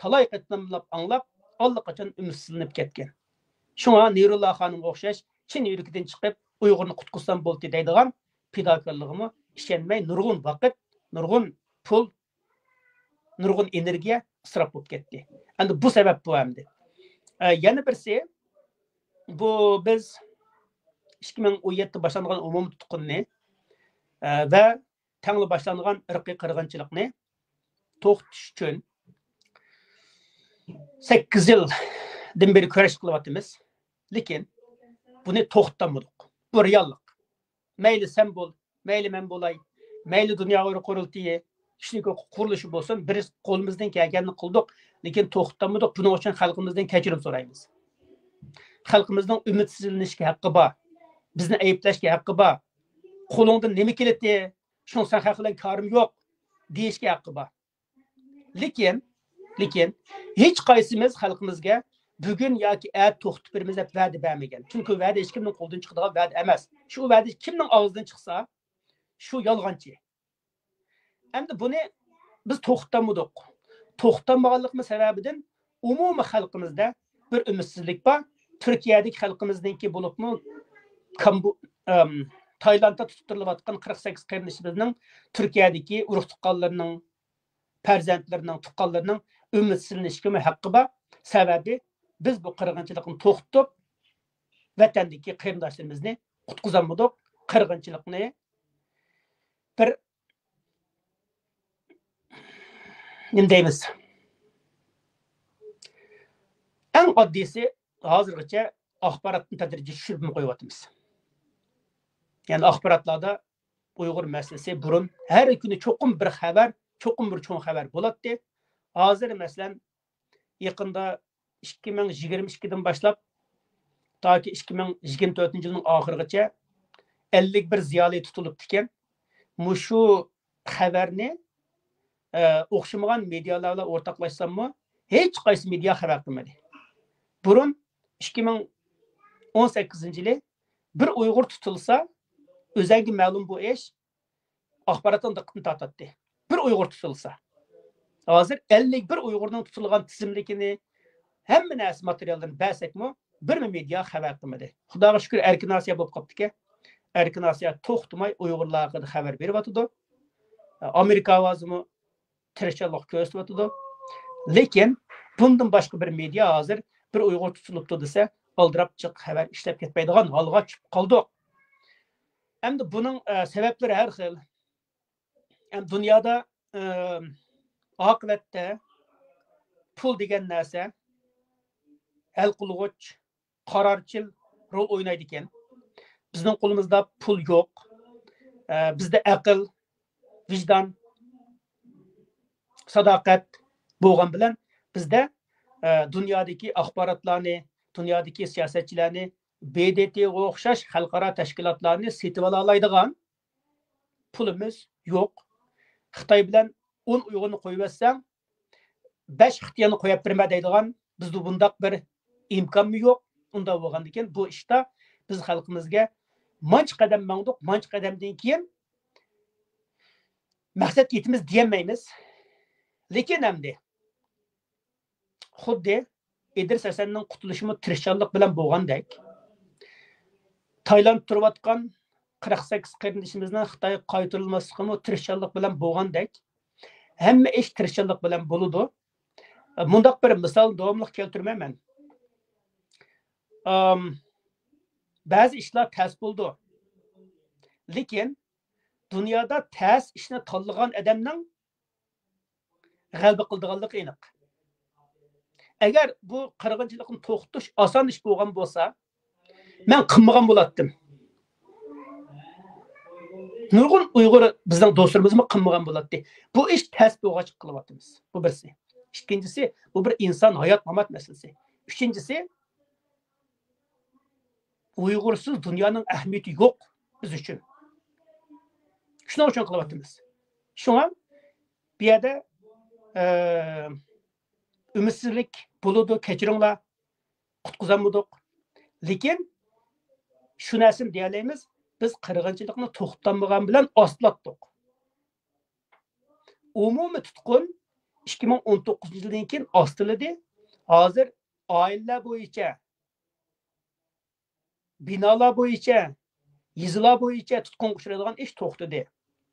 تالاي قېتىملاپ ئاڭلاپ، ئاللىقاچان ئۈمىدسىزلىنىپ كەتكەن. شۇڭا نېرۇللا خانىمغا ئوخشاش چىن يۈرىكىدىن چىقىپ، ئۇيغۇرنى قۇتقۇزسام بولدى دەيدىغان پىداكارلىقىمۇ ئىشەنمەي، نۇرغۇن ۋاقىت، نۇرغۇن پۇل، نۇرغۇن ئېنېرگىيە ئىسراپ بولۇپ كەتتى. ئەمدى بۇ سەۋەب بۇ ئەمدى. ئە، يەنە بىرسى، بۇ بىز ئىككى مىڭ ئون يەتتە باشلانغان ئومۇمىي تۇتقۇننى، ئە، ۋە تەڭلا باشلانغان ئىرقىي قىرغىنچىلىقنى توختىتىش ئۈچۈن سەككىز يىلدىن بېرى كۈرەش قىلىۋاتىمىز. لېكىن بۇنى توختىتالمىدۇق. بۇ رېئاللىق. مەيلى سەن بول، مەيلى مەن بولاي، مەيلى دۇنيا ئۇيغۇر قۇرۇلتىيى كىشىلىك ھوقۇق قۇرۇلۇشى بولسۇن، بىز قولىمىزدىن كەلگەننى قىلدۇق، لېكىن توختىتالمىدۇق. بۇنىڭ ئۈچۈن خەلقىمىزدىن كەچۈرۈم سورايمىز. خەلقىمىزنىڭ ئۈمىدسىزلىنىشكە ھەققى بار، بىزنى ئەيىبلەشكە ھەققى بار. قولۇڭدىن نېمە كېلىتى، شۇڭا سەن خەق بىلەن كارىم يوق دېيىشكە ھەققى بار. لېكىن، لېكىن ھېچ قايسىمىز خەلقىمىزگە بۈگۈن ياكى ئەتە توختىتىپ بېرىمىز دەپ ۋەدە بەرمىگەن. چۈنكى ۋەدە ھېچكىمنىڭ قولىدىن چىقىدىغان ۋەدە ئەمەس. شۇ ۋەدە كىمنىڭ ئاغزىدىن چىقسا، شۇ يالغانچى. ئەمدى بۇنى بىز توختىتالمىدۇق. توختىتالمىغانلىقىمىز سەۋەبىدىن ئومۇمىي خەلقىمىزدە بىر ئۈمىدسىزلىك بار. تۈركىيەدىكى خەلقىمىزنىڭكى بولۇپمۇ كامبو-، ئەم، تايلاندتا تۇتۇپ تۇرۇلۇۋاتقان قىرىق سەككىز قېرىندىشىمىزنىڭ تۈركىيەدىكى ئۇرۇق تۇغقانلىرىنىڭ، پەرزەنتلىرىنىڭ، تۇغقانلىرىنىڭ ئۈمىدسىزلىنىشكىمۇ ھەققى بار. سەۋەبى بىز بۇ قىرغىنچىلىقنى توختىتىپ، ۋەتەندىكى قېرىنداشلىرىمىزنى قۇتقۇزالمىدۇق. قىرغىنچىلىقنى بىر، نېمە دەيمىز؟ ئەڭ ئاددىيسى، ھازىرغىچە ئاخباراتنى تەدرىجىي چۈشۈرۈپمۇ قويۇۋاتىمىز. يەنى ئاخباراتلاردا ئۇيغۇر مەسىلىسى بۇرۇن ھەر كۈنى چوقۇم بىر خەۋەر، چوقۇم بىر چوڭ خەۋەر بولاتتى. ھازىر، مەسىلەن، يېقىندا ئىككى مىڭ يىگىرمە ئىككىدىن باشلاپ تاكى ئىككى مىڭ يىگىرمە تۆتىنچى يىلنىڭ ئاخىرىغىچە ئەللىك بىر زىيالىي تۇتۇلۇپتىكەن. مۇشۇ خەۋەرنى، ئە، ئوخشىمىغان مېدىيالار بىلەن ئورتاقلاشساممۇ، ھېچ قايسى مېدىيا خەۋەر قىلمىدى. بۇرۇن ئىككى مىڭ ئون سەككىزىنچى يىلى بىر ئۇيغۇر تۇتۇلسا، ئۆزەڭگە مەلۇم بۇ ئىش، ئاخباراتنىڭ دىققىتىنى تارتاتتى. بىر ئۇيغۇر تۇتۇلسا. ھازىر ئەللىك بىر ئۇيغۇرنىڭ تۇتۇلغان تىزىملىكىنى، ھەممە نەرسە ماتېرىياللىرىنى بەرسەكمۇ، بىرمۇ مېدىيا خەۋەر قىلمىدى. خۇداغا شۈكۈر، ئەركىن ئاسىيا بولۇپ قاپتىكەن. ئەركىن ئاسىيا توختىماي ئۇيغۇرلار ھەققىدە خەۋەر بېرىۋاتىدۇ. ئامېرىكا ئاۋازىمۇ تىرىشچانلىق كۆرسىتىۋاتىدۇ. لېكىن بۇندىن باشقا بىر مېدىيا ھازىر بىر ئۇيغۇر تۇتۇلۇپتۇ دېسە، ئالدىراپ جىق خەۋەر ئىشلەپ كەتمەيدىغان ھالغا چۈشۈپ قالدۇق. ئەمدى بۇنىڭ، ئە، سەۋەبلىرى ھەر خىل. ئەمدى دۇنيادا، ئە، ئاقىۋەتتە پۇل دېگەن نەرسە ھەل قىلغۇچ، قارارچىل رول ئوينايدىكەن. بىزنىڭ قولىمىزدا پۇل يوق. ئە، بىزدە ئەقىل، ۋىجدان، ساداقەت بولغان بىلەن بىزدە، ئە، دۇنيادىكى ئاخباراتلارنى، دۇنيادىكى سىياسەتچىلەرنى، ب د ت غا ئوخشاش خەلقئارا تەشكىلاتلارنى سېتىۋالالايدىغان پۇلىمىز يوق. خىتاي بىلەن ئون ئۇيغۇرنى قويۇۋەتسەڭ، بەش خىتاينى قويۇپ بېرىمەن دەيدىغان بىزدە بۇنداق بىر ئىمكانمۇ يوق. ئۇنداق بولغاندىكىن بۇ ئىشتا بىز خەلقىمىزگە مانچە قەدەم ماڭدۇق، مانچە قەدەمدىن كېيىن مەقسەتكە يېتىمىز دېيەلمەيمىز. لېكىن ئەمدى خۇددى ئىدرىس ھەسەننىڭ قۇتۇلۇشىمۇ تىرىشچانلىق بىلەن بولغاندەك، تايلاندتا تۇرۇۋاتقان قىرىق سەككىز قېرىندىشىمىزنىڭ خىتايغا قايتۇرۇلماسلىقىمۇ تىرىشچانلىق بىلەن بولغاندەك، ھەممە ئىش تىرىشچانلىق بىلەن بولىدۇ. مۇنداق بىر مىسال داۋاملىق كەلتۈرىمەن مەن. ئام، بەزى ئىشلار تەس بولىدۇ. لېكىن دۇنيادا تەس ئىشنى تاللىغان ئادەمنىڭ غەلىبە قىلىدىغانلىقى ئېنىق. ئەگەر بۇ قىرغىنچىلىقنى توختىتىش ئاسان ئىش بولغان بولسا، مەن قىلمىغان بولاتتىم. نۇرغۇن ئۇيغۇر بىزنىڭ دوستلىرىمىزمۇ قىلمىغان بولاتتى. بۇ ئىش تەس بولغاچقا قىلىۋاتىمىز. بۇ بىرسى. ئىككىنچىسى، بۇ بىر ئىنسان ھايات-مامات مەسىلىسى. ئۈچىنچىسى، ئۇيغۇرسىز دۇنيانىڭ ئەھمىيىتى يوق بىز ئۈچۈن. شۇنىڭ ئۈچۈن قىلىۋاتىمىز. شۇڭا بۇ يەردە، ئە، ئۈمىدسىزلىك بولىدۇ، كەچۈرۈڭلار، قۇتقۇزالمىدۇق. لېكىن شۇ نەرسىنى دېيەلەيمىز، بىز قىرغىنچىلىقنى توختاتمىغان بىلەن ئاستىلاتتۇق. ئومۇمىي تۇتقۇن ئىككى مىڭ ئون توققۇزىنچى يىلدىن كېيىن ئاستىلىدى. ھازىر ئائىلىلەر بويىچە، بىنالار بويىچە، يېزىلار بويىچە تۇتقۇنغا ئۇچرايدىغان ئىش توختىدى.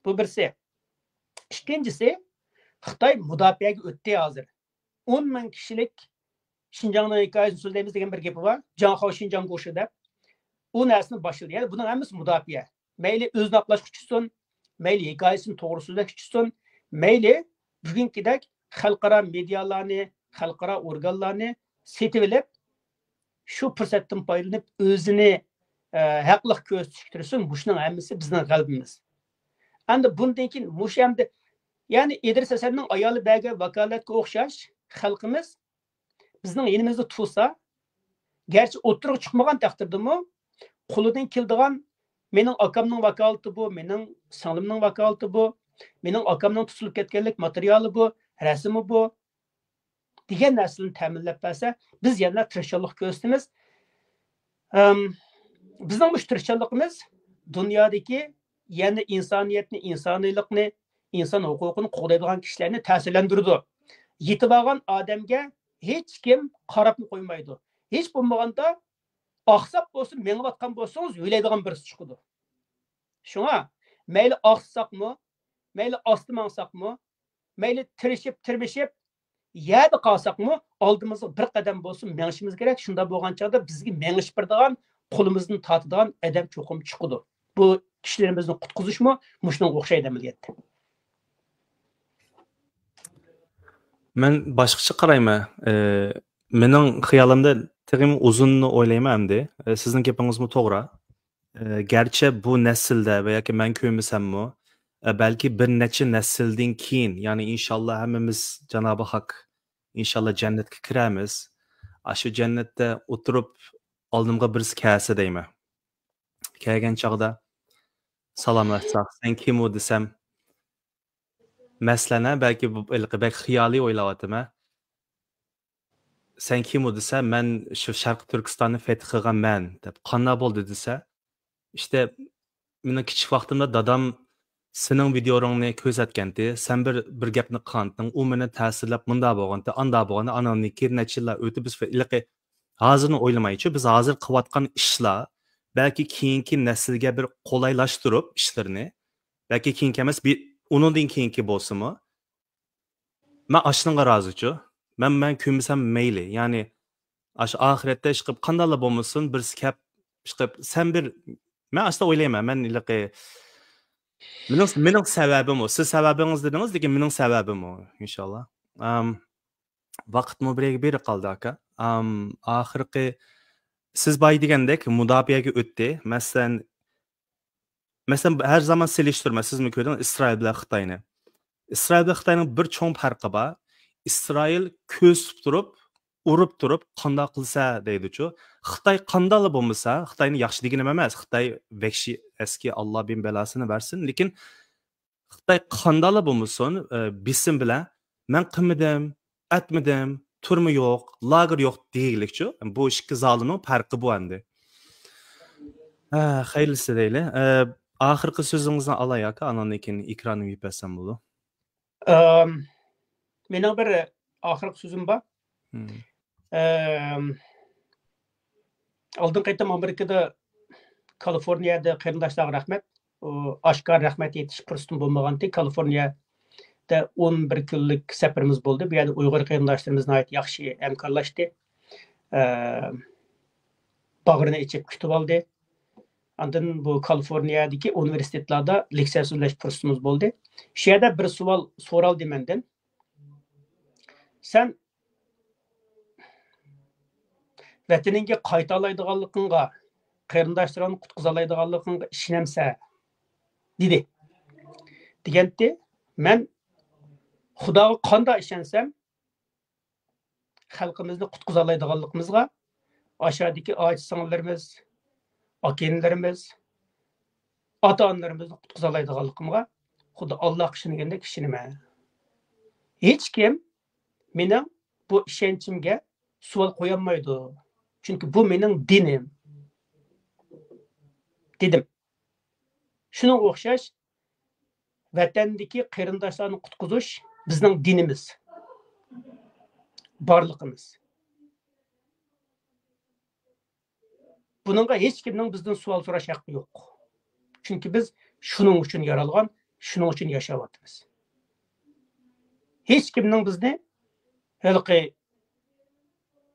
بۇ بىرسى. ئىككىنچىسى، خىتاي مۇداپىئەگە ئۆتتى ھازىر. ئون مىڭ كىشىلىك شىنجاڭنىڭ ھېكايىسىنى سۆزلەيمىز دېگەن بىر گېپى بار. جاڭخاۋ شىنجاڭ گوشى دەپ. ئۇ نەرسىنى باشلىدى. يەنى بۇنىڭ ھەممىسى مۇداپىئە. مەيلى ئۆزىنى ئاقلاشقا ئۇچرىسۇن، مەيلى ھېكايىسىنى توغرا سۆزلەشكە ئۇچرىسۇن، مەيلى بۈگۈنكىدەك خەلقئارا مېدىيالارنى، خەلقئارا ئورگانلارنى سېتىۋېلىپ، شۇ پۇرسەتتىن پايدىلىنىپ ئۆزىنى، ئە، ھەقلىق كۆرسىتىشكە تىرىشسۇن، مۇشۇنىڭ ھەممىسى بىزنىڭ غەلىبىمىز. ئەمدى بۇندىن كېيىن مۇشۇ ئەمدى، يەنى ئىدرىس ھەسەننىڭ ئايالى بەرگەن ۋاكالەتكە ئوخشاش خەلقىمىز بىزنىڭ يېنىمىزدا تۇرسا، گەرچە ئوتتۇرىغا چىقمىغان تەقدىردىمۇ، قولىدىن كېلىدىغان، مېنىڭ ئاكامنىڭ ۋاكالىتى بۇ، مېنىڭ سىڭلىمنىڭ ۋاكالىتى بۇ، مېنىڭ ئاكامنىڭ تۇتۇلۇپ كەتكەنلىك ماتېرىيالى بۇ، رەسىمى بۇ، دېگەن نەرسىلەرنى تەمىنلەپ بەرسە، بىز يەنە تىرىشچانلىق كۆرسىتىمىز. ئەم، بىزنىڭ مۇشۇ تىرىشچانلىقىمىز دۇنيادىكى يەنە ئىنسانىيەتنى، ئىنسانىيلىقنى، ئىنسان ھوقۇقىنى قوغدايدىغان كىشىلەرنى تەسىرلەندۈرىدۇ. يېتىۋالغان ئادەمگە ھېچكىم قاراپمۇ قويمايدۇ. ھېچ بولمىغاندا ئاقساپ بولسۇن، مېڭىۋاتقان بولسىڭىز، يۆلەيدىغان بىرسى چىقىدۇ. شۇڭا مەيلى ئاقسىساقمۇ، مەيلى ئاستا ماڭساقمۇ، مەيلى تىرىشىپ، تىرمىشىپ، يەردە قالساقمۇ، ئالدىمىزغا بىر قەدەم بولسۇن مېڭىشىمىز كېرەك. شۇنداق بولغان چاغدا بىزگە مېڭىشىپ بېرىدىغان، قولىمىزدىن تارتىدىغان ئادەم چوقۇم چىقىدۇ. بۇ كىشىلىرىمىزنى قۇتقۇزۇشمۇ مۇشۇنىڭغا ئوخشايدۇ ئەمەلىيەتتە. مەن باشقىچە قارايمەن. ئى، مېنىڭ خىيالىمدا تېخىمۇ ئۇزۇننى ئويلايمەن ئەمدى. ئى، سىزنىڭ گېپىڭىزمۇ توغرا. ئى، گەرچە بۇ نەسىلدە ۋە ياكى مەن كۆرمىسەممۇ، ئى، بەلكى بىر نەچچە نەسىلدىن كېيىن، يەنى ئىنشاللا ھەممىمىز جانابى ھەق، ئىنشاللا جەننەتكە كىرەرمىز. ئاشۇ جەننەتتە ئولتۇرۇپ ئالدىمغا بىرسى كەلسە دەيمەن. كەلگەن چاغدا سالاملاشساق، سەن كىم ئۇ دېسەم، مەسىلەن، ھە، بەلكى بۇ ھېلىقى بەك خىيالىي ئويلاۋاتىمەن. سەن كىم ئۇ دېسە، مەن شۇ شەرقىي تۈركىستاننى فەتھ قىلغان مەن دەپ، قانداق بولدى دېسە، ئىشتە مېنىڭ كىچىك ۋاقتىمدا دادام سېنىڭ ۋىدىيولىرىڭنى كۆرسەتكەنتى، سەن بىر، بىر گەپنى قىلغانتىڭ، ئۇ مېنى تەسىرلەپ مۇنداق بولغانتى، ئانداق بولغانتى، ئاناندىن كېيىن نەچچە يىللار ئۆتۈپ بىز ھېلىقى ھازىرنى ئويلىمايچۇ، بىز ھازىر قىلىۋاتقان ئىشلار بەلكى كېيىنكى نەسىلگە بىر قولايلاشتۇرۇپ ئىشلىرىنى، بەلكى كېيىنكى ئەمەس، بى-، ئۇنىڭدىن كېيىنكى بولسىمۇ، مەن ئاشۇنىڭغا رازىچۇ. مەن، مەن كۆرمىسەم مەيلى. يەنى، ئاشۇ ئاخىرەتتە ئىشقىلىپ قانداقلا بولمىسۇن، بىرسى كەپ، ئىشقىلىپ، سەن بىر، مەن ئاشۇنداق ئويلايمەن، مەن ھېلىقى، مېنىڭ، مېنىڭ سەۋەبىم ئۇ. سىز سەۋەبىڭىز دېدىڭىز، لېكىن مېنىڭ سەۋەبىم ئۇ، ئىنشاللا. ئام، ۋاقىتمۇ بىرگە بېرىپ قالدى، ئاكا. ئام، ئاخىرقى، سىز بايا دېگەندەك مۇداپىئەگە ئۆتتى. مەسىلەن، مەسىلەن، ھەر زامان سېلىشتۇرىمەن، سىزمۇ كۆردىڭىز ئىسرائىل بىلەن خىتاينى. ئىسرائىل بىلەن خىتاينىڭ بىر چوڭ پەرقى بار. ئىسرائىل كۆرسىتىپ تۇرۇپ، ئۇرۇپ تۇرۇپ، قانداق قىلسا دەيدۇچۇ. خىتاي قانداقلا بولمىسا، خىتاينى ياخشى دېگىنىم ئەمەس، خىتاي ۋەھشىي، ئەسكى، ئاللا بىن بەلاسىنى بەرسۇن. لېكىن خىتاي قانداقلا بولمىسۇن، ئە، بېسىم بىلەن، مەن قىلمىدىم، ئەتمىدىم، تۈرمە يوق، لاگېر يوق دېگىلىكچۇ. بۇ ئىككى زالىمنىڭ پەرقى بۇ ئەمدى. ھە، خەيرلىسى دەيلى. ئە، ئاخىرقى سۆزىڭىزنى ئالاي ئاكا، ئاناندىن كېيىن ئېكراننى يۇيۇپ بەرسەم بولىدۇ. ئەم، مېنىڭ بىر ئاخىرقى سۆزۈم بار. ھىم. ئەم، ئالدىنقى قېتىم ئامېرىكىدا، كالىفورنىيەدە قېرىنداشلارغا رەھمەت. ئۇ ئاشكارا رەھمەت ئېيتىش پۇرسىتىم بولمىغانتى. كالىفورنىيەدە ئون بىر كۈنلۈك سەپىرىمىز بولدى. بۇ يەردە ئۇيغۇر قېرىنداشلىرىمىز ناھايىتى ياخشى ھەمكارلاشتى. ئە، باغرىنى ئېچىپ كۈتۈۋالدى. ئاندىن بۇ كالىفورنىيەدىكى ئۇنىۋېرسىتېتلاردا لېكسىيە سۆزلەش پۇرسىتىمىز بولدى. شۇ يەردە بىر سوئال سورالدى مەندىن. سەن ۋەتىنىڭگە قايتالايدىغانلىقىڭغا، قېرىنداشلىرىڭنى قۇتقۇزالايدىغانلىقىڭغا ئىشىنەمسەن؟ دېدى. دېگەنتى، مەن خۇداغا قانداق ئىشەنسەم، خەلقىمىزنى قۇتقۇزالايدىغانلىقىمىزغا، ئاشادىكى ئاچا سىڭىللىرىمىز، ئاكىنىلىرىمىز، ئاتا-ئانىلىرىمىزنى قۇتقۇزالايدىغانلىقىمغا خۇددى ئاللاغا ئىشەنگەندەك ئىشىنىمەن. ھېچكىم مېنىڭ بۇ ئىشەنچىمگە سوئال قويالمايدۇ. چۈنكى بۇ مېنىڭ دىنىم، دېدىم. شۇنىڭغا ئوخشاش، ۋەتەندىكى قېرىنداشلارنى قۇتقۇزۇش بىزنىڭ دىنىمىز، بارلىقىمىز. بۇنىڭغا ھېچكىمنىڭ بىزدىن سوئال سوراش ھەققى يوق. چۈنكى بىز شۇنىڭ ئۈچۈن يارالغان، شۇنىڭ ئۈچۈن ياشاۋاتىمىز. ھېچكىمنىڭ بىزنى ھېلىقى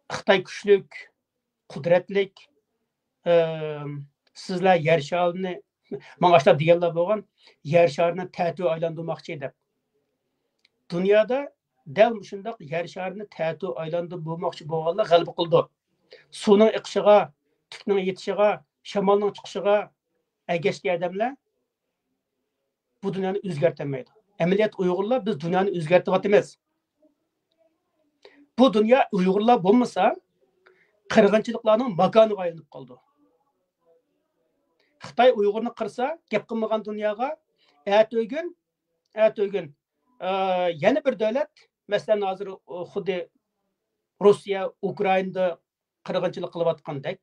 خىتاي كۈچلۈك، قۇدرەتلىك، ئىم، سىزلەر يەر شارىنى، ماڭا ئاشۇنداق دېگەنلەر بولغان، يەر شارىنى تەتۈگە ئايلاندۇرماقچى دەپ. دۇنيادا دەل مۇشۇنداق يەر شارىنى تەتۈگە ئايلاندۇرۇپ بولماقچى بولغانلار غەلىبە قىلىدۇ. سۇنىڭ ئېقىشىغا، تۈكنىڭ يېتىشىغا، شامالنىڭ چىقىشىغا ئەگەشكەن ئادەملەر بۇ دۇنيانى ئۆزگەرتەلمەيدۇ. ئەمەلىيەتتە ئۇيغۇرلار بىز دۇنيانى ئۆزگەرتىۋاتىمىز. بۇ دۇنيا ئۇيغۇرلار بولمىسا، قىرغىنچىلىقلارنىڭ ماكانىغا ئايلىنىپ قالىدۇ. خىتاي ئۇيغۇرنى قىرسا، گەپ قىلمىغان دۇنياغا ئەتىگۈن، ئەتىگۈن، ئە، يەنە بىر دۆلەت، مەسىلەن، ھازىر، ئۇ، خۇددى روسىيە، ئۇكرائىندا قىرغىنچىلىق قىلىۋاتقاندەك،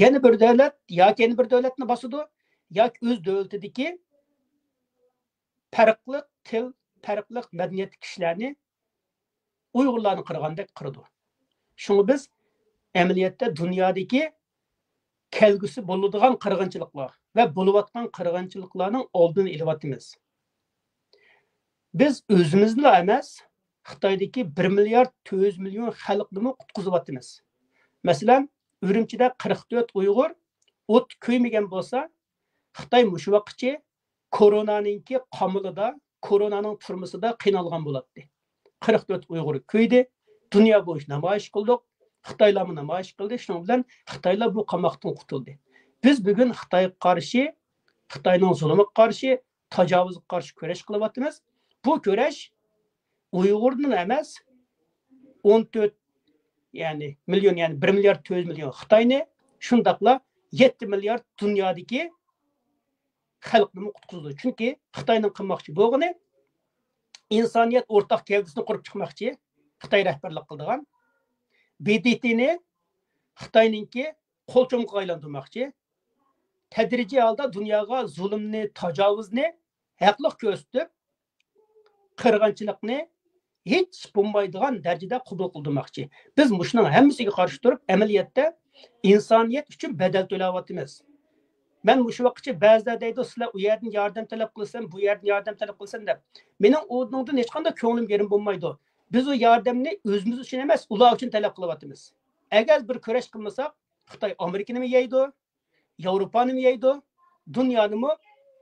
يەنە بىر دۆلەت ياكى يەنە بىر دۆلەتنى باسىدۇ، ياكى ئۆز دۆلىتىدىكى پەرقلىق تىل، پەرقلىق مەدەنىيەتتىكى كىشىلەرنى ئۇيغۇرلارنى قىرغاندەك قىرىدۇ. شۇڭا بىز ئەمەلىيەتتە دۇنيادىكى كەلگۈسى بولىدىغان قىرغىنچىلىقلار ۋە بولۇۋاتقان قىرغىنچىلىقلارنىڭ ئالدىنى ئېلىۋاتىمىز. بىز ئۆزىمىزنىلا ئەمەس، خىتايدىكى بىر مىليارد تۆت يۈز مىليون خەلقنىمۇ قۇتقۇزۇۋاتىمىز. مەسىلەن، ئۈرۈمچىدە قىرىق تۆت ئۇيغۇر ئوت كۆيمىگەن بولسا، خىتاي مۇشۇ ۋاقىتقىچە كورونانىڭكى قامىلىدا، كورونانىڭ تۈرمىسىدە قىينالغان بولاتتى. قىرىق تۆت ئۇيغۇر كۆيدى. دۇنيا بويىچە نامايىش قىلدۇق. خىتايلارمۇ نامايىش قىلدى. شۇنىڭ بىلەن خىتايلار بۇ قاماقتىن قۇتۇلدى. بىز بۈگۈن خىتايغا قارشى، خىتاينىڭ زۇلۇمىغا قارشى، تاجاۋۇزغا قارشى كۈرەش قىلىۋاتىمىز. بۇ كۈرەش ئۇيغۇردىن ئەمەس، ئون تۆت، يەنى مىليون، يەنى بىر مىليارد تۆت يۈز مىليون خىتاينى، شۇنداقلا يەتتە مىليارد دۇنيادىكى خەلقنىمۇ قۇتقۇزىدۇ. چۈنكى خىتاينىڭ قىلماقچى بولغىنى ئىنسانىيەت ئورتاق گەۋدىسىنى قۇرۇپ چىقماقچى، خىتاي رەھبەرلىك قىلىدىغان، بې دې تېنى خىتاينىڭكى قول چومىقىغا ئايلاندۇرماقچى، تەدرىجىي ھالدا دۇنياغا زۇلۇمنى، تاجاۋۇزنى ھەقلىق كۆرسىتىپ، قىرغىنچىلىقنى ھېچ بولمايدىغان دەرىجىدە قوبۇل قىلدۇرماقچى. بىز مۇشۇنىڭ ھەممىسىگە قارشى تۇرۇپ، ئەمەلىيەتتە ئىنسانىيەت ئۈچۈن بەدەل تۆلەۋاتىمىز. مەن مۇشۇ ۋاقىتقىچە بەزىلەر دەيدۇ، سىلەر ئۇ يەردىن ياردەم تەلەپ قىلىسەن، بۇ يەردىن ياردەم تەلەپ قىلىسەن دەپ. مېنىڭ ئۇنىڭدىن ھېچقانداق كۆڭلۈم يېرىم بولمايدۇ. بىز ئۇ ياردەمنى ئۆزىمىز ئۈچۈن ئەمەس، ئۇلار ئۈچۈن تەلەپ قىلىۋاتىمىز. ئەگەر بىر كۈرەش قىلمىساق، خىتاي ئامېرىكىنىمۇ يەيدۇ، ياۋروپانىمۇ يەيدۇ، دۇنيانىمۇ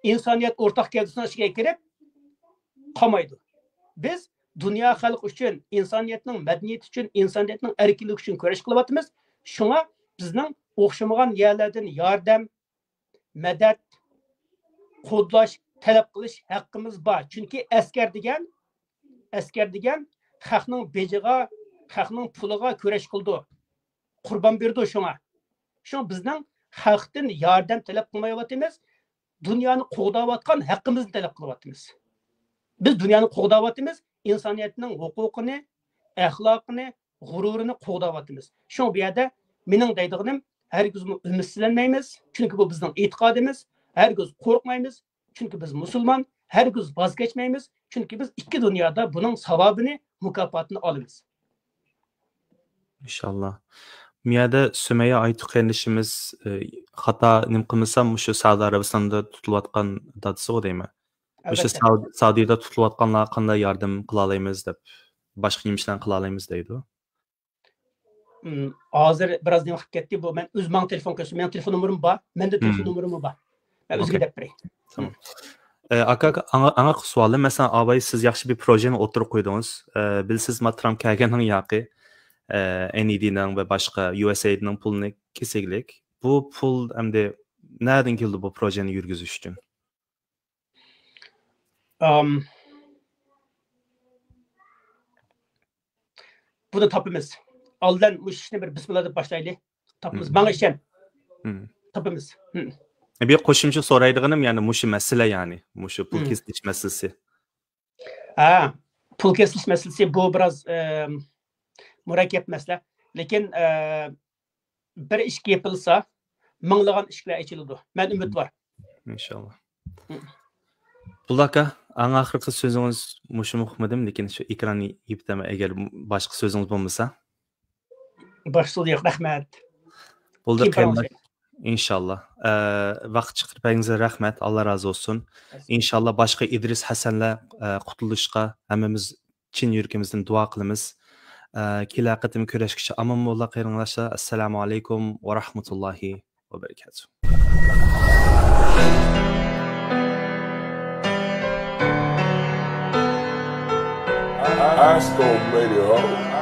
ئىنسانىيەت ئورتاق گەۋدىسىنىڭ ئىچىگە كىرىپ قالمايدۇ. بىز دۇنيا خەلقى ئۈچۈن، ئىنسانىيەتنىڭ مەدەنىيىتى ئۈچۈن، ئىنسانىيەتنىڭ ئەركىنلىكى ئۈچۈن كۈرەش قىلىۋاتىمىز. شۇڭا بىزنىڭ ئوخشىمىغان يەرلەردىن ياردەم، مەدەت، قوللاش تەلەپ قىلىش ھەققىمىز بار. چۈنكى ئەسكەر دېگەن، ئەسكەر دېگەن خەقنىڭ بېجىغا، خەقنىڭ پۇلىغا كۈرەش قىلىدۇ. قۇربان بېرىدۇ شۇڭا. شۇڭا بىزنىڭ خەقتىن ياردەم تەلەپ قىلمايۋاتىمىز. دۇنيانى قوغداۋاتقان ھەققىمىزنى تەلەپ قىلىۋاتىمىز. بىز دۇنيانى قوغداۋاتىمىز، ئىنسانىيەتنىڭ ھوقۇقىنى، ئەخلاقىنى، غۇرۇرىنى قوغداۋاتىمىز. شۇڭا بۇ يەردە مېنىڭ دەيدىغىنىم، ھەرگىزمۇ ئۈمىدسىزلەنمەيمىز، چۈنكى بۇ بىزنىڭ ئېتىقادىمىز. ھەرگىز قورقمايمىز، چۈنكى بىز مۇسۇلمان. ھەرگىز ۋاز كەچمەيمىز، چۈنكى بىز ئىككى دۇنيادا بۇنىڭ ساۋابىنى، مۇكاپاتىنى ئالىمىز. ئىنشاللا. بۇ يەردە سۈمەييە ئايتۇ قېرىندىشىمىز، ئى، خاتا نېمە قىلمىسام، مۇشۇ سەئۇدى ئەرەبىستاندا تۇتۇلۇۋاتقان دادىسىغۇ دەيمەن. مۇشۇ ئەلۋەتتە. سەئۇدى، سەئۇدىدا تۇتۇلۇۋاتقانلارغا قانداق ياردەم قىلالايمىز دەپ، باشقا نېمە ئىشلارنى قىلالايمىز دەيدۇ. ھازىر بىراز نېمە قىلىپ كەتتى بۇ. مەن ئۆز ماڭا تېلېفون قىلسۇن. مېنىڭ تېلېفون نومۇرۇم بار. مەندە تېلېفون نومۇرىمۇ بار. مەن ئۆزىگە دەپ بېرەي. ئاكا، ئاكا، ئاڭا، ئاڭا سوئالىم، مەسىلەن، ئاباي، سىز ياخشى بىر پروژېنى ئوتتۇرىغا قويدىڭىز. ئە، بىلىسىز، ما ترامپ كەلگەننىڭ ياقى، ئە، ئېن ئى دىنىڭ ۋە باشقا يۇ ئېس ئېي دىنىڭ پۇلىنى كېسىگلىك. بۇ پۇل ئەمدى نەدىن كېلىدۇ بۇ پروژېنى يۈرگۈزۈش ئۈچۈن؟ ئام، بۇنى تاپىمىز. ئالدىن مۇشۇ ئىشنى بىر بىسمىللا دەپ باشلايلى. تاپىمىز. ماڭا ئىشەن. تاپىمىز. بىر قوشۇمچە سورايدىغىنىم، يەنى مۇشۇ مەسىلە، يەنى مۇشۇ پۇل كېسىلىش مەسىلىسى. ھە، پۇل كېسىلىش مەسىلىسى بۇ بىراز ئەم، مۇرەككەپ مەسىلە. لېكىن ئە، بىر ئىشىك يېپىلسا، مىڭلىغان ئىشىكلەر ئېچىلىدۇ. مەن ئۈمىدۋار. ئىنشاللا. بۇللا ئاكا، ئەڭ ئاخىرقى سۆزىڭىز مۇشۇمۇ ئۇقمىدىم، لېكىن شۇ ئېكراننى يېپىتەمەن، ئەگەر باشقا سۆزىڭىز بولمىسا. باشقا سۆز يوق، رەھمەت. بولدى، كېيىن قېرىنداش. كۆرۈشەيلى. ئىنشاللا. ئە، ۋاقىت چىقىرىپ بەرگىنىڭىزگە رەھمەت، ئاللا رازى بولسۇن. ئىنشاللا باشقا ئىدرىس ھەسەنلەر ئە، قۇتۇلۇشقا ھەممىمىز چىن يۈرىكىمىزدىن دۇئا قىلىمىز. ئە، كېلەر قېتىم كۆرۈشكىچە ئامان بولۇڭلار قېرىنداشلار. ئەسسالامۇ ئەلەيكۇم ۋە رەھمەتۇللاھى ۋە بەرىكاتۇھ. Astro Radio.